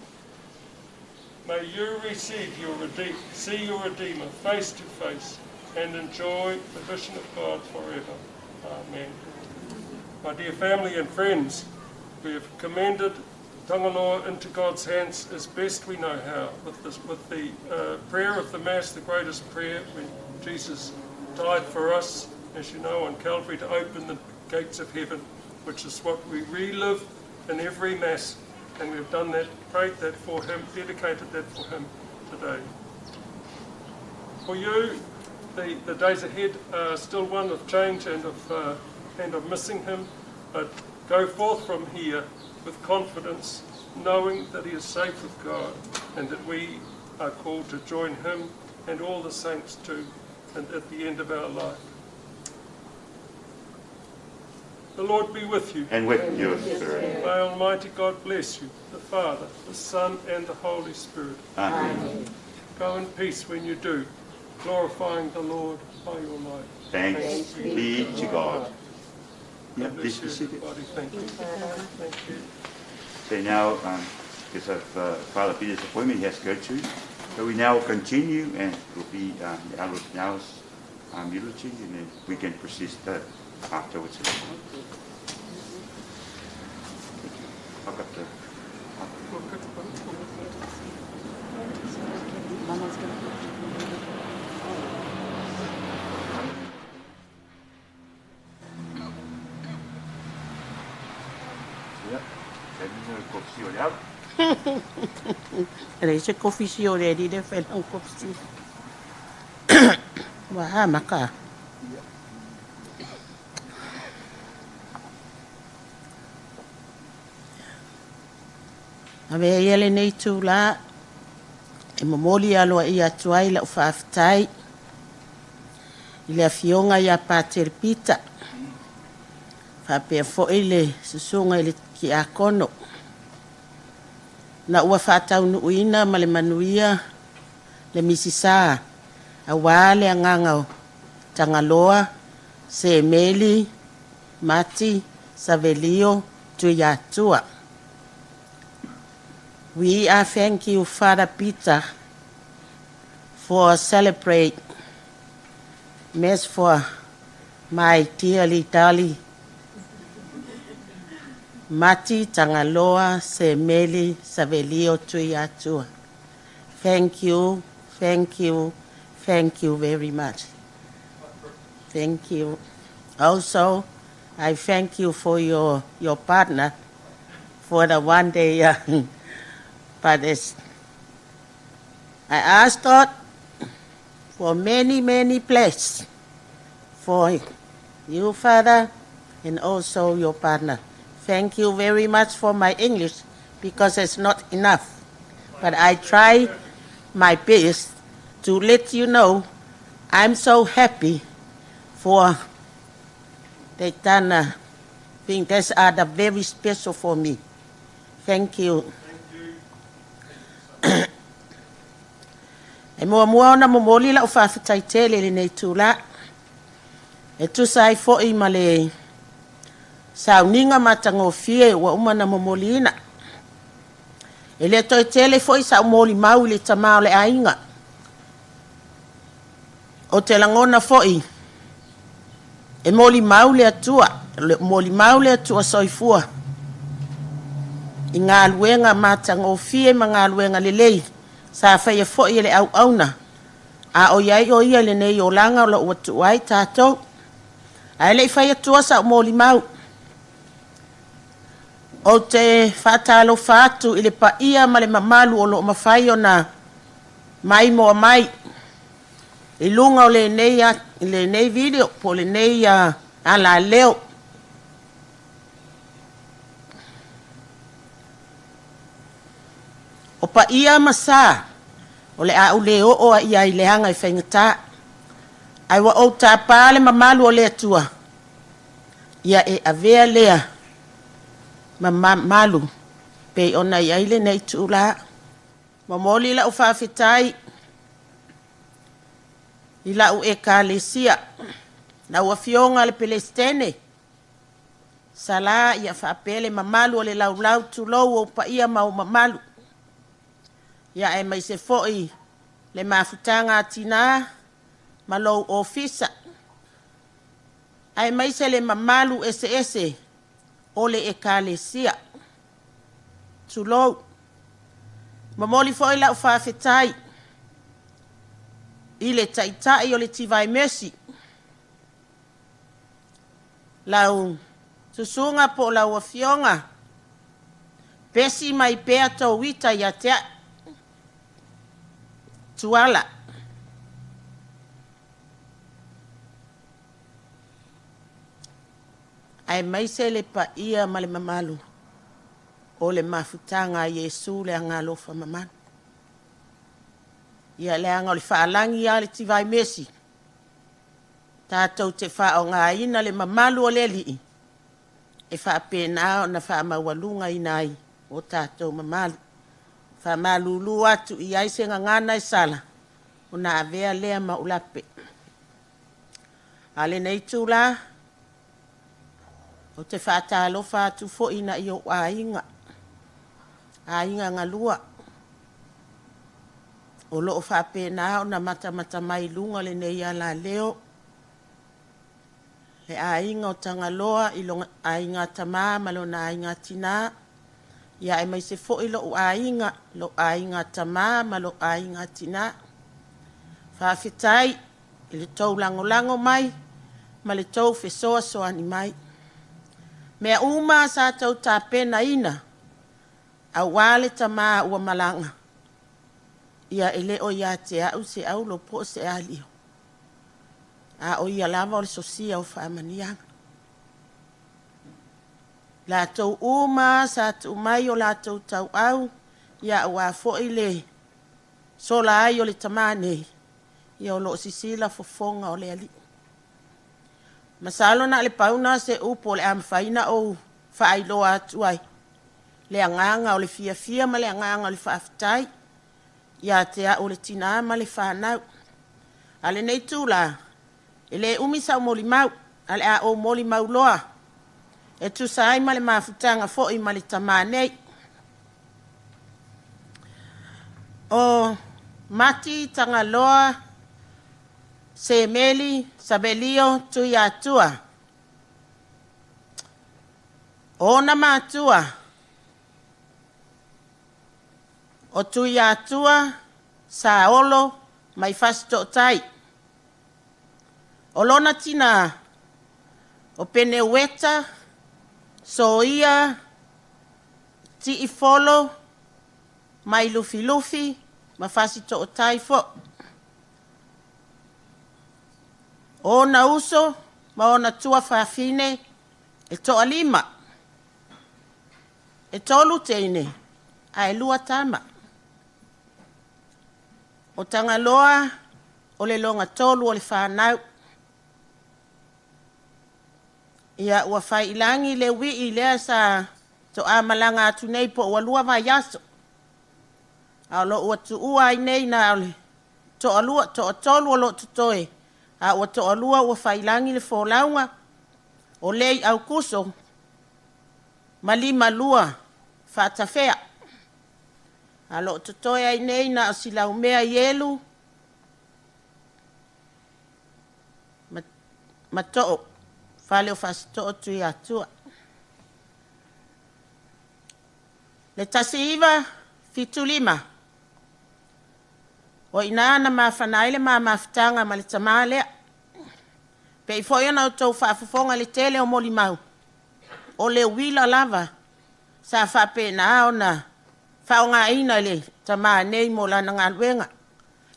May you receive your see your Redeemer face to face, and enjoy the vision of God forever. Amen. My dear family and friends, we have commended Tagaloa into God's hands as best we know how, with the prayer of the Mass, the greatest prayer, when Jesus died for us, as you know, on Calvary, to open the gates of heaven, which is what we relive in every Mass, and we've done that, prayed that for him, dedicated that for him today. For you, the days ahead are still one of change and of missing him, but go forth from here with confidence, knowing that he is safe with God and that we are called to join him and all the saints too, and at the end of our life. The Lord be with you.
And with your spirit.
May Almighty God bless you, the Father, the Son, and the Holy Spirit.
Amen. Amen.
Go in peace when you do, glorifying the Lord by your life.
Thanks be to God. Yeah,
please
be seated.
Thank you. Thank you.
So now, because of Father Peter's appointment, he has to go to. So we now continue, and it will be the Adult Now's eulogy, and then we can proceed afterwards. Thank you. I've got the.
E le se kofisi o le ali le whailang kofisi. Wa ha maka. Ave ia lenei tūlā, e momoli aloa ia atu ai lau faafetai i le afioga ia Patele Pita, faapea foi le susuga i le Tiakono. Na ua faataunuuina ma le manuia le misisā, auā le agaga o Tagaloa Semeli Mati Savelio Tuiatua. We are thank you, Father Peter, for celebrate Mass for my dearly darling Mati Tangaloa Semeli Savelio Tuiatua. Thank you, thank you, thank you very much. Thank you. Also, I thank you for your partner for the one day. But it's, I asked God for many, many blessings for you, Father, and also your partner. Thank you very much for my English because it's not enough. But I try my best to let you know I'm so happy for they done a thing that are the very special for me. Thank you. E muamua ona momoli la'u faafetai tele i lenei itulā. E tusa ai fo'i ma le sauniga matagofie ua uma na momoliina. E le toe tele fo'i sa'u molimau i le tamā o le aiga. O te lagona fo'i, e molimau le Atua, molimau le Atua soifua. I galuega matagofie ma galuega lelei, sa faia fo'i e le auauna. A o iai o ia lenei olaga o loo ua tuu ai tatou. Ae le'i fai atua sa'u molimau. Ou te faatalofa atu i le paia ma le mamalu o loo mafai ona maimoa mai i luga o lenei video po o lenei alaleo. O paia ma sa o le a ou le oo ai ai leaga e faigata. Ae ua ou tapā le mamalu o le Atua ia e avea lea ma mamalu pei ona i ai lenei itulā. Momoli la'u faafetai i la'u ekalesia, lau afioga le Pelesitene, Sala ia faapea le mamalu o le laulau tulou ou paia ma ou mamalu. Ia aemaise fo'i le mafutaga a tinā ma lou ofisa. Aemaise le mamalu eseese o le ekalesia. Tulou. Momoli fo'i la'u faafetai i le Ta'ita'i o le Divine Mercy, lau susuga po o lau afioga Pesi mai pea tou ita ia te a'u Tuala. Aemaise le paia ma le mamalu o le mafutaga a Iesu le Agaalofa mamalu. Ia leaga o le faalagi a le Divine Mercy, tatou te faaaogāina le mamalu o le Alii e faapena ona faamaualugaina ai o tatou mamalu. Faamalulū atu i ai se gagana e sala, ona avea lea ma ou lape. A lenei itulā, ou te faatalofa atu fo'i i ou aiga, aiga galua, o loo faapena ona matamata mai luga lenei alaleo, le aiga o Tagaloa i lona aiga tamā ma lona aiga tinā, ia aemaise fo'i lo'u aiga, lo'u aiga tamā ma lo'u aiga tinā. Faafetai i le tou lagolago mai ma le tou fesoasoani mai. Mea uma sa tou tapenaina auā le tamā ua malaga, ia e le o ia te a'u se aulo po o se alio. A o ia lava o le sosia o faamanuiaga. Latou uma sa tuu mai o latou tauau, ia auā fo'i le sola ai o le tamā nei, ia o loo sisila fofoga o le Alii. Masalo na o le pau na se upu o le a mafai ona ou faailoa atu ai le agaga o le fiafia ma le agaga o le faafetai ia te a'u le tinā ma le fanau. A lenei itulā, e le umi sa'u molimau. Ae o le a ou molimau loa e tusa ai ma le mafutaga foi ma le tamā nei. O Mati Tagaloa Semeli Savelio Tuiatua. O ona matua o Tuiatua Saolo mai Fasitootai. O lona tinā o Peneueta Soia Tiifolo mai Lufilufi ma Fasitootai fo'i. O ona uso ma ona tuafafine e toalima. E 3 teine ae 2 tama. O Tagaloa o le loga tolu o le whanau. Ia ua whailangi le wii lea sa to a malanga atu nei po ua lua vai aso. A lo ua tuua ai nei na ole toa lua, toa tolu o lo tutoe. A ua toa lua ua whailangi le fōlauga o lei au kuso ma lima lua whaatawhea. A lo tutoe ai nei na o silaumea ielu ma too fale o fasito'o tui atua. Le 1975 o ina na mafana ai le mamafutaga ma le tamā lea. Pei foi ona outou faafofoga le tele o molimau, o le uila lava sa faapena ona faaaogāina i le tamā nei mo lana galuega.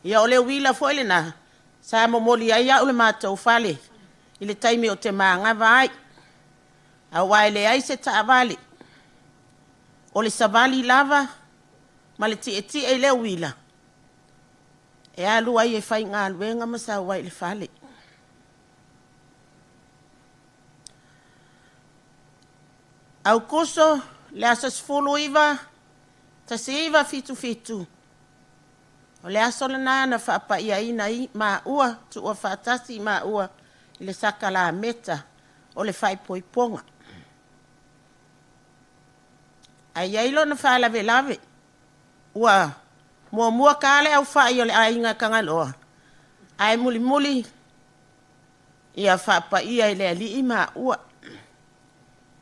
Ia o le uila foi lenā sa momoli ai au le matou fale i le taimi o te magava ai. Auā e leai se taavale. O le savali lava ma le tietie i le uila e alu ai e faigaluega ma sau ai i le fale. Aukuso le aso 19 1977 o le aso lenā na faapaiaina i maua tuua faatasi i maua i le sakalameta o le faaipoipoga. Ae i ai lona faalavelave ua muamua ka le aufai o le aiga Tagaloa ae mulimuli ia faapaia i le alii maua.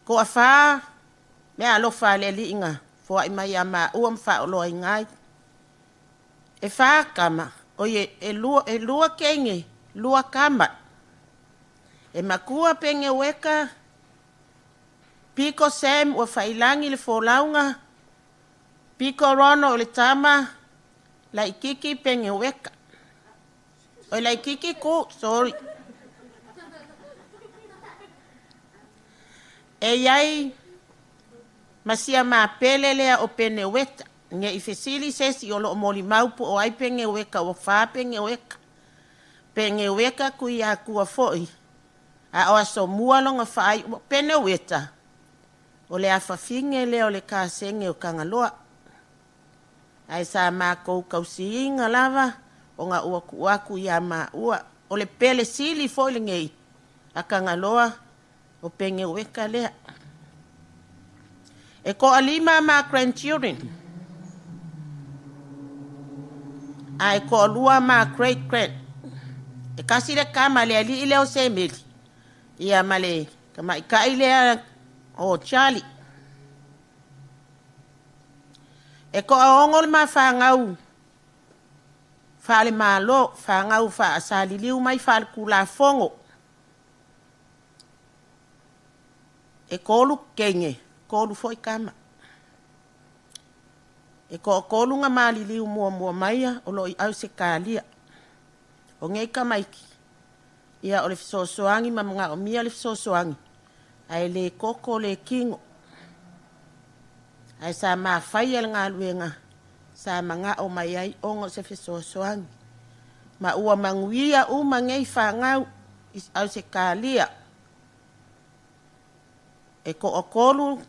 Toa-fa mea alofa a le alii na foai mai ia maua ma faaoloaina ai. E 4 kama, oi e 2 teine, 2 kama. E matua Pengeueka, Piko Sam ua failangi le fōlauga, Piko Rono o le tama, Laikiki Pengeueka. Oi Laikiki ku, sorry. E iai masia mapele lea o Peneueta. Nge i fesili sesi o loo molimau po o ai Pengeueka ua fa Pengeueka. Pengeueka kui akua foi. A o aso mua longa faai ua Peneueta. O le afafinge lea o le kasenge o Kangaloa. Ae sa makou kausiiga lava o ga ua tuu atu ia maua. O le pele sili foi lenei a Kangaloa o Pengeueka lea. E toalima ma grandchildren. Ae toalua ma great grand. E kasi le kama le alii lea o Semeli. Ia ma le tamaitai lea o Charlie. E toaono le mafagau faale malo, fagau faasaliliu mai faale kulafogo. E 3 teine, 3 foi kama. E toatolu na maliliu muamua maia o loo i Ausetalia. O nei tamaiti, ia o le fesoasoani ma manaomia le fesoasoani, ae le koko le kino. Ae sa mafaia le galuega sa manao mai ai ona o se fesoasoani. Ma ua manuia uma nei fagau i Ausetalia. E toatolu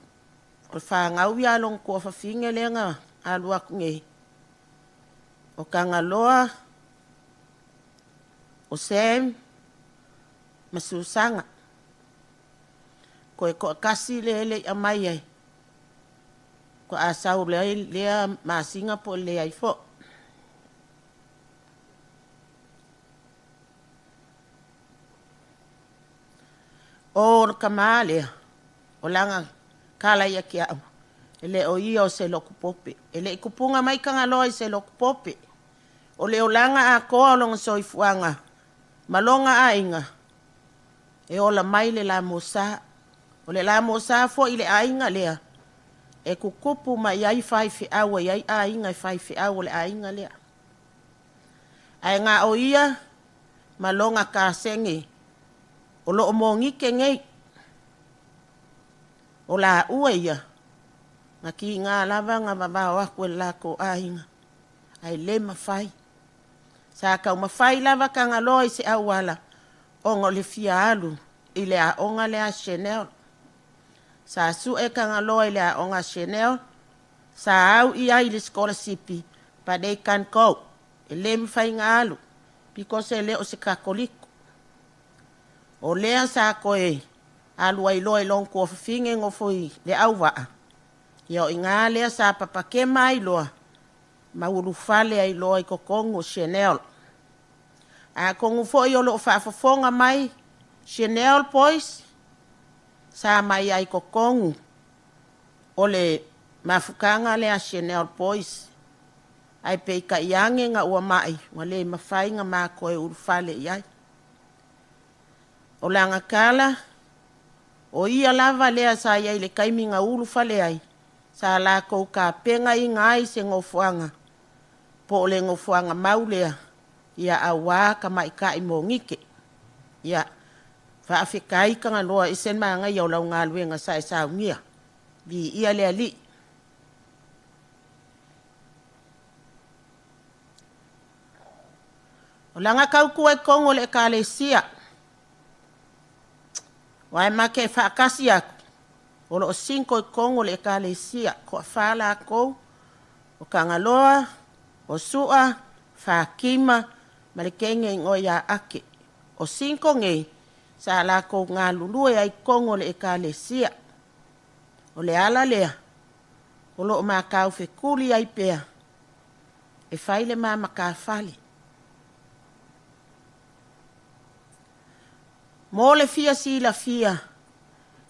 o le fagau ia lona tuafafine lea na alu atu nei. O Tagaloa, o Sam ma Susaga. Koe toʻatasi lea e leʻi aumai ai faatoa sau lea masina po o le leai foʻi. O le kamā lea, o laga kala ia te a'u, e le o ia o se lotu pope. E leʻi tupuga mai Tagaloa i se lotu pope. O le olaga atoa o lona soifuaga ma lona aiga, e ola mai le lamosā. O le lamosā foʻi le aiga lea, e tutupu mai ai faifeau ai ai aiga e faifeau o le aiga lea. Ae na o ia ma lona kasene o loo monike nei. O laua ia, na kiga lava na vavao aku e le latou aiga, ae le mafai. Sa taumafai lava Tagaloa i se auala, ona o le fia alu i le aoga lea a Chanel. Sa sue Tagaloa i le aoga a Chanel, sa au i ai i le sikolasipi, but they can't go. E le mafai na alu, because e le o se Katoliko. O lea sa toe alu ai loa i lona tuafafine nofo i Leauvaa, ia o iga lea sa papakema ai loa, ma ulufale ai loa i totonu o Chanel. Atonu foi o loo faafofoga mai Chanel Boys, sa mai ai totonu o le mafutaga lea a Chanel Boys. Ae peitai ane na ua mai, ua le mafai na ma toe ulufale i ai. O laga tala, o ia lava lea sa iai i le taimi na ulufale ai, sa latou tapenaina ai se nofoaga, po o le nofoaga mau lea, ia auā tamaita'i monike. Ia, faafetai Tagaloa e ese le manaia o lau galuega sa e saunia. Viia le Alii. O laga tautua i totonu o le Ekalesia, aua e ma te faatasi atu, o loo single i totonu o le Ekalesia, toafā latou, o Tagaloa, o Sua, Fatima ma le teine igoa ia Ake. O single nei, sa latou galulue ai i totonu o le Ekalesia. O le ala lea, o loo matau fetuli ai pea, e fai le ma matafale. Mo le fia silafia,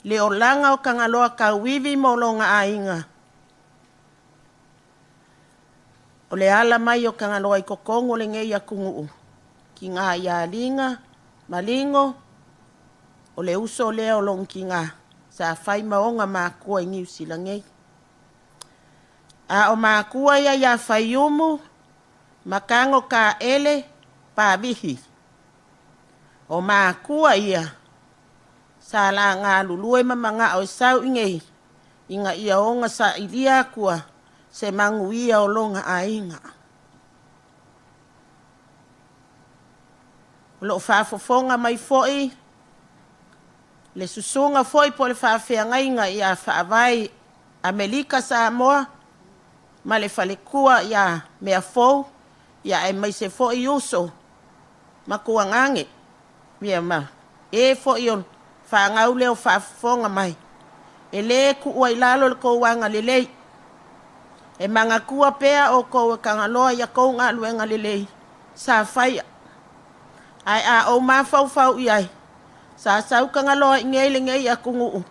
le olaga o Tagaloa Tauivi mo lona aiga, o le ala mai o Tagaloa i totonu o lenei atunuu, kiga ia Liga ma Ligo, o le uso lea o lona tiga, sa fai ma ona matua i Niu Sila nei. A o matua ia ia Faiumu, ma Tago Kaele, Pavihi. O matua ia, sa la galulue ma magao e sau i nei, ina ia oga sailia akua se manuia o lona aiga. O loo faafofoga mai foʻi le susuga foi po o le faafeagaiga ia Faavae Amelika Samoa ma le faletua ia Meafou, ia aemaise foi uso ma tuagage, ia ma e foi o fanau lea o faafofoga mai. E lē tuua i lalo le tou agalelei. E manatua pea outou e Tagaloa ia tou galuega lelei sa faia. Ae a ou mafaufau i ai, sa sau Tagaloa i nei lenei atunuu,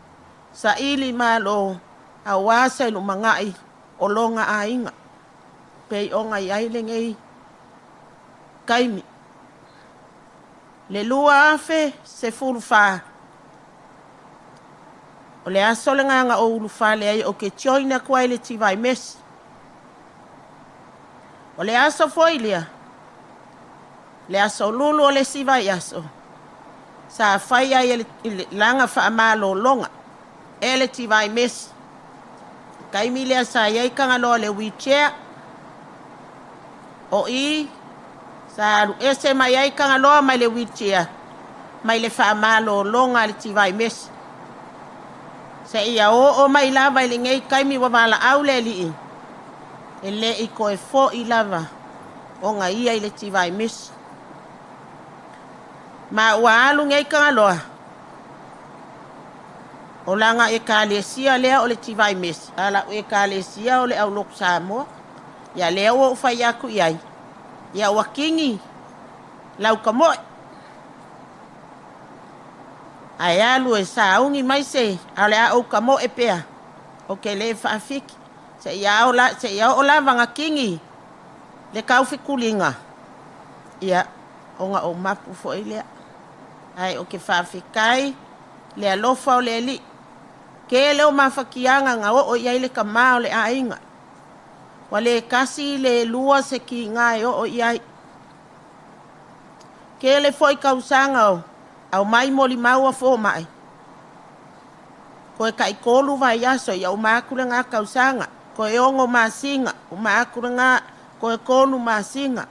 saili malo, auā se lumanaʻi o lona aiga. Pei ona i ai lenei taimi. Le 2014, o le aso lena na ou ulufale ai ou te join atu ai le Tivai Mesi. O le aso foi lea, le aso lulu o le isi vaiaso, sa fai ai e le laga faamalologa e le Tivai Mesi. Taimi lea sa i ai Tagaloa le wheelchair. O i, sa alu ese mai ai Tagaloa mai le wheelchair, mai le faamalologa a le Tivai Mesi. Seia oo mai lava i lenei taimi ua valaau le Alii, e leʻi toe foʻi lava ona ia i le Tivai Mesi. Ma ua alu nei Tagaloa, O laga ekalesia lea o le Tivai Mesi, a la'u ekalesia o le Aulotu Samoa. Ia lea ua ou fai atu i ai, ia ua kigi lau kamo'e. Ae alu e sauni mai se, a o le a ou kamo'e pea, o ke lē fa'afiki, se'ia se'ia o'o lava na kigi le taufetuliga, ia ona ou mapu fo'i lea. Ae o ke fa'afetai le alofa o le Ali'i. Tele o mafatiaga na o'o i ai le tamā o le aiga. Ua lē tasi le lua se kigā e o'o i ai. Tele fo'i tausaga o aumai molimau a foma'i. Toe ta'itolu vaiaso ia uma atu legā tausaga, toe 6 masina, uma atu legā, toe 3 masina.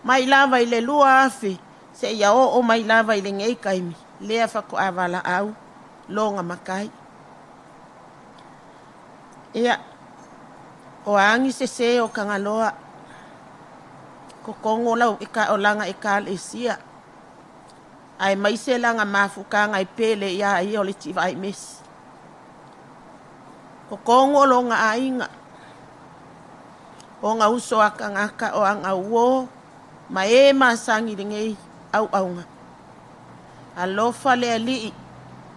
Mai lava i le 2000 se'ia o'o mai lava i lenei taimi, lea fato'a vala'au loga matai. Ia, o agi sesē o Tagaloa, totogo lau e o laga ekalesia, ae maise laga mafutaga e pele iā ia o le Tivaai Mesi. Totogo o loga aiga, ona uso a tagata o aga uō, ma e masani lenei auauga. Alofa le Ali'i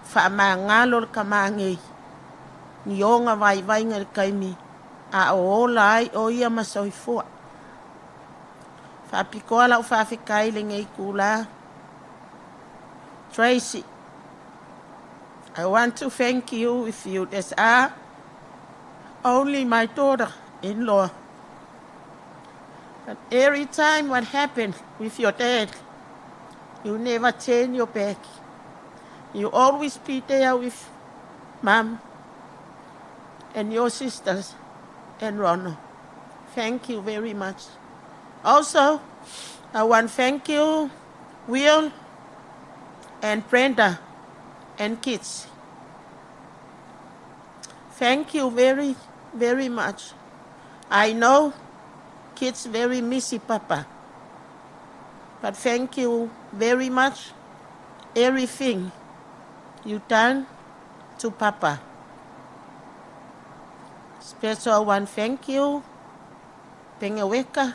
fa'amagalo le tamā nei, ni ona vaivaiga i le taimi a o ola ai o ia ma soifua. Fa'apitoa la'u fa'afetai lenei tulā. Tracy, I want to thank you if you as are only my daughter-in-law. But every time what happened with your dad, you never turn your back. You always be there with Mom and your sisters and Ronald. Thank you very much. Also, I want to thank you, Will and Brenda and kids. Thank you very, very much. I know kids very missy Papa. But thank you very much, everything you done to Papa. Special one thank you, Pengeweka.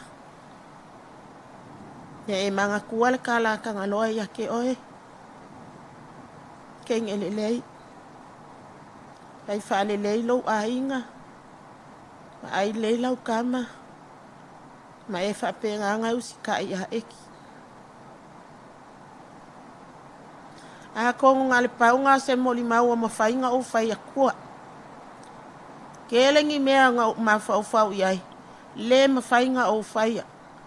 Ia e magakua le kalakagaloa ia ke oe. Keng e lelei. Lai fa'alelei lou aiga. Ma ai lei lau kama. Ma e fa'apegaga e usika'i ia eki. A kongo ngā le paunga se moli maua ma whainga o whai akua. Kele ngi mea nga o mawhaufau i ai. Le ma whainga o whaia.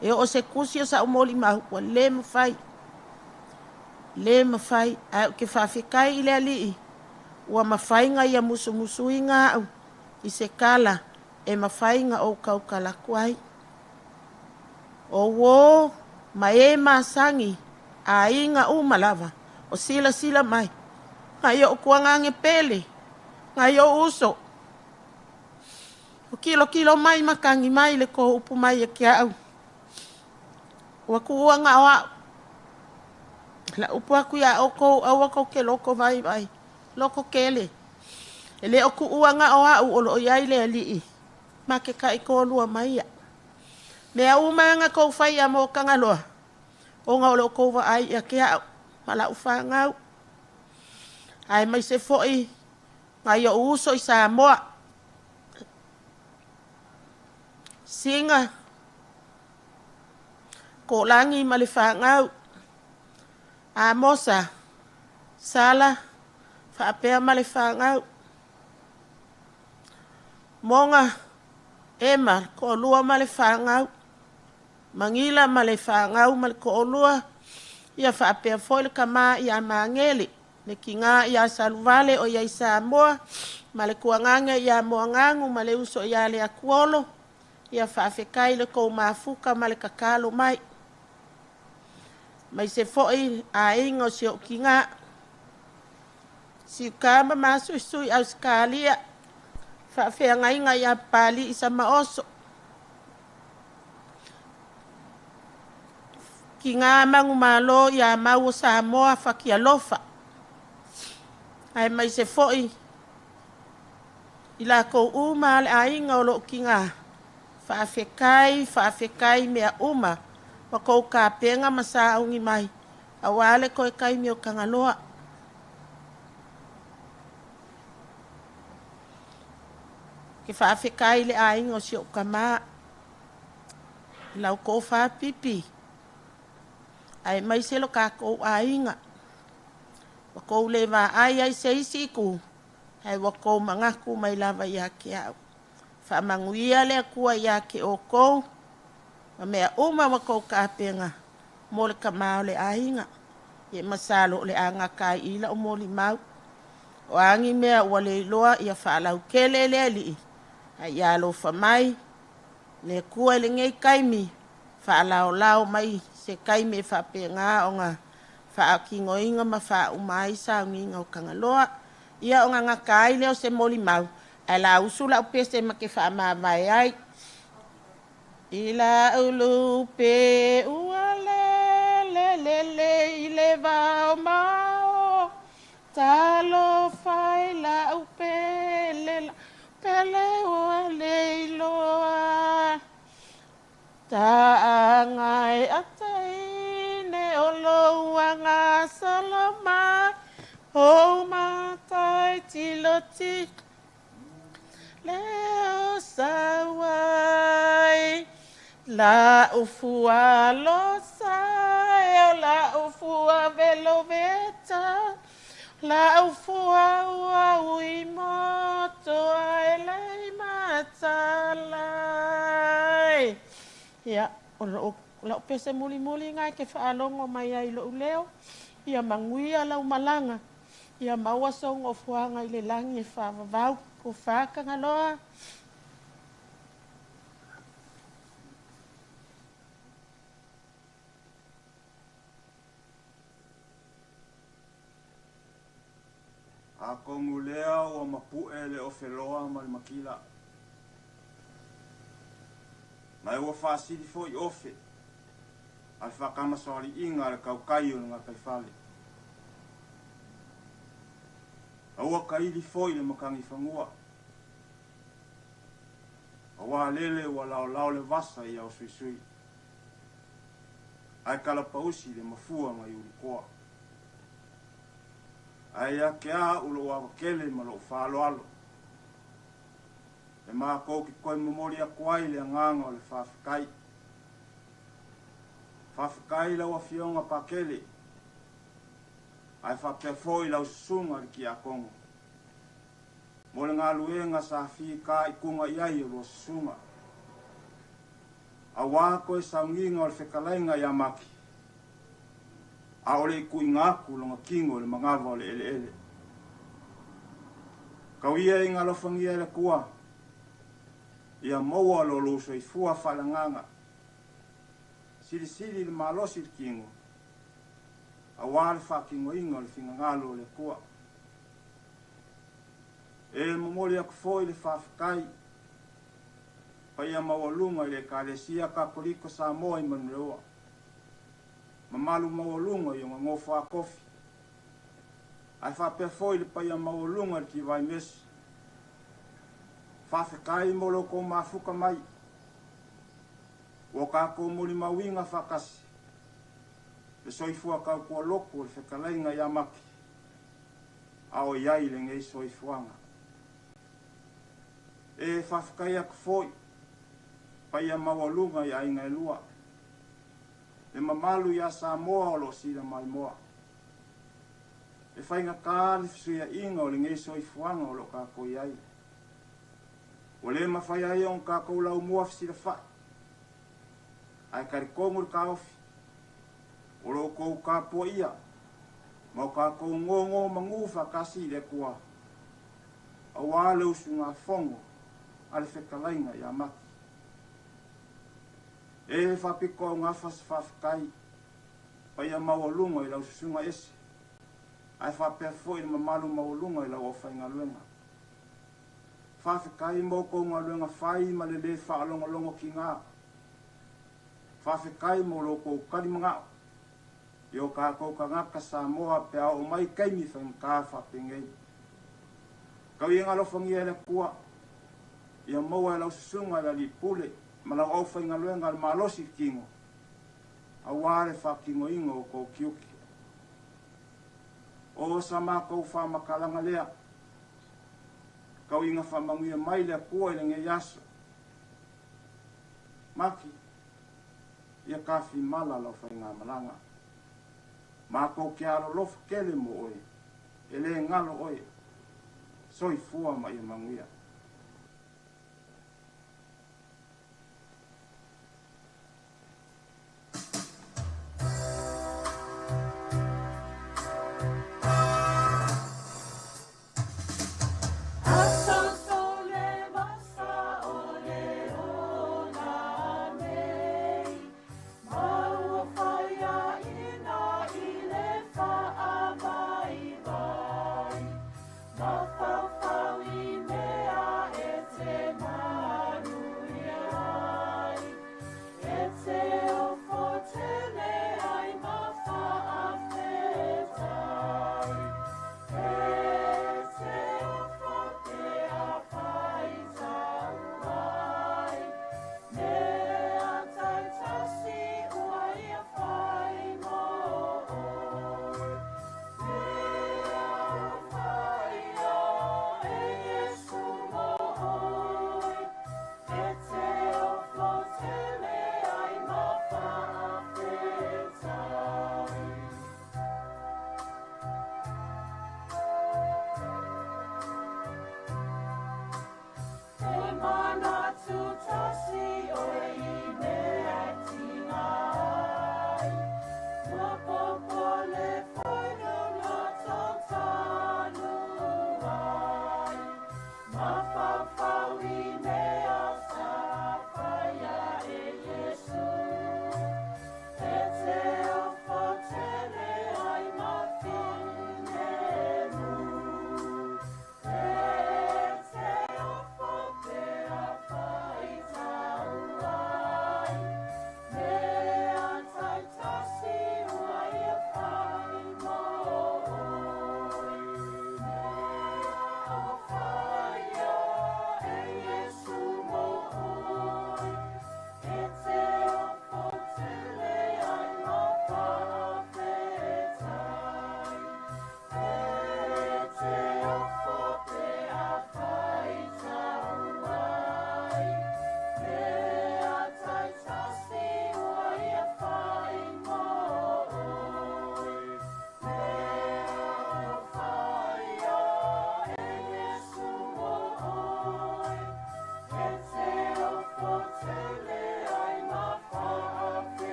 E o se kusi o sa o moli mau ua le ma whai. Le ma whai. Ai o ke whawhekai i le alii. Ua mawhainga ia musumusuiga au i se kala e mawhainga o kaukalaku ai. O uō ma e masangi aiga uma lava o silasila mai. Ngai o'u kuagaga pele, ngai o'u uso. O kilokilo mai makagi mai le kou upu mai e ke a'u. Ua ku'ua ga'o a'u. La upu aku iā ʻoukou aua kou ke loko vaivai, loko kele. E lē o kuʻua gaʻo aʻu o lo'o i ai le Ali'i ma ke kaʻikōlua mai ia. Mea uma aga kou faia mo Tagaloa, ona o lo'o kou vaai ia ke a'u ma la'u fāgau. Ae mai se fo'i ngai o'u uso i Samoa. Siga, Kolagi ma le fāgau. Amosa, Sala, fa'apea ma le fāgau. Moga, Ema, ko'olua ma le fāgau. Magila ma le fāgau ma le ko'olua. Ia fa'apea foi le kamā iā Magele. Le kigā iā Saluvale o iai Samoa. Ma le kuagaga iā Moagagu ma le uso iā le Akuolo. Ia fa'afetai le kou mafuka ma le tatalo mai. Mai se fo'i aiga o si o'u kigā. Siukā ma masuisui Ausekalia. Fa'afeagaiga iā Papali'i Samaoso. Kigā manumālō iā mau o Samoa Fakialofa. Ae mai se fo'i I lakou uma a le aiga o loo tiga, faafetai, faafetai mea uma ma kou tapena ma sauni mai auā le toe taimi o Tagaloa. Ke faafetai i le aiga o si ou tamā i la outou fāpipi aemaise lo tatou aiga, ua tou le vaai ai se isi itu ae ua tou manatu mai lava ia te au. Faamanuia le Atua ia te outou ma mea uma ua tou tapena mo le tamā o le aiga. Ia masalo o le a gata ai i i lau molimau. O a ni mea ua le iloa, ia faalautele le Alii, ae ia alofa mai le Atua i lenei taimi, faalaolao mai se taimi e faapena ona faatinoina ma faauma ai sauniga o Tagaloa. Ia ona gata ai lea o se molimau, ae la usu lau pese ma te faamavae ai. I lau lupe ua lele lele i le vao mao, talofa i lau pele, lau pele ua le iloa. Taaga e ataine o lou agasala mai, ou matai tilotilo leo sauai. Lau fua losa e o lau fua veloveta, lau fua ua ui moto ai lei matalai. Ia, o lau pese mulimuli ngai ke faalogo mai ai lou leo, ia manuia lau malaga, ia maua sou nofoaga i le lagi e faavavau. Tofa Tagaloa.
Atonu lea ua mapu'e le ofeloa ma le makila, ma e ua faasili foi ofe a le faatamasoaliiga a le tautai o le gataifale. A ua kaili foi le matagi fanua, auā lele ua laolao le vasa i aosuisui, ae talapausi le mafua nai ulikoa. Ae ia te a'u lo'u ava tele ma lo'u faaaloalo, e matou te toe momoli atu ai le agaga o le faafetai. Faafetai i lau Afioga Pakele, ae faapea foi lau susuga i le Tiakono, mo le galuega sa fitaituga i ai o lua susuga, auā toe sauniga o le fetalaiga ia Maki, a o le i tuuina atu lona tino i le manava o le eleele. Tau ia ina alofagia e le Atua, ia maua lo lou soifua faaleagaga, silisili le malosi i le tino, auā le faatinoina o le finagalo o le Atua. E momoli atu foi le faafetai paia maualuga i le Ekalesia Katoliko Samoa i Manuleua, mamalu maualuga i ona nofo a tofi, ae faapea foi le paia maualuga i le Tivaimesi. Faafetai mo lo outou mafuta mai, ua tatou molimauina faatasi le soifua tautua lotu o le fetalaiga ia Maki, a o i ai lenei soifuaga. E faafetai atu foi paia maualuga i aiga e lua, le mamalu ia Samoa o loo sila maimoa. E faigata le fesuia'iga o lenei soifuaga o loo tatou i ai, ua lē mafai ai ona tatou laumua fesilafa'i, ae talitonu le taofi o lo outou tapuaʻia ma o tatou gogō manū faatasi i le Atua auā le usugafono a le fetalaiga ia Maki. E faapito augafa se faafetai paia maualuga i lau susuga ese, ae faapea foi le mamalu maualuga i lau aufaigaluega. Faafetai mo outou galuega fai ma le lē faalogologo tigā. Faafetai mo lo outou talimana'o i o tatou tagata Samoa pe a oo mai taimi faigata faapenei. Tau ia ina alofagia e le Atua.
Ia maua e lau susuga i le alii pule ma lau aufaigaluega le malosi i le tino, auā le faatinoina o tou tiute. O sa matou faamatalaga lea, tau ina faamanuia mai le Atua i lenei aso. Maki, ia tafimala lau faigamalaga. Matou te alolofa tele mo oe, e le galo oe. Soifua ma ia manuia.
Mafaufau i mea.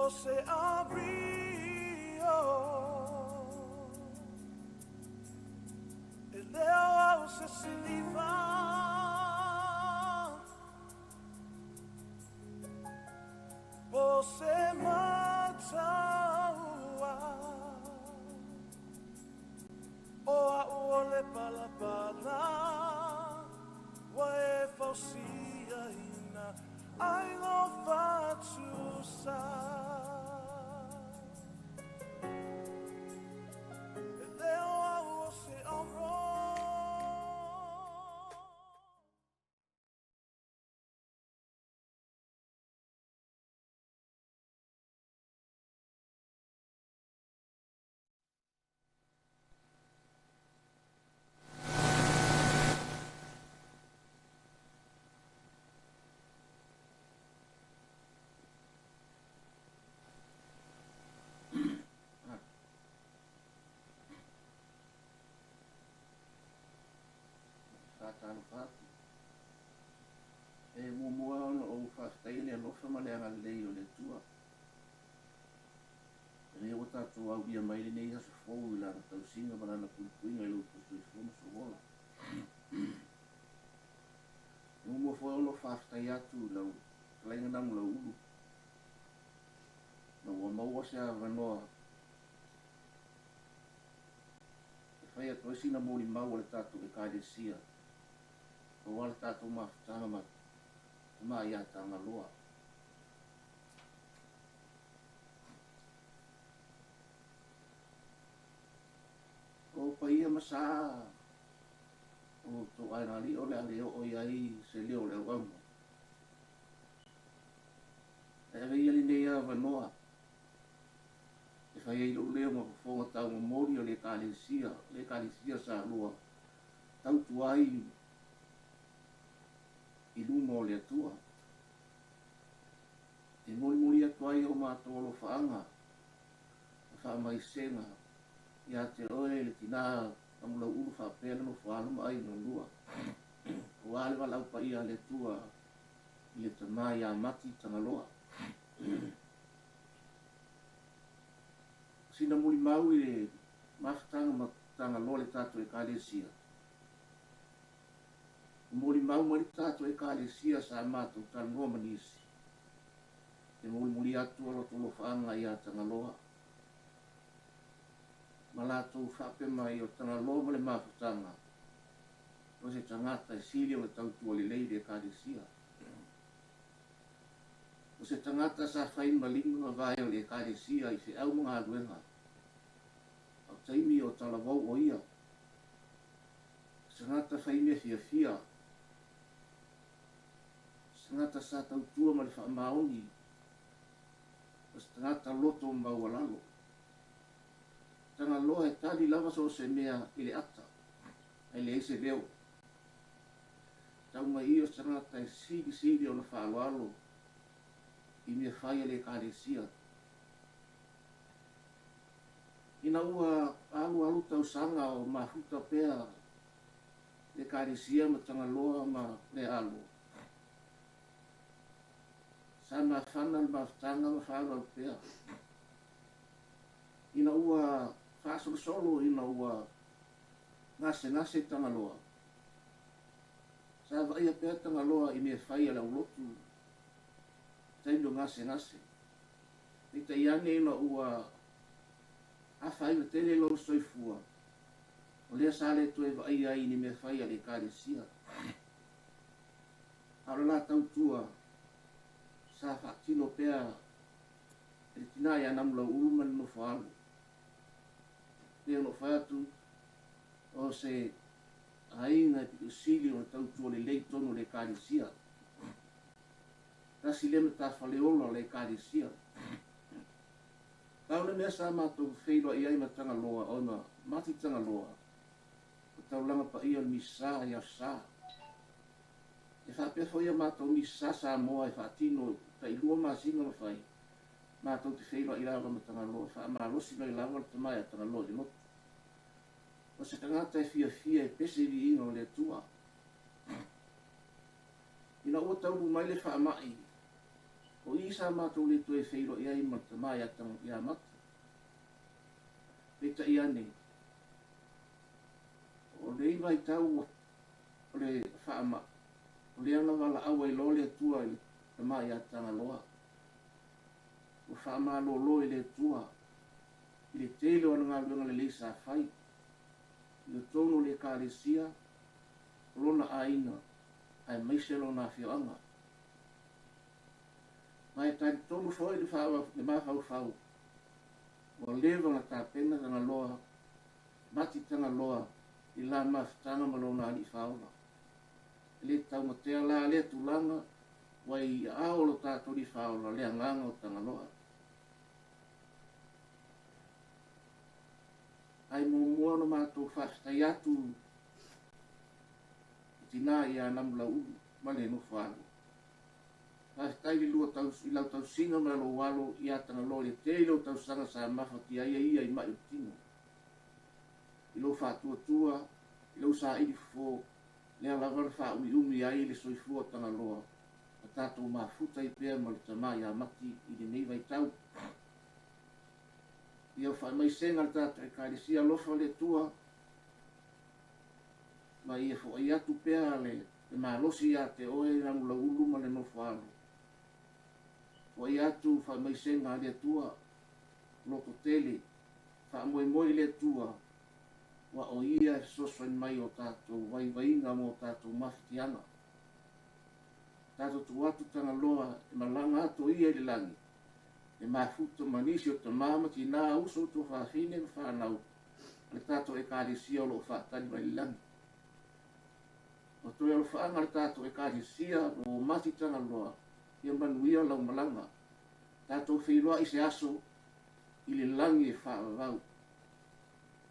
O se ario E leo au se siliva Po se mataua O au o le palapala Ua e fausia ina ai lo fatusa E leo au o se auro.
Faatalofa atu. E muamua ona ou faafetaia le alofa ma le agalelei o le Atua. O lea ua tatou aulia mai lenei aso fou i Lana tausiga ma Lana puipuiga i lo outou soifua ma sou ola. E muamua foi ona ou faafetai atu i lau fetalaiga Namulauulu, ina ua maua se avanoa e fai atu ai sina molimau a le tatou Ekalesia aua le tatou mafutaga ma Tama ia Tagaloa. O paia ma sa o lo outou aiga alii o le a le oo i ai se leo o le auauna. Ae ave ia lenei avanoa e fai ai lou leo ma fofoga taumomoli o le Ekalesia, le Ekalesia Samoa tautua ai i luma o le Atua. E molimoli atu ai o matou alofaaga ma faamaisega ia te oe le tinā Namulauulu faapea le nofo alo ma aiga lua, aua le valaau paia a le Atua i le tama ia Mati Tagaloa. O sina molimau i le mafutaga ma Tagaloa le tatou Ekalesia. Ua molimau mai le tatou Ekalesia sa matou talanoa ma nisi e molimoli atu o latou alofaaga ia Tagaloa ma latou faapea mai o Tagaloa ma le mafutaga o se tagata e sili ona tautua lelei i le Ekalesia. O se tagata sa fai ma lima ma vae o le Ekalesia i feau ma galuega, a o taimi o talavou o ia. O se tagata fai mea fiafia, o se tagata sa tautua ma le faamaoni, o se tagata loto maualalo. Tagaloa e tali lava so o se mea i le ata, ae leai se leo. Tau mai i o se tagata e silisili ona faaaloalo i mea fai a le Ekalesia. Ina ua alualu tausaga o mafuta pea le Ekalesia ma Tagaloa ma le alo, sa mafana le mafutaga ma faaaloalo pea. Ina ua faasolosolo ina ua gasegase Tagaloa, sa vaaia pea Tagaloa i mea fai a le aulotu i taimi o gasegase. Peitai ane ina ua afaina tele lona soifua, o lea sa le toe vaaia ai i ni mea fai a le Ekalesia. A o le la tautua sa faatino pea e le tinā ia Namulauulu ma le nofo alo. Pei ona ou fai atu, o se aiga e pito sili ona tautua lelei i totonu o le Ekalesia. Tasi lea matafaleola o le Ekalesia. Pau le mea sa matou feiloai ai ma Tagaloa ona mati Tagaloa, o taulaga paia o le Misa i Aso Sa. E faapea foi a matou Misa Samoa e faatino tailua masina ma fai, matou te feiloai lava ma Tagaloa, e faamalosi mai lava le tama ia Tagaloa i le lotu. O se tagata e fiafia e pese i viiga o le Atua. Ina ua taunuu mai le faamai, O i sa matou le toe feiloai ai ma le tama ia Mati. Peitai ane, o lenei vaitau o le faamai, o lea na valaau ai loa le Atua i le tama ia Tagaloa. Ua faamalolo e le Atua i le tele o ana galuega lelei sa fai i totonu o le Ekalesia, o lona aiga, aemaise lona afioaga. Ma e talitonu foi le mafaufau, ua leva ona tapena Tagaloa, Mati Tagaloa i la mafutaga ma lona Alii Faaola. E le taumatea la lea tulaga, ua i aao o lo tatou Alii Faaola le agaga o Tagaloa. Ae muamua ona matou faafetai atu i tinā ia Namulauulu ma le nofo alo. Faafetai i le lua i lau tausiga ma lou alo ia Tagaloa i le tele o tausaga sa mafatia ai ia i mai o le tino. I lou faatuatua, i lou saili fofo, lea lava na faaumiumi ai le soifua o Tagaloa, ma tatou mafuta ai pea ma le tama ia Mati i lenei vaitau. Ia faamaisega le tatou Ekalesia alofa o le Atua, ma ia foai atu pea le malosi ia te oe Namulauulu ma le nofo alo. Foai atu faamaisega a le Atua, loto tele, faamoemoe i le Atua, ua o ia e fesoasoani mai o tatou vaivaiga ma o tatou mafatiaga. Tatou tuu atu Tagaloa e malaga atu o ia i le lagi, e mafuta ma nisi o tama ma tinā, uso, tuafafine ma fanau a le tatou Ekalesia o lo o faatali mai i le lagi. O toe alofaaga le tatou Ekalesia o Mati Tagaloa, ia manuia lau malaga. Tatou feiloai se aso i le lagi e faavavau.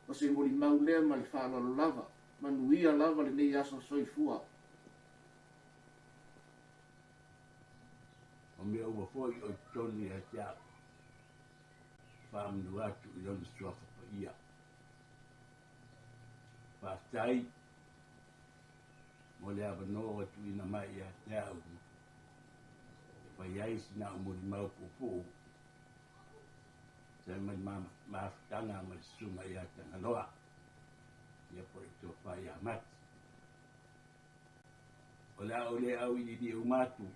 O se molimau lea ma le faaaloalo lava, manuia lava lenei aso soifua.
O mea uma foi o i totonu ia te au, faamanu atu i lona suafa paia. Faafetai mo le avanoa ua tuuina mai ia te au e fai ai sina au molimau puupuu tusa ai ma le mafutaga ma le susuga ia Tagaloa, ia po o le tofa ia Mati. O le a ou le auiliili uma atu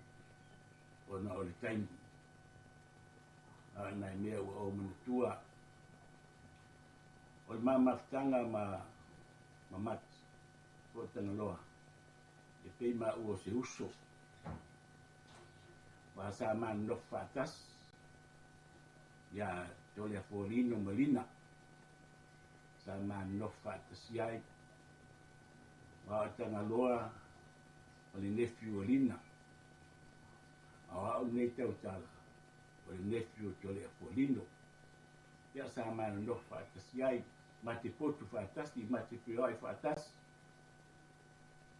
ona o le taimi, a o nai mea ua ou manatua o le ma mafutaga ma Mati po o Tagaloa, e pei maua o se uso. Aua sa ma nonofo faatasi ia Toleafoaline ma Lina, sa ma nonofo faatasi ai. Aua o Tagaloa o le nephew o Lina, a o au lenei tautala o le nephew o Toleafoalino. Ia sa ma nonofo faatasi ai, ma te potu faatasi, ma te feoai faatasi.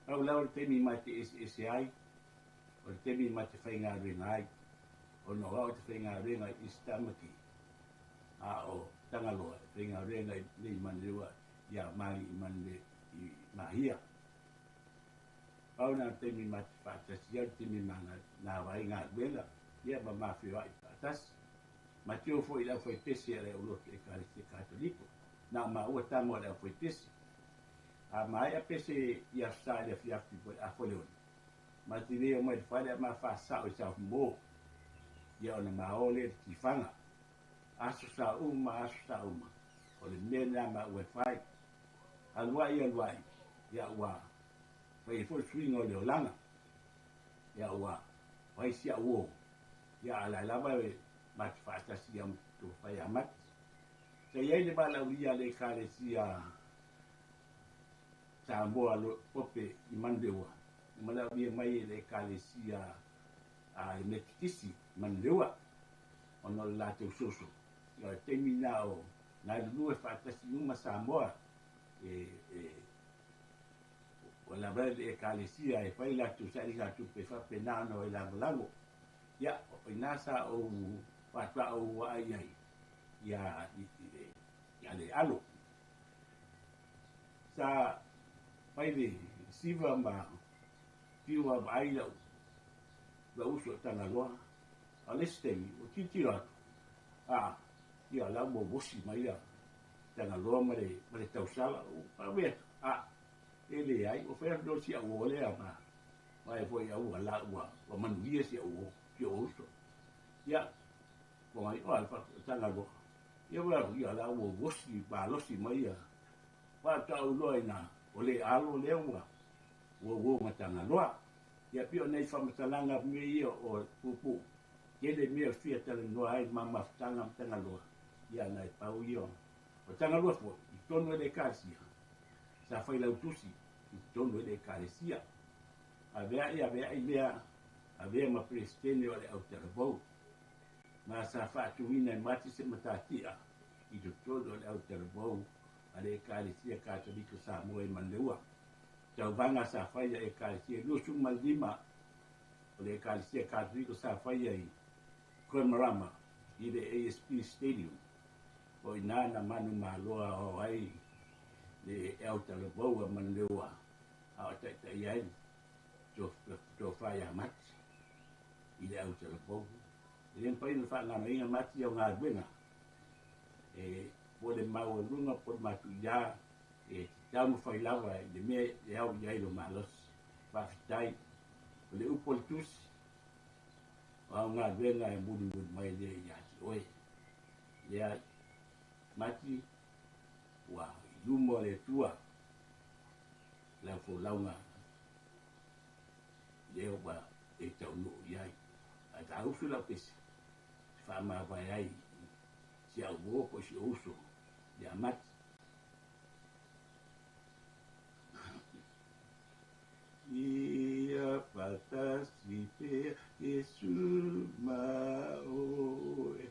Pau lava le taimi ma te eseese ai, o le taimi ma te faigaluega ai, ona o au te faigaluega i East Tamaki, a o Tagaloa e faigaluega i nei Maneleua ia Mali i Manele i Mahia. Pau na o le taimi ma te faatasi ai, o le taimi ma nava ai galuega, ia ma ma feoai faatasi. Ma te o foi i le aufaipese a le aulotu Ekalesia Katoliko. Na o maua tago a le aufaipese. A maea pese i Aso Sa i le afiafi po o le afoleone, ma te le o mai le fale a ma faasao i South Mo, ia ona ma o lea i le tifaga. Aso Sa uma, aso Sa uma, o le mea lena maua e fai. Alu ai, alu ai, ia ua fai ai foi le suiga o le olaga. Ia ua fai si au uo, ia a la e lava e ma te faatasi ia tofa ia Mati. Sa i ai le valaaulia a le Ekalesia Samoa Pope i Manuleua, na valaaulia mai e le Ekalesia a le Metotisi i Manuleua, ona o le latou soso. Ia o le taimi lena o galulue faatasi uma Samoa e ua lava le Ekalesia e fai latou sailiga tupe e faapena ona o e lagolago. Ia, o i ina sa ou faatoa ou vaai ai ia ia le alo. Sa fai le siva ma fiu vaavaai lau uso o Tagaloa. A o le isi taimi, ua tilotilo atu, a, ia, o la ua osi mai ia Tagaloa ma le, ma le tausala. Ua faapea atu, a, e leai, ua fai atu loa si au uo lea ma, ma e foi au ua la ua, ua manuia si au uo, si ou uso. Ia, ua mai, o, Tagaloa. Ia, ua, ia, la ua osi malosi mai ia, faatoa ou iloa ina o le alo lea ua, ua uo ma Tagaloa. Ia pei o nai faamatalaga mea ia o puupuu tele mea e fia talanoa ai ma mafutaga ma Tagaloa, ia na e pau ia o Tagaloa foi i totonu o le Ekalesia sa failautusi i totonu o le Ekalesia. Avea'i avea'i lea avea ma Peresetene o le Autalavou ma sa faatuina e Mati se matatia i totonu o le Autalavou a le Ekalesia Katoliko Samoa i Manleua. Tauvaga sa faia e Ekalesia 25 o le Ekalesia Katoliko sa faia i Koemarama i le ASB Stadium. O i ina na manumalo aoao ai le Autalavou a Manleua a o taitai ai Tofa ia Mati i le Autalavou. E le mafai ona faagaloina Mati au galuega e po le maualuga po le matuia e te taumafai lava i le mea e ao i ai lou malosi. Faafetai. O le upu a le Tusi, o au galuega e mulimuli mai lea ia te oe. Lea, Mati, ua i luma o le Atua lau folauga lea ua e taunuu i ai. Ae saausu lau pese e faamavae ai si au uo po o si ou uso ia Mati. Ia faatasi pea Iesu ma oe,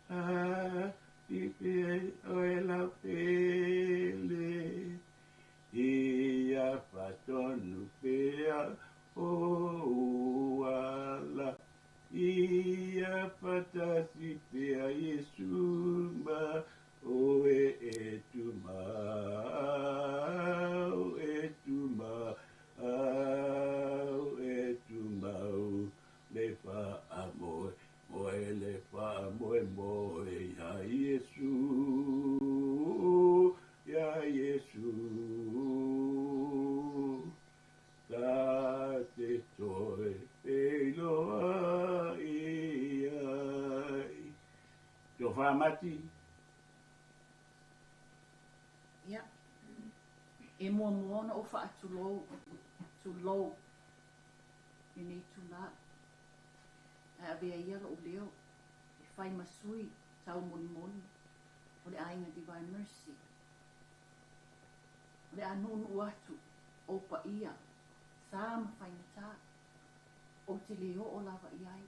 Ati pea oe lau pele. Ia faatonu pea ou ala, Ia faatasi pea Iesu ma oe e tumau, e tumau, e tumau, le faamoemoe, le faamoemoe iā Iesu, iā Iesu. Ta te toe feiloai ai. Tofa Mati.
Ia, e muamua ona ou faatulou, tulou, lenei itulā, ae avea ia lou leo e fai ma sui taumolimoli o le aiga Divine Mercy. O le a nuunuu atu ou paia, sa ma faigata, ou te le oo lava i ai,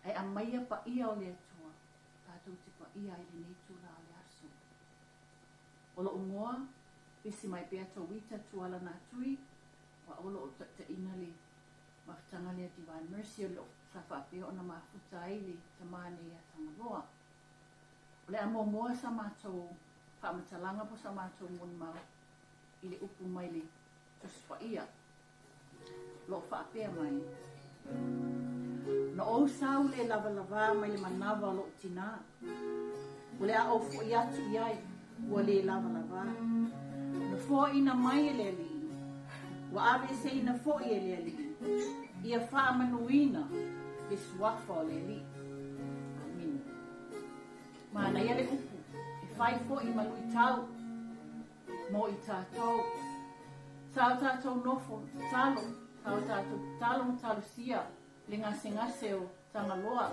ae aumaia paia o le Atua tatou te paia ai lenei itulā o le aso. O lou igoa, pesi mai pea Towita Tuala Natui, ua o loo taitaiina le mafutaga lea Divine Mercy o loo sa faapea ona mafuta ai le tama nei ia Tagaloa. O le a muamua sa matou faamatalaga po sa matou molimau i le upu mai le Tusi Paia. O lo o faapea mai, Na ou sau le lavalavā mai le manava o lou tinā, o le a ou foʻi atu i ai, ua le lavalavā. Na foaina mai e le Alii, ua aveeseina foʻi e le Alii, ia faamanuina le suafa o le Alii. Amene. Manaia le upu, e fai foʻi ma luitau mo i tatou. Sa o tatou nofo tatalo, sa o tatou tatalo ma talosia le gasegase o Tagaloa.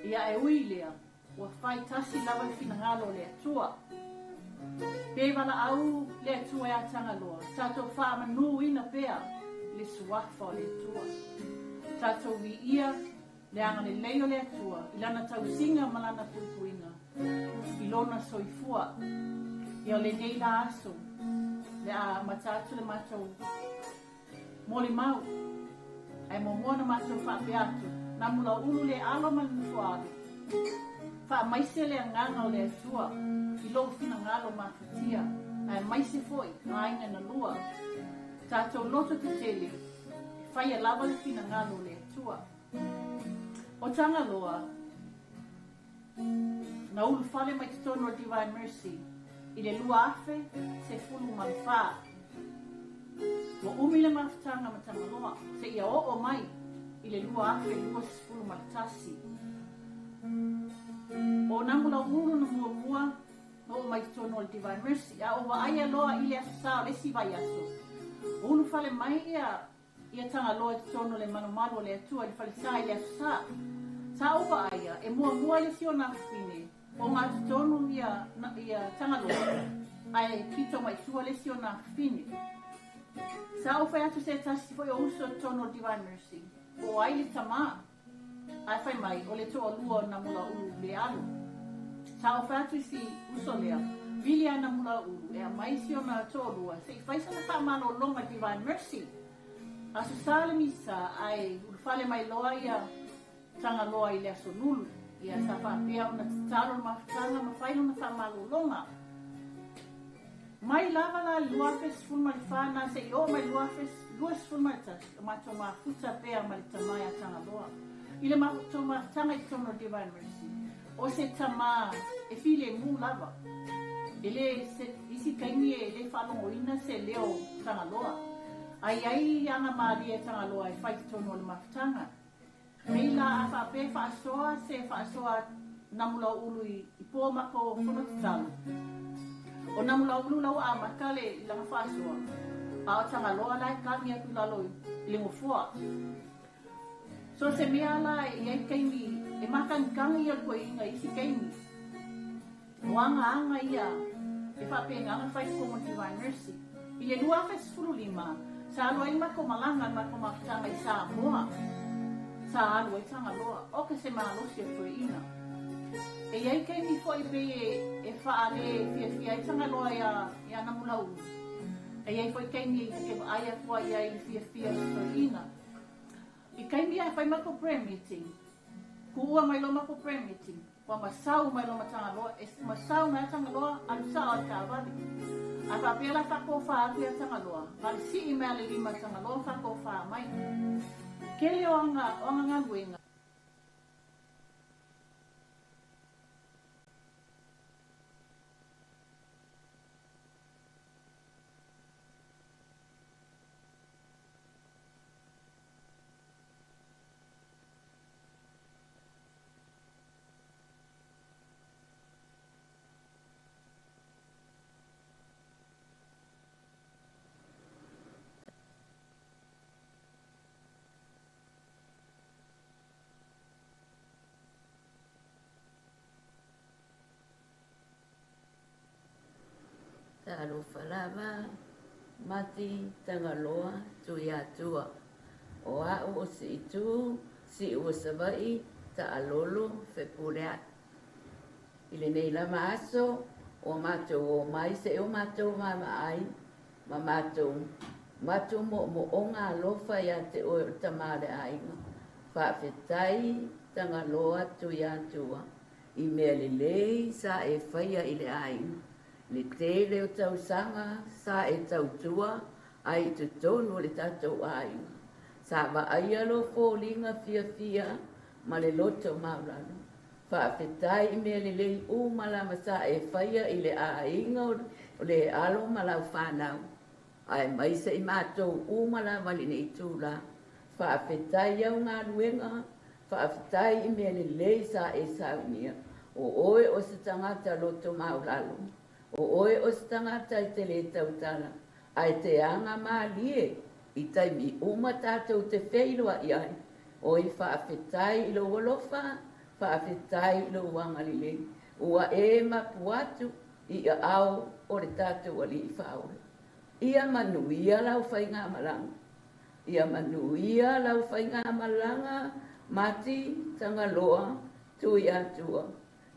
Ia e ui lea, ua fai tasi lava le finagalo o le Atua. Pe valaau le Atua iā Tagaloa, tatou faamanuina pea le suafa o le Atua. Tatou viia le agalelei o le Atua i Lana tausiga ma Lana puipuiga i Lona soifua. Ia o lenei la aso, le a amata atu le matou molimau, ae muamua ona matou faapea atu, Namulauulu le alo ma le nofoaalo, faamaise le agaga o le Atua i lou finagalo mafatia, aemaise foi aiga na lua, tatou loto tetele e faia lava le finagalo o le Atua. O Tagaloa, na ulufale mai totonu o le Divine Mercy i le 2014. Ua umi le mafutaga ma Tagaloa seia oo mai i le 2021. O Namulauulu na muamua na oo mai totonu o le Divine Mercy, a ou vaaia loa i le Aso Sa o le isi vaiaso, ua ulufale mai ia ia Tagaloa i totonu o le malumalu o le Atua i le falesa i le Aso Sa. Sa ou vaaia e muamua le isi ona afafine o gatotonu ia ia Tagaloa ae pito mai tua le isi ona afafine. Sa ou fai atu se tasi foi o uso i totonu o le Divine Mercy, po o ai le tamā, ae fai mai o le toalua o Namulauulu le alo. Sa ou fai atu i si uso lea, vili a Namulauulu e aumai si ona toalua se i fai sana faamalologa i Divine Mercy. Aso Sa le misa ae ulufale mai loa ia Tagaloa i le Aso Lulu. Ia sa faapea ona tatalo le mafutaga ma fai lona faamalologa. Mai lava la le 2014 na se i oo mai le 2021 o matou mafuta pea ma le tama ia Tagaloa. I le matou mafutaga i totonu o le Divine Mercy, o se tama e filemu lava. E le se isi taimi e le faalogoina se leo o Tagaloa. Ae i ai aga malie a Tagaloa e fai i totonu o le mafutaga. Nei la a faapea e faasoa se faasoa Namulauulu i po mako fono tatalo. O Namulauulu la ua amata le i lana faasoa, a o Tagaloa la e kagi atu i lalo i le nofoa. So se mea la e i ai taimi e mākagikagi ia o le toeaina i isi taimi. O aga aga ia e faapena ona fai totonu o le Divine Mercy. I le 2015, sa alu ai le matou malaga, le matou mafutaga i Samoa. Sa alu ai Tagaloa, oka se malosi o le toeaina. E i ai taimi foi pei e e faale fiafia ai Tagaloa iā iā Namulauulu. E i ai foi taimi ta te vaai atu ai i ai i le fiafia o se toeaina. I taimi a e fai matou prayer meeting, kuua mai loa matou prayer meeting, Ua masau mai loa ma Tagaloa, e masau mai a Tagaloa, alu sao i le taavale. A faapea la faatofa atu ia Tagaloa, na o le sii mai a le lima Tagaloa faatofa mai. Tele o aga, o aga galuega.
Talofa lava, Mati, Tagaloa, Tuiatua. O a'u o Siitū, Siu o Savaii, Taalolo, Fepulea'i. I lenei lava aso, ua matou omai seʻi o matou vaavaai ma matou matu moomooga alofa ia te oe o le tama o le aiga. Faafetai Tagaloa Tuiatua i mea lelei sa e faia i le aiga. Le tele o tausaga sa e tautua ai i totonu o le tatou aiga. Sa vaaia lou foliga fiafia ma le loto maualalo. Faafetai i mea lelei uma lava sa e faia i le aiga o le alo ma lau fanau, aemaise i matou uma lava i lenei itula. Faafetai i au galuega, faafetai i mea lelei sa e saunia. O oe o se tagata loto maualalo. O oe o se tagata e te le tautala, ae te aga malie i taimi uma tatou te feiloai ai. Oi faafetai i lou alofa, faafetai i lou agalelei, ua e mapu atu i aao o le tatou Alii Faaola. Ia manuia lau faigamalaga. Ia manuia lau faigamalaga, Mati, Tagaloa, Tuiatua.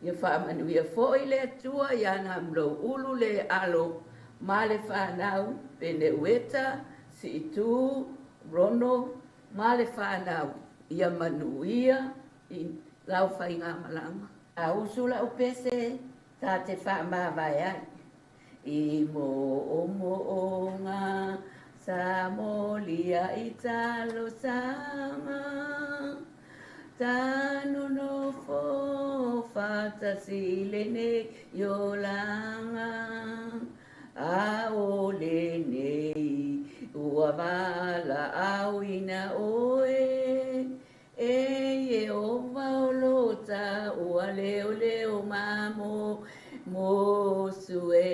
Ia faamanuia foi le Atua iā Namulauulu le alo ma le fanau, Peneueta, Siitū, Rono ma le fanau. Ia manuia i lau faigamalaga. A usu la'u pese ta te faamavae ai i moomooga sa molia i talosaga. Tanonofo faatasi i lenei olaga, a o lenei ua valaauina oe, e Ieova o lo taua leoleo ma Mosue,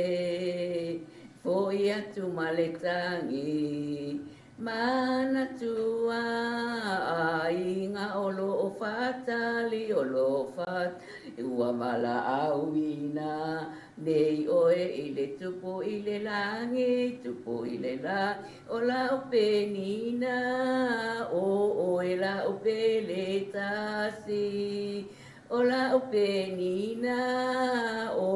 fo'i atu ma le tagi, manatua aiga o loo faatali, o loo faatali, ua valaauina nei oe i le Tupu i le lagi, Tupu i le lagi, o lau Penina, o oe lau pele tasi. O lau Penina, o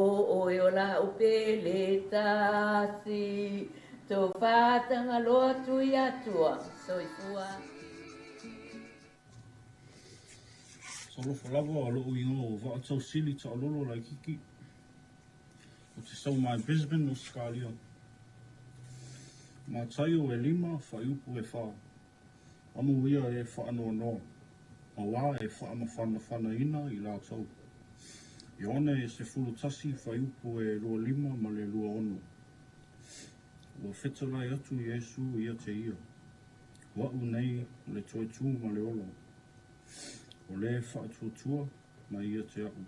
oe o lau pele tasi. Tofa Tagaloa Tuiatua. Soifua.
Talofa lava o lo'u igoa ua Vaatausili Taalolo Laikiki o te sau mai Brisbane, Ausetalia. Mataio e lima, fuaiupu e 4. Amuia e faanoanoa, auā e faamafanafanaina i latou. Ioane e 11 fuaiupu e 25 ma le 26. Ua fetalai atu Iesu ia te ia, O a'u nei o le toe tū ma le ola, o le faatuatua mai ia te a'u,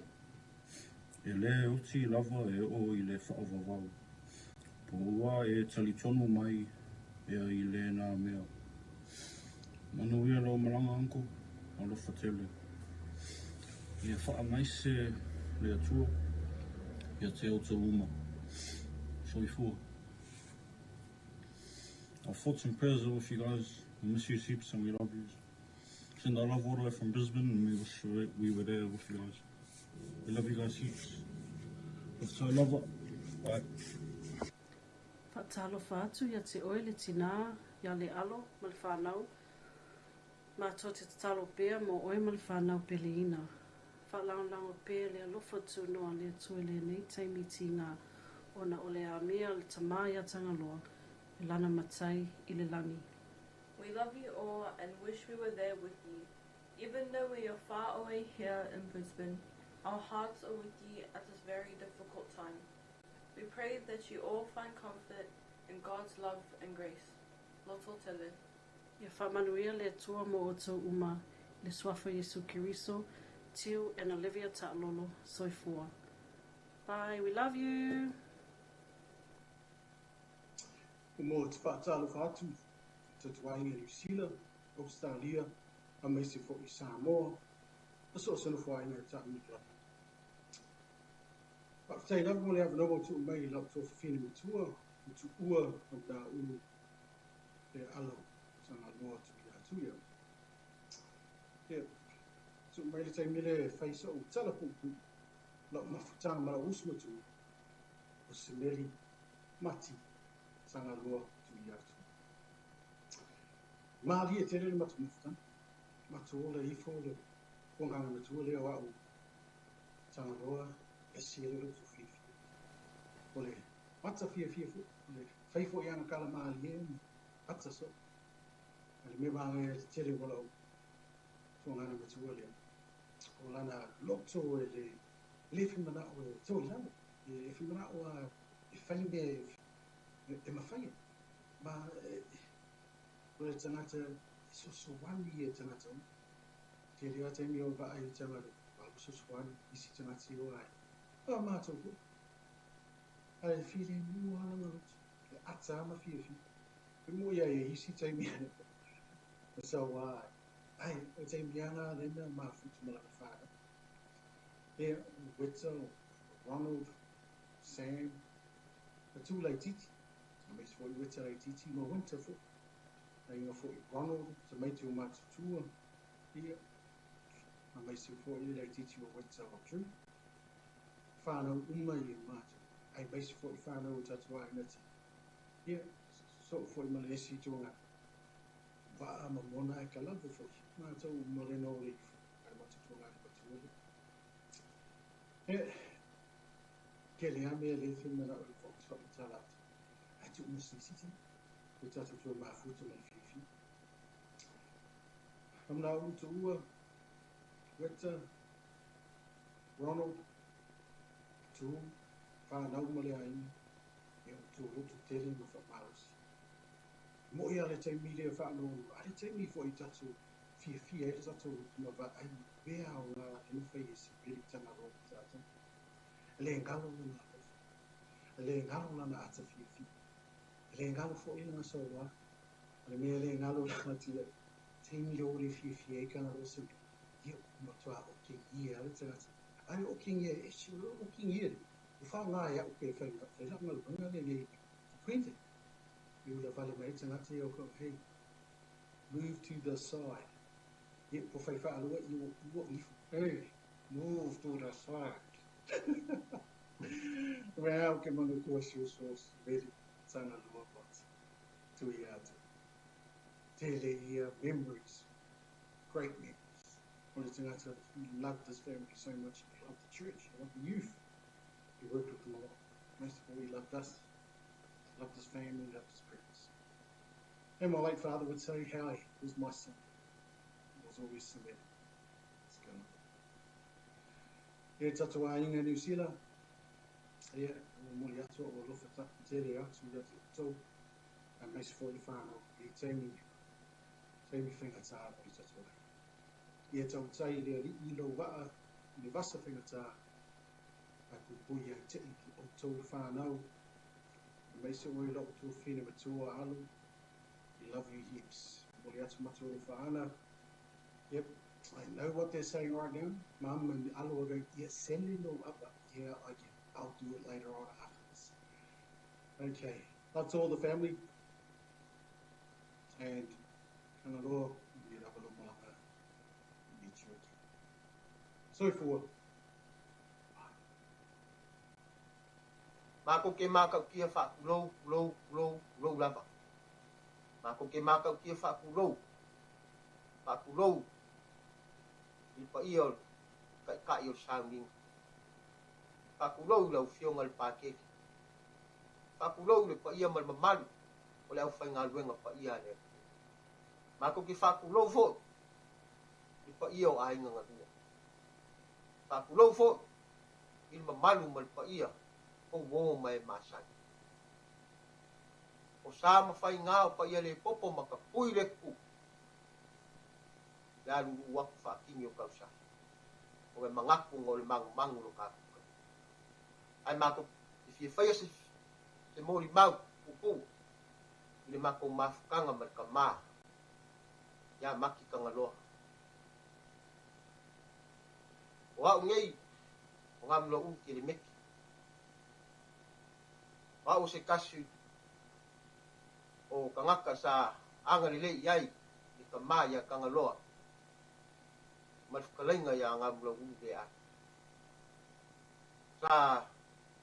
e lē oti lava e oo i le faavavau, po ua e talitonu mai ea i lēnā mea. Manuia lau malaga uncle, alofa tele. Ia faamaise le Atua ia te outou uma. Soifua. Our thoughts and prayers are with you guys. We miss you heaps and we love you. Send our love all the way from Brisbane and we wish we were there with you guys. We love you guys heaps. With so love. Bye.
Faatalofa atu ia te oe le tinā, ia le alo ma le whanau. Matou te tatalo pea mo oe ma le whanau peleina. Faalagolago pea le alofa tunoa le Atua i lenei taimi tigā ona o le amia le Tama ia Tagaloa e lana Matai i le lagi.
We love you all and wish we were there with you. Even though we are far away here in Brisbane, our hearts are with you at this very difficult time. We pray that you all find comfort in God's love and grace. Loto tele.
Ia faamanuia le Atua mo outou uma i le Suafa Iesu Keriso, Tiu and Olivia Taalolo, Soifua. Bye, we love you!
Mo te faatalofa atu i tatou aiga i Niu Sila, Ausetalia, aemaise foi i Samoa, ma so o se nofoaiga e taamilo lava. Faafetai lava mo le avanoa ua tuu mai i lau tuafafine matua, ma tuua Maunaulu Lealo Tagaloa Tuiatuia. Ia, tuu mai le taimi lea e fai so'u tala puupuu, lau mafutaga ma lau uso matua, o Semeli Mati Tagaloa Tuiatu. Malie tele le matou mafutaga, matou ola ifo le fuagaga matua lea o a'u Tagaloa ese le loto fiafia. O le ata fiafia foi, o le fai foi ana kala malie ma ata soo. A le mea magaia le tele o lau fuagaga matua lea. O lana loto e le le femana'o e to i lalo, e femana'o a e fai mea e mafai. Ma o le tagata e sosoani e tagata uma. Tele lava taimi o vaai i tagata ua sosoani isi tagata i o ai. A matou foi. Ae filemu lava lana loto. E ata lava ma fiafia. E moi ai e isi taimi e sau a ai. Ai, o taimi lava na lena mafuta ma lana whanau. Ia, o Weta, o Ronald, Sam, a tū laitiiti. Aemaise foi Weta laitiiti ma Winter foi. Aiga foi Ronald, tamaiti o Matutua, ia, aemaise foi le laitiiti o Weta o Drew. Whanau uma i e mātou. Aemaise foi whanau o tatou aiga te. Ia, soo foi ma le isi tuaga. Vaa ma mona e ka lava foi. Mātou uma le no le ifo. Ai matou tuaga le matua le. E, tele a mea le whenara o le whakatala atu. Ai tu uma sisi tini. Le tatou toe mafuta ma le fiafia. Amna u tuua, Weta, Ronald, Tu, whānau ma le aiga, ia outou loto tele ma faamalosi. E moʻi lava le taimi lea faanoanoa, a le taimi foi tatou fiafia ai le tatou loto ma vaai i mea aoga lea na fai e Seveli Tagaloa ma tatou. E le galo lana alofa, e le galo lana ata fiafia, e le galo foi lana sauā, o le mea e le galo ia te au, taimi lea ua le fiafia ai Tagaloa Seveli, ia ua matua okegia lava le tagata. A le okegia e ese, o le okegia lea, ua faaaoga e au pe fai fai lau galuega lenei i printing. I ula vale mai ai tagata ia o ka hey, move to the side. Ia, ua fai faalua i ua ua ifo. Hey, move to the side. Mea au ke manu kua si uso o Seveli Tagaloa but tui atu. Tele ia memories, great memories. O le tagata, he loved his family so much, he loved the church, he loved the youth. He worked with them a lot. Most of all, he loved us. Loved his family, loved his parents. And my late father would say, Howie was my son. It was always Seveli. It's going on. E tatou aiga Niu Sila, ia, ua momoli atu au alofa tele atu ia te outou, aemaise foi le whānau i taimi, taimi faigata o le tatou aiga. Ia tautai i le alii i lou vaa i le vasa faigata, a puipui ia te i outou le whānau, aemaise oe lou tuafafine matua Alo, we love you heaps. Momoli atu matou alofa ana. Yep, I know what they're saying right now. Mum and Alo are going, yeah, send it all up. Yeah, I get, I'll do it later on after this. Okay, love to all the family. And Kangaroa, manuia lava lou malaga i meet you again. Soifua.
Makou ke mākaukia faakulou, kulou, kulou, kulou lava. Makou ke mākaukia faakulou, faakulou i le paia o le Taitai o le sauniga. Faakulou i lau Afioga i le Pakele. Faakulou i le paia ma le mamalu o le aufaigaluega paia a le Atua. Matou te faakulou foi i le paia o aiga galua. Faatulou foi i le mamalu ma le paia o uo ma e masani. O sa ma faiga o paia le popo ma tapui le ku le aluluu atu faatini o tausaga. O le manatu ona o le manumanu lo tatou taimi. Ae matou te fia faia se se molimau puupuu i le matou mafutaga ma le tama ia Maki Tagaloa. O au nei, o Gamulaulu Kelemeke. O au o se tasi o tagata sa agalelei i ai le tama ia Tagaloa ma le fetalaiga ia Gamulaulu Leaana. Sa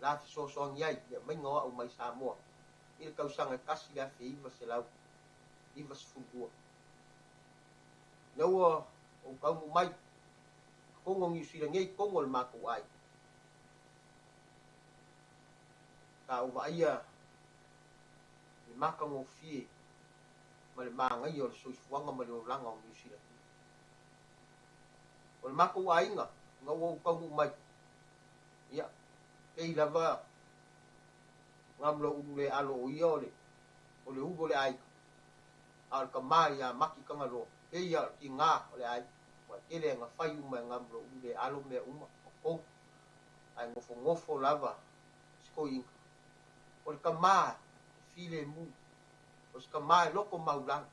la fesoasoani ai i le aumaiga o au mai Samoa i le tausaga e 1992. Ina ua ou taunuu mai i totonu o Niu Sila nei i totonu o le matou aiga, sa ou vaaia le matagofie ma le manaia o le soifuaga ma le olaga o Niu Sila nei. O le matou aiga, ina ua ou taunuu mai, ia, pei lava Gamulaulu le alo o ia o le o le ulu o le aiga, a o le tama ia Maki Tagaloa, pei ia o le tigā o le aiga, ua tele ina fai uma e Gamulaulu le alo mea uma, o tou, ae nofonofo lava si toeaina. O le tama e filemu, o se tama e loto maulalo,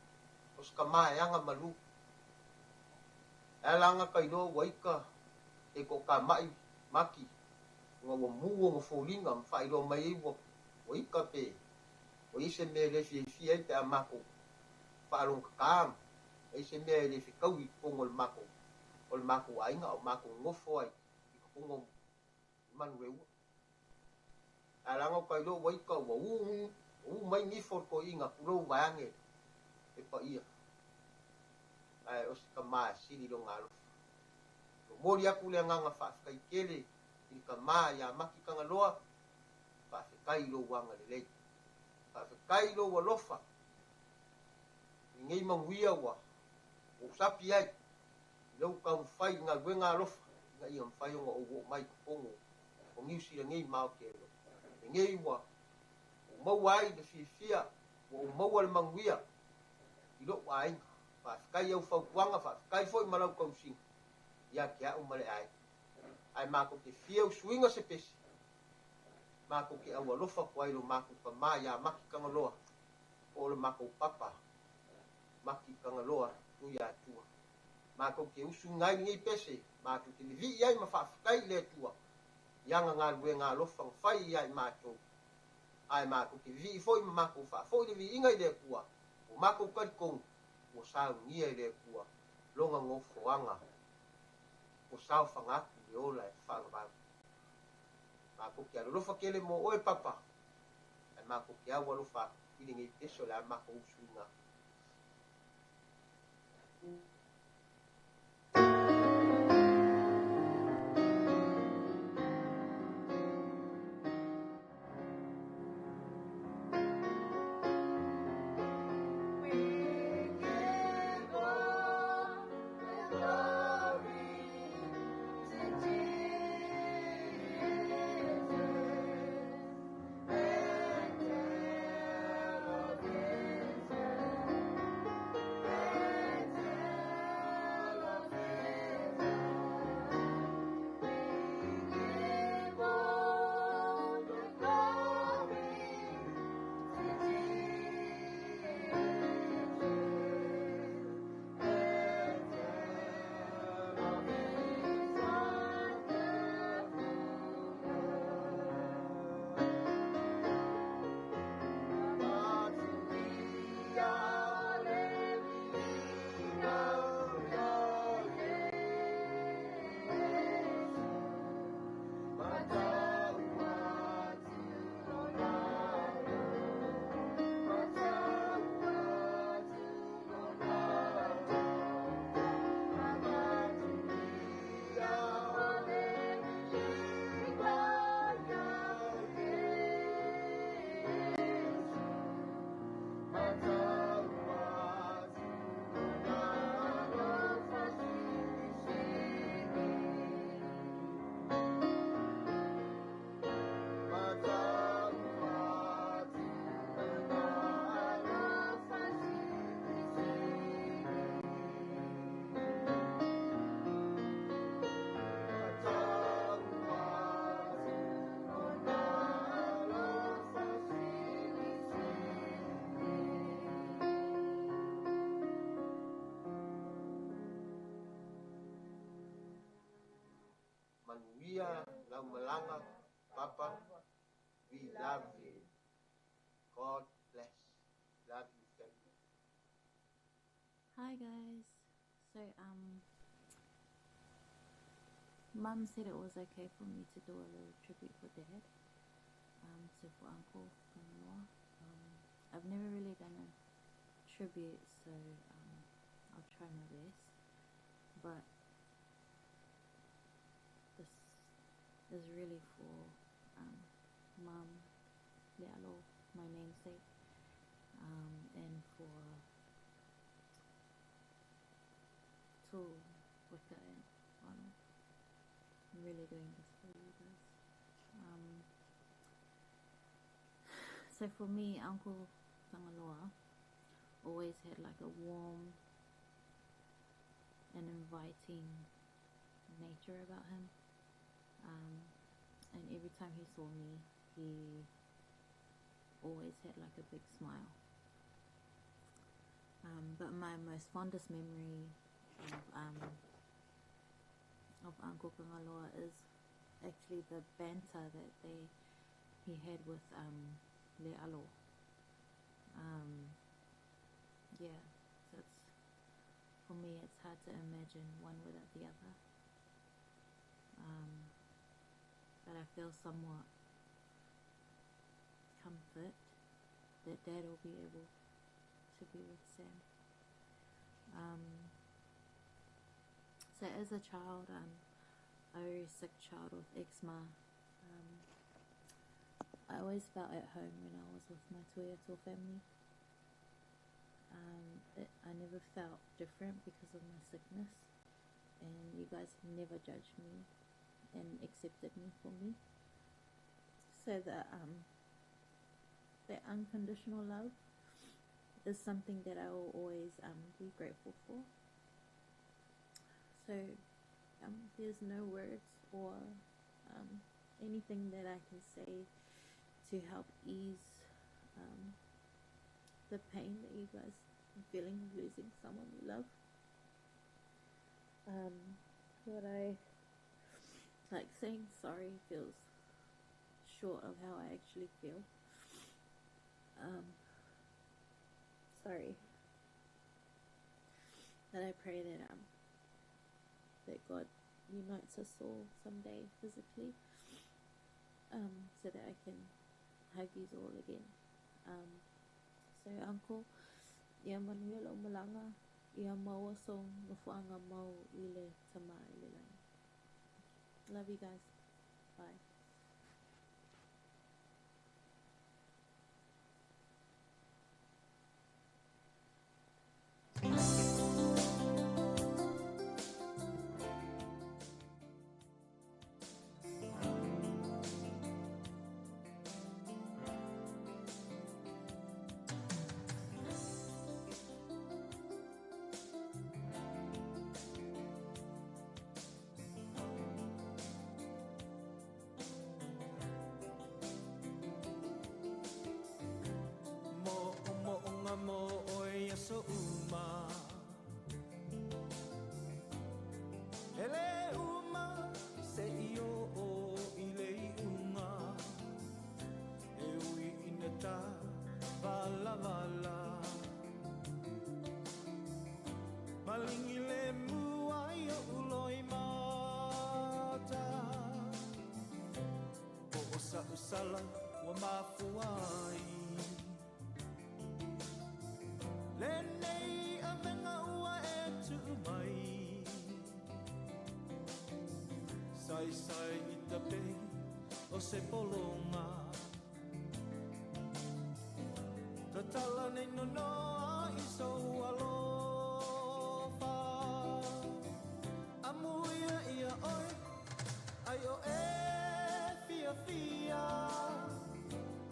o se tama e agamalu. E ala ana ka iloa ua ika e toatamai Maki ona ua mu ona foliga ma faailoa mai ai ua ua ika pe ua i ai se mea e le fiafia ai pe a matou faalogotata ma i ai se mea e le fetaui i totonu o le matou o le matou aiga a o matou nofo ai i totonu o Manuleua. Ae leaga o ka iloa ua ika ua ū ū mai nifo o le toeaina pulou vaeane le paia ae o se tama e sili lona alofa. Momoli atu le agaga faafetai tele i le tama ia Maki Tagaloa, faafetai i lou agalelei. Faafetai i lou alofa i lenei manuia ua ou sapi ai i lou taumafai i galuega alofa ina ia mafai ona ou oo mai i totonu o Niu Sila nei ma Aotearoa. Lenei ua ou maua ai le fiafia, ua ou maua le manuia i lou aiga. Faafetai i au fautuaga, faafetai foi ma lau tausiga ia te au ma le aiga. Ae matou te fia usuina se pese, matou te aualofa atu ai i lo matou tama ia Maki Tagaloa, po o le matou papa Maki Tagaloa Tuiatua. Matou te usuina ai lenei pese, matou te vivii ai ma faafetai i le Atua i ana galuega alofa na fai ia i matou. Ae matou te vivii foi ma matou faafoi le viiga i le Atua, ua matou talitonu ua saunia e le Atua lona nofoaga ua saofaga atu i le ola e faavavau. Matou te alolofa tele mo oe Papa, ae matou te au alofa atu i lenei pese o le a matou usuina atu. Manuia lau malaga Papa, we love you. God bless. Love you family.
Hi guys. So um Mum said it was okay for me to do a little tribute for Dad. Um so for Uncle Tagaloa. Um I've never really done a tribute so um I'll try my best. But this is really for um Mum, Lealo, my namesake, um, and for Tu, Weka and Arnold. I'm really doing this for you guys. Um, so for me, Uncle Tagaloa always had like a warm and inviting nature about him. Um, and every time he saw me, he always had like a big smile. Um, but my most fondest memory of, um, of Uncle Kangaloa is actually the banter that they he had with um, Le'alo. Um, yeah, so it's for me it's hard to imagine one without the other. Um, but I feel somewhat comfort that Dad will be able to be with Sam. Um, so as a child, um, a very sick child with eczema. Um, I always felt at home when I was with my Tuiatua family. Um, it, I never felt different because of my sickness. And you guys never judged me and accepted me for me. So the that unconditional love is something that I will always be grateful for. So there's no words or anything that I can say to help ease the pain that you guys are feeling of losing someone you love. What I like saying sorry feels short of how I actually feel. Sorry. But I pray that that God unites us all someday physically, so that I can hug you all again. So uncle, ia manuia lau malaga, ia maua sou nofoaga mau i le Tama i le lagi. Love you guys. Bye.
Mo o mo o ngā mo o e aso uma. E le uma se i o o i le i unga. E ui ina tā vala vala. Malingi le mua i o uloi mata. O o sa usala ua mafuai. Le nei avenga ua e tuu mai. Sai sai i ta pei o se polonga. Tatala nei nonoa i sou alofa. Amuia ia oe, ai o e fia fia.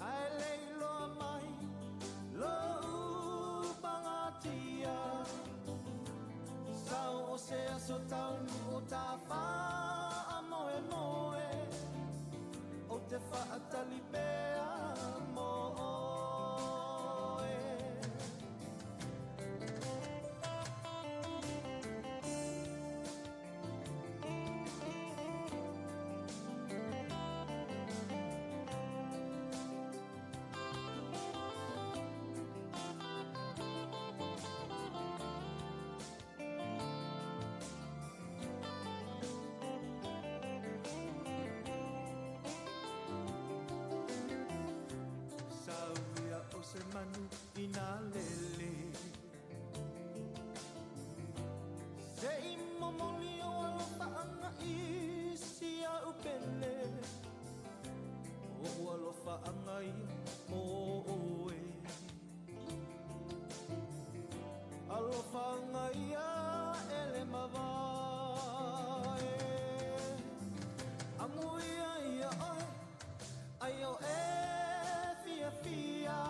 Ai lei loa mai, lo upangatia. Sau o se aso taunu o tā whaa moe moe. O te whaatali pea mo oe. Sauia o se manu i nā lele. Se i momoli o alofa anga i si au pele. O alofa anga i mō oe. Alofa anga ia ele mavae. Amuia ia oe, ai o e fia fia.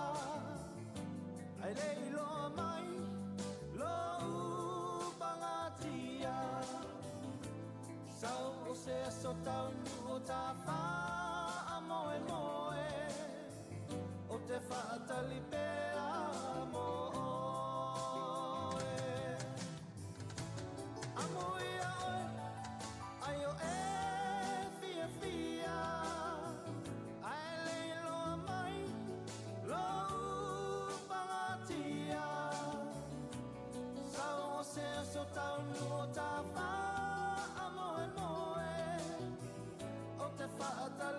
Ai le iloa mai, lo upangatia. Sau o se aso taunu o tā whaa moe moe. O te whaatali pea mō oe. Amuia oe, ai o e fia fia. Ai le iloa mai, lo upangatia. Sau o se aso taunu o tā whaa moe moe. O te whaatali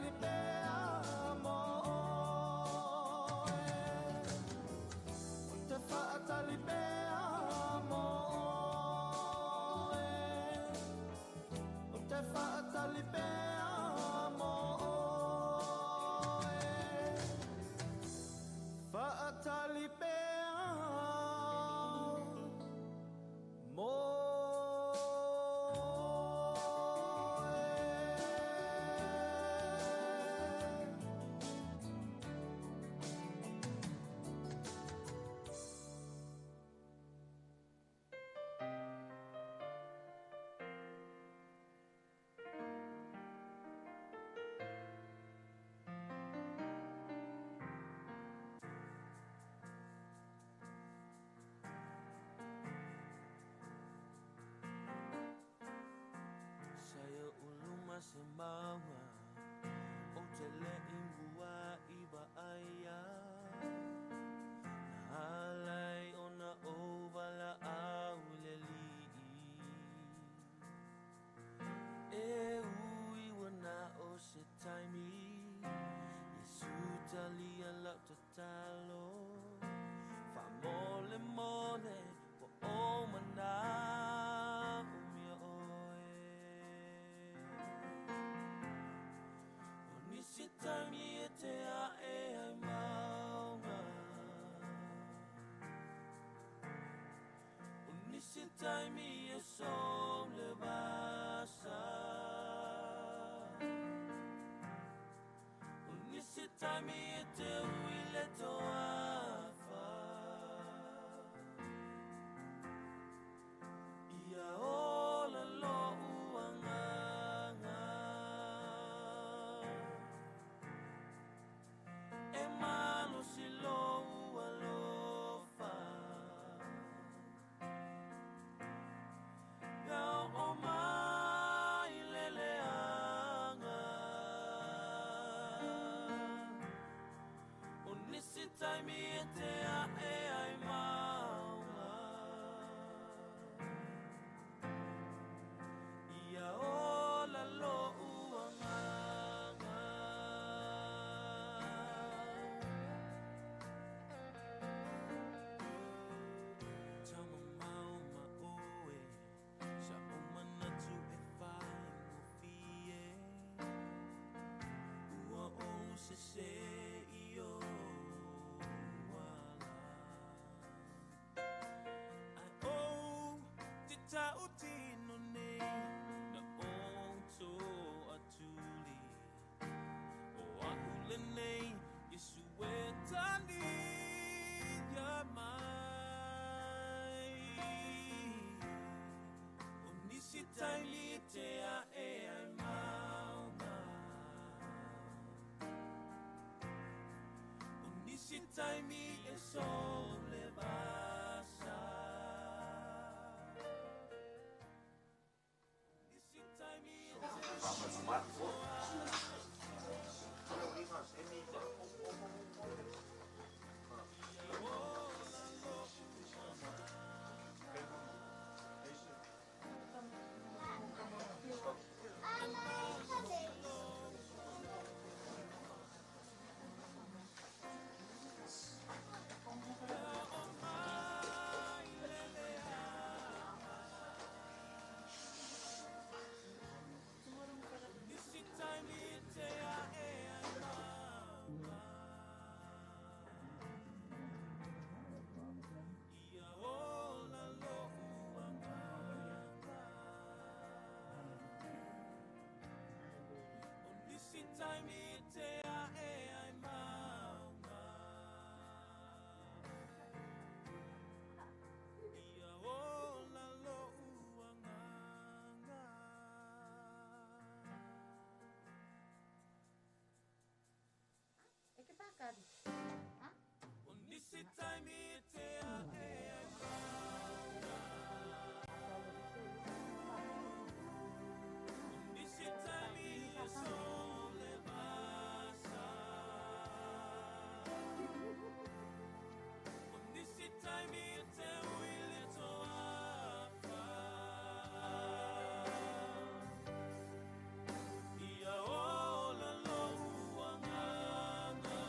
mauga O te le i mua i wa aia Na alai ona o wala au le lii E ui wana o se taimi Yesu talia lau tatalo Wha mole mole Po o mana umia oe O nisi taimi e te ae ai maunga O nisi taimi e som le vasa O nisi taimi e te ui le toafa Ia ola lo uanganga E malo si lo ualofa Pea o mai leleanga O nisi taimi e te ae ai maunga Ia ola lo uanganga Tama mau ma oe Sa o manatu e whai mo fie Ua o se se i o wala Ai o te tau tino nei Na o tō atuli O ahule nei Yesu e tani ia mai O nisi taimi e te ae ai maunga O nisi taimi e som le vasa Nisi taimi e te Nisi taimi e te ae ai maunga Ia ola lo uanganga O nisi taimi e te ae ai maunga Ia ola lo uanganga
E ke whakari.
O nisi taimi e te ae ai maunga O nisi taimi e som le vasa O nisi taimi e te ui le toafa Ia ola lo uanganga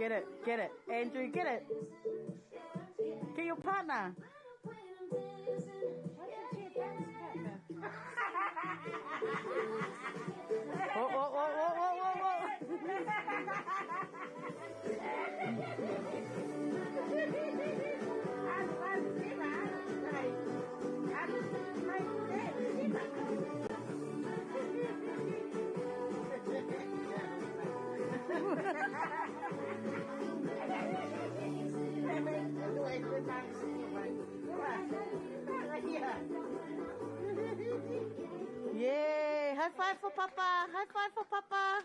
Get it, get it. Andrew, get it. Get your partner. Oh, oh, oh, oh, oh, oh, oh. Yay! High five for Papa! High five for Papa!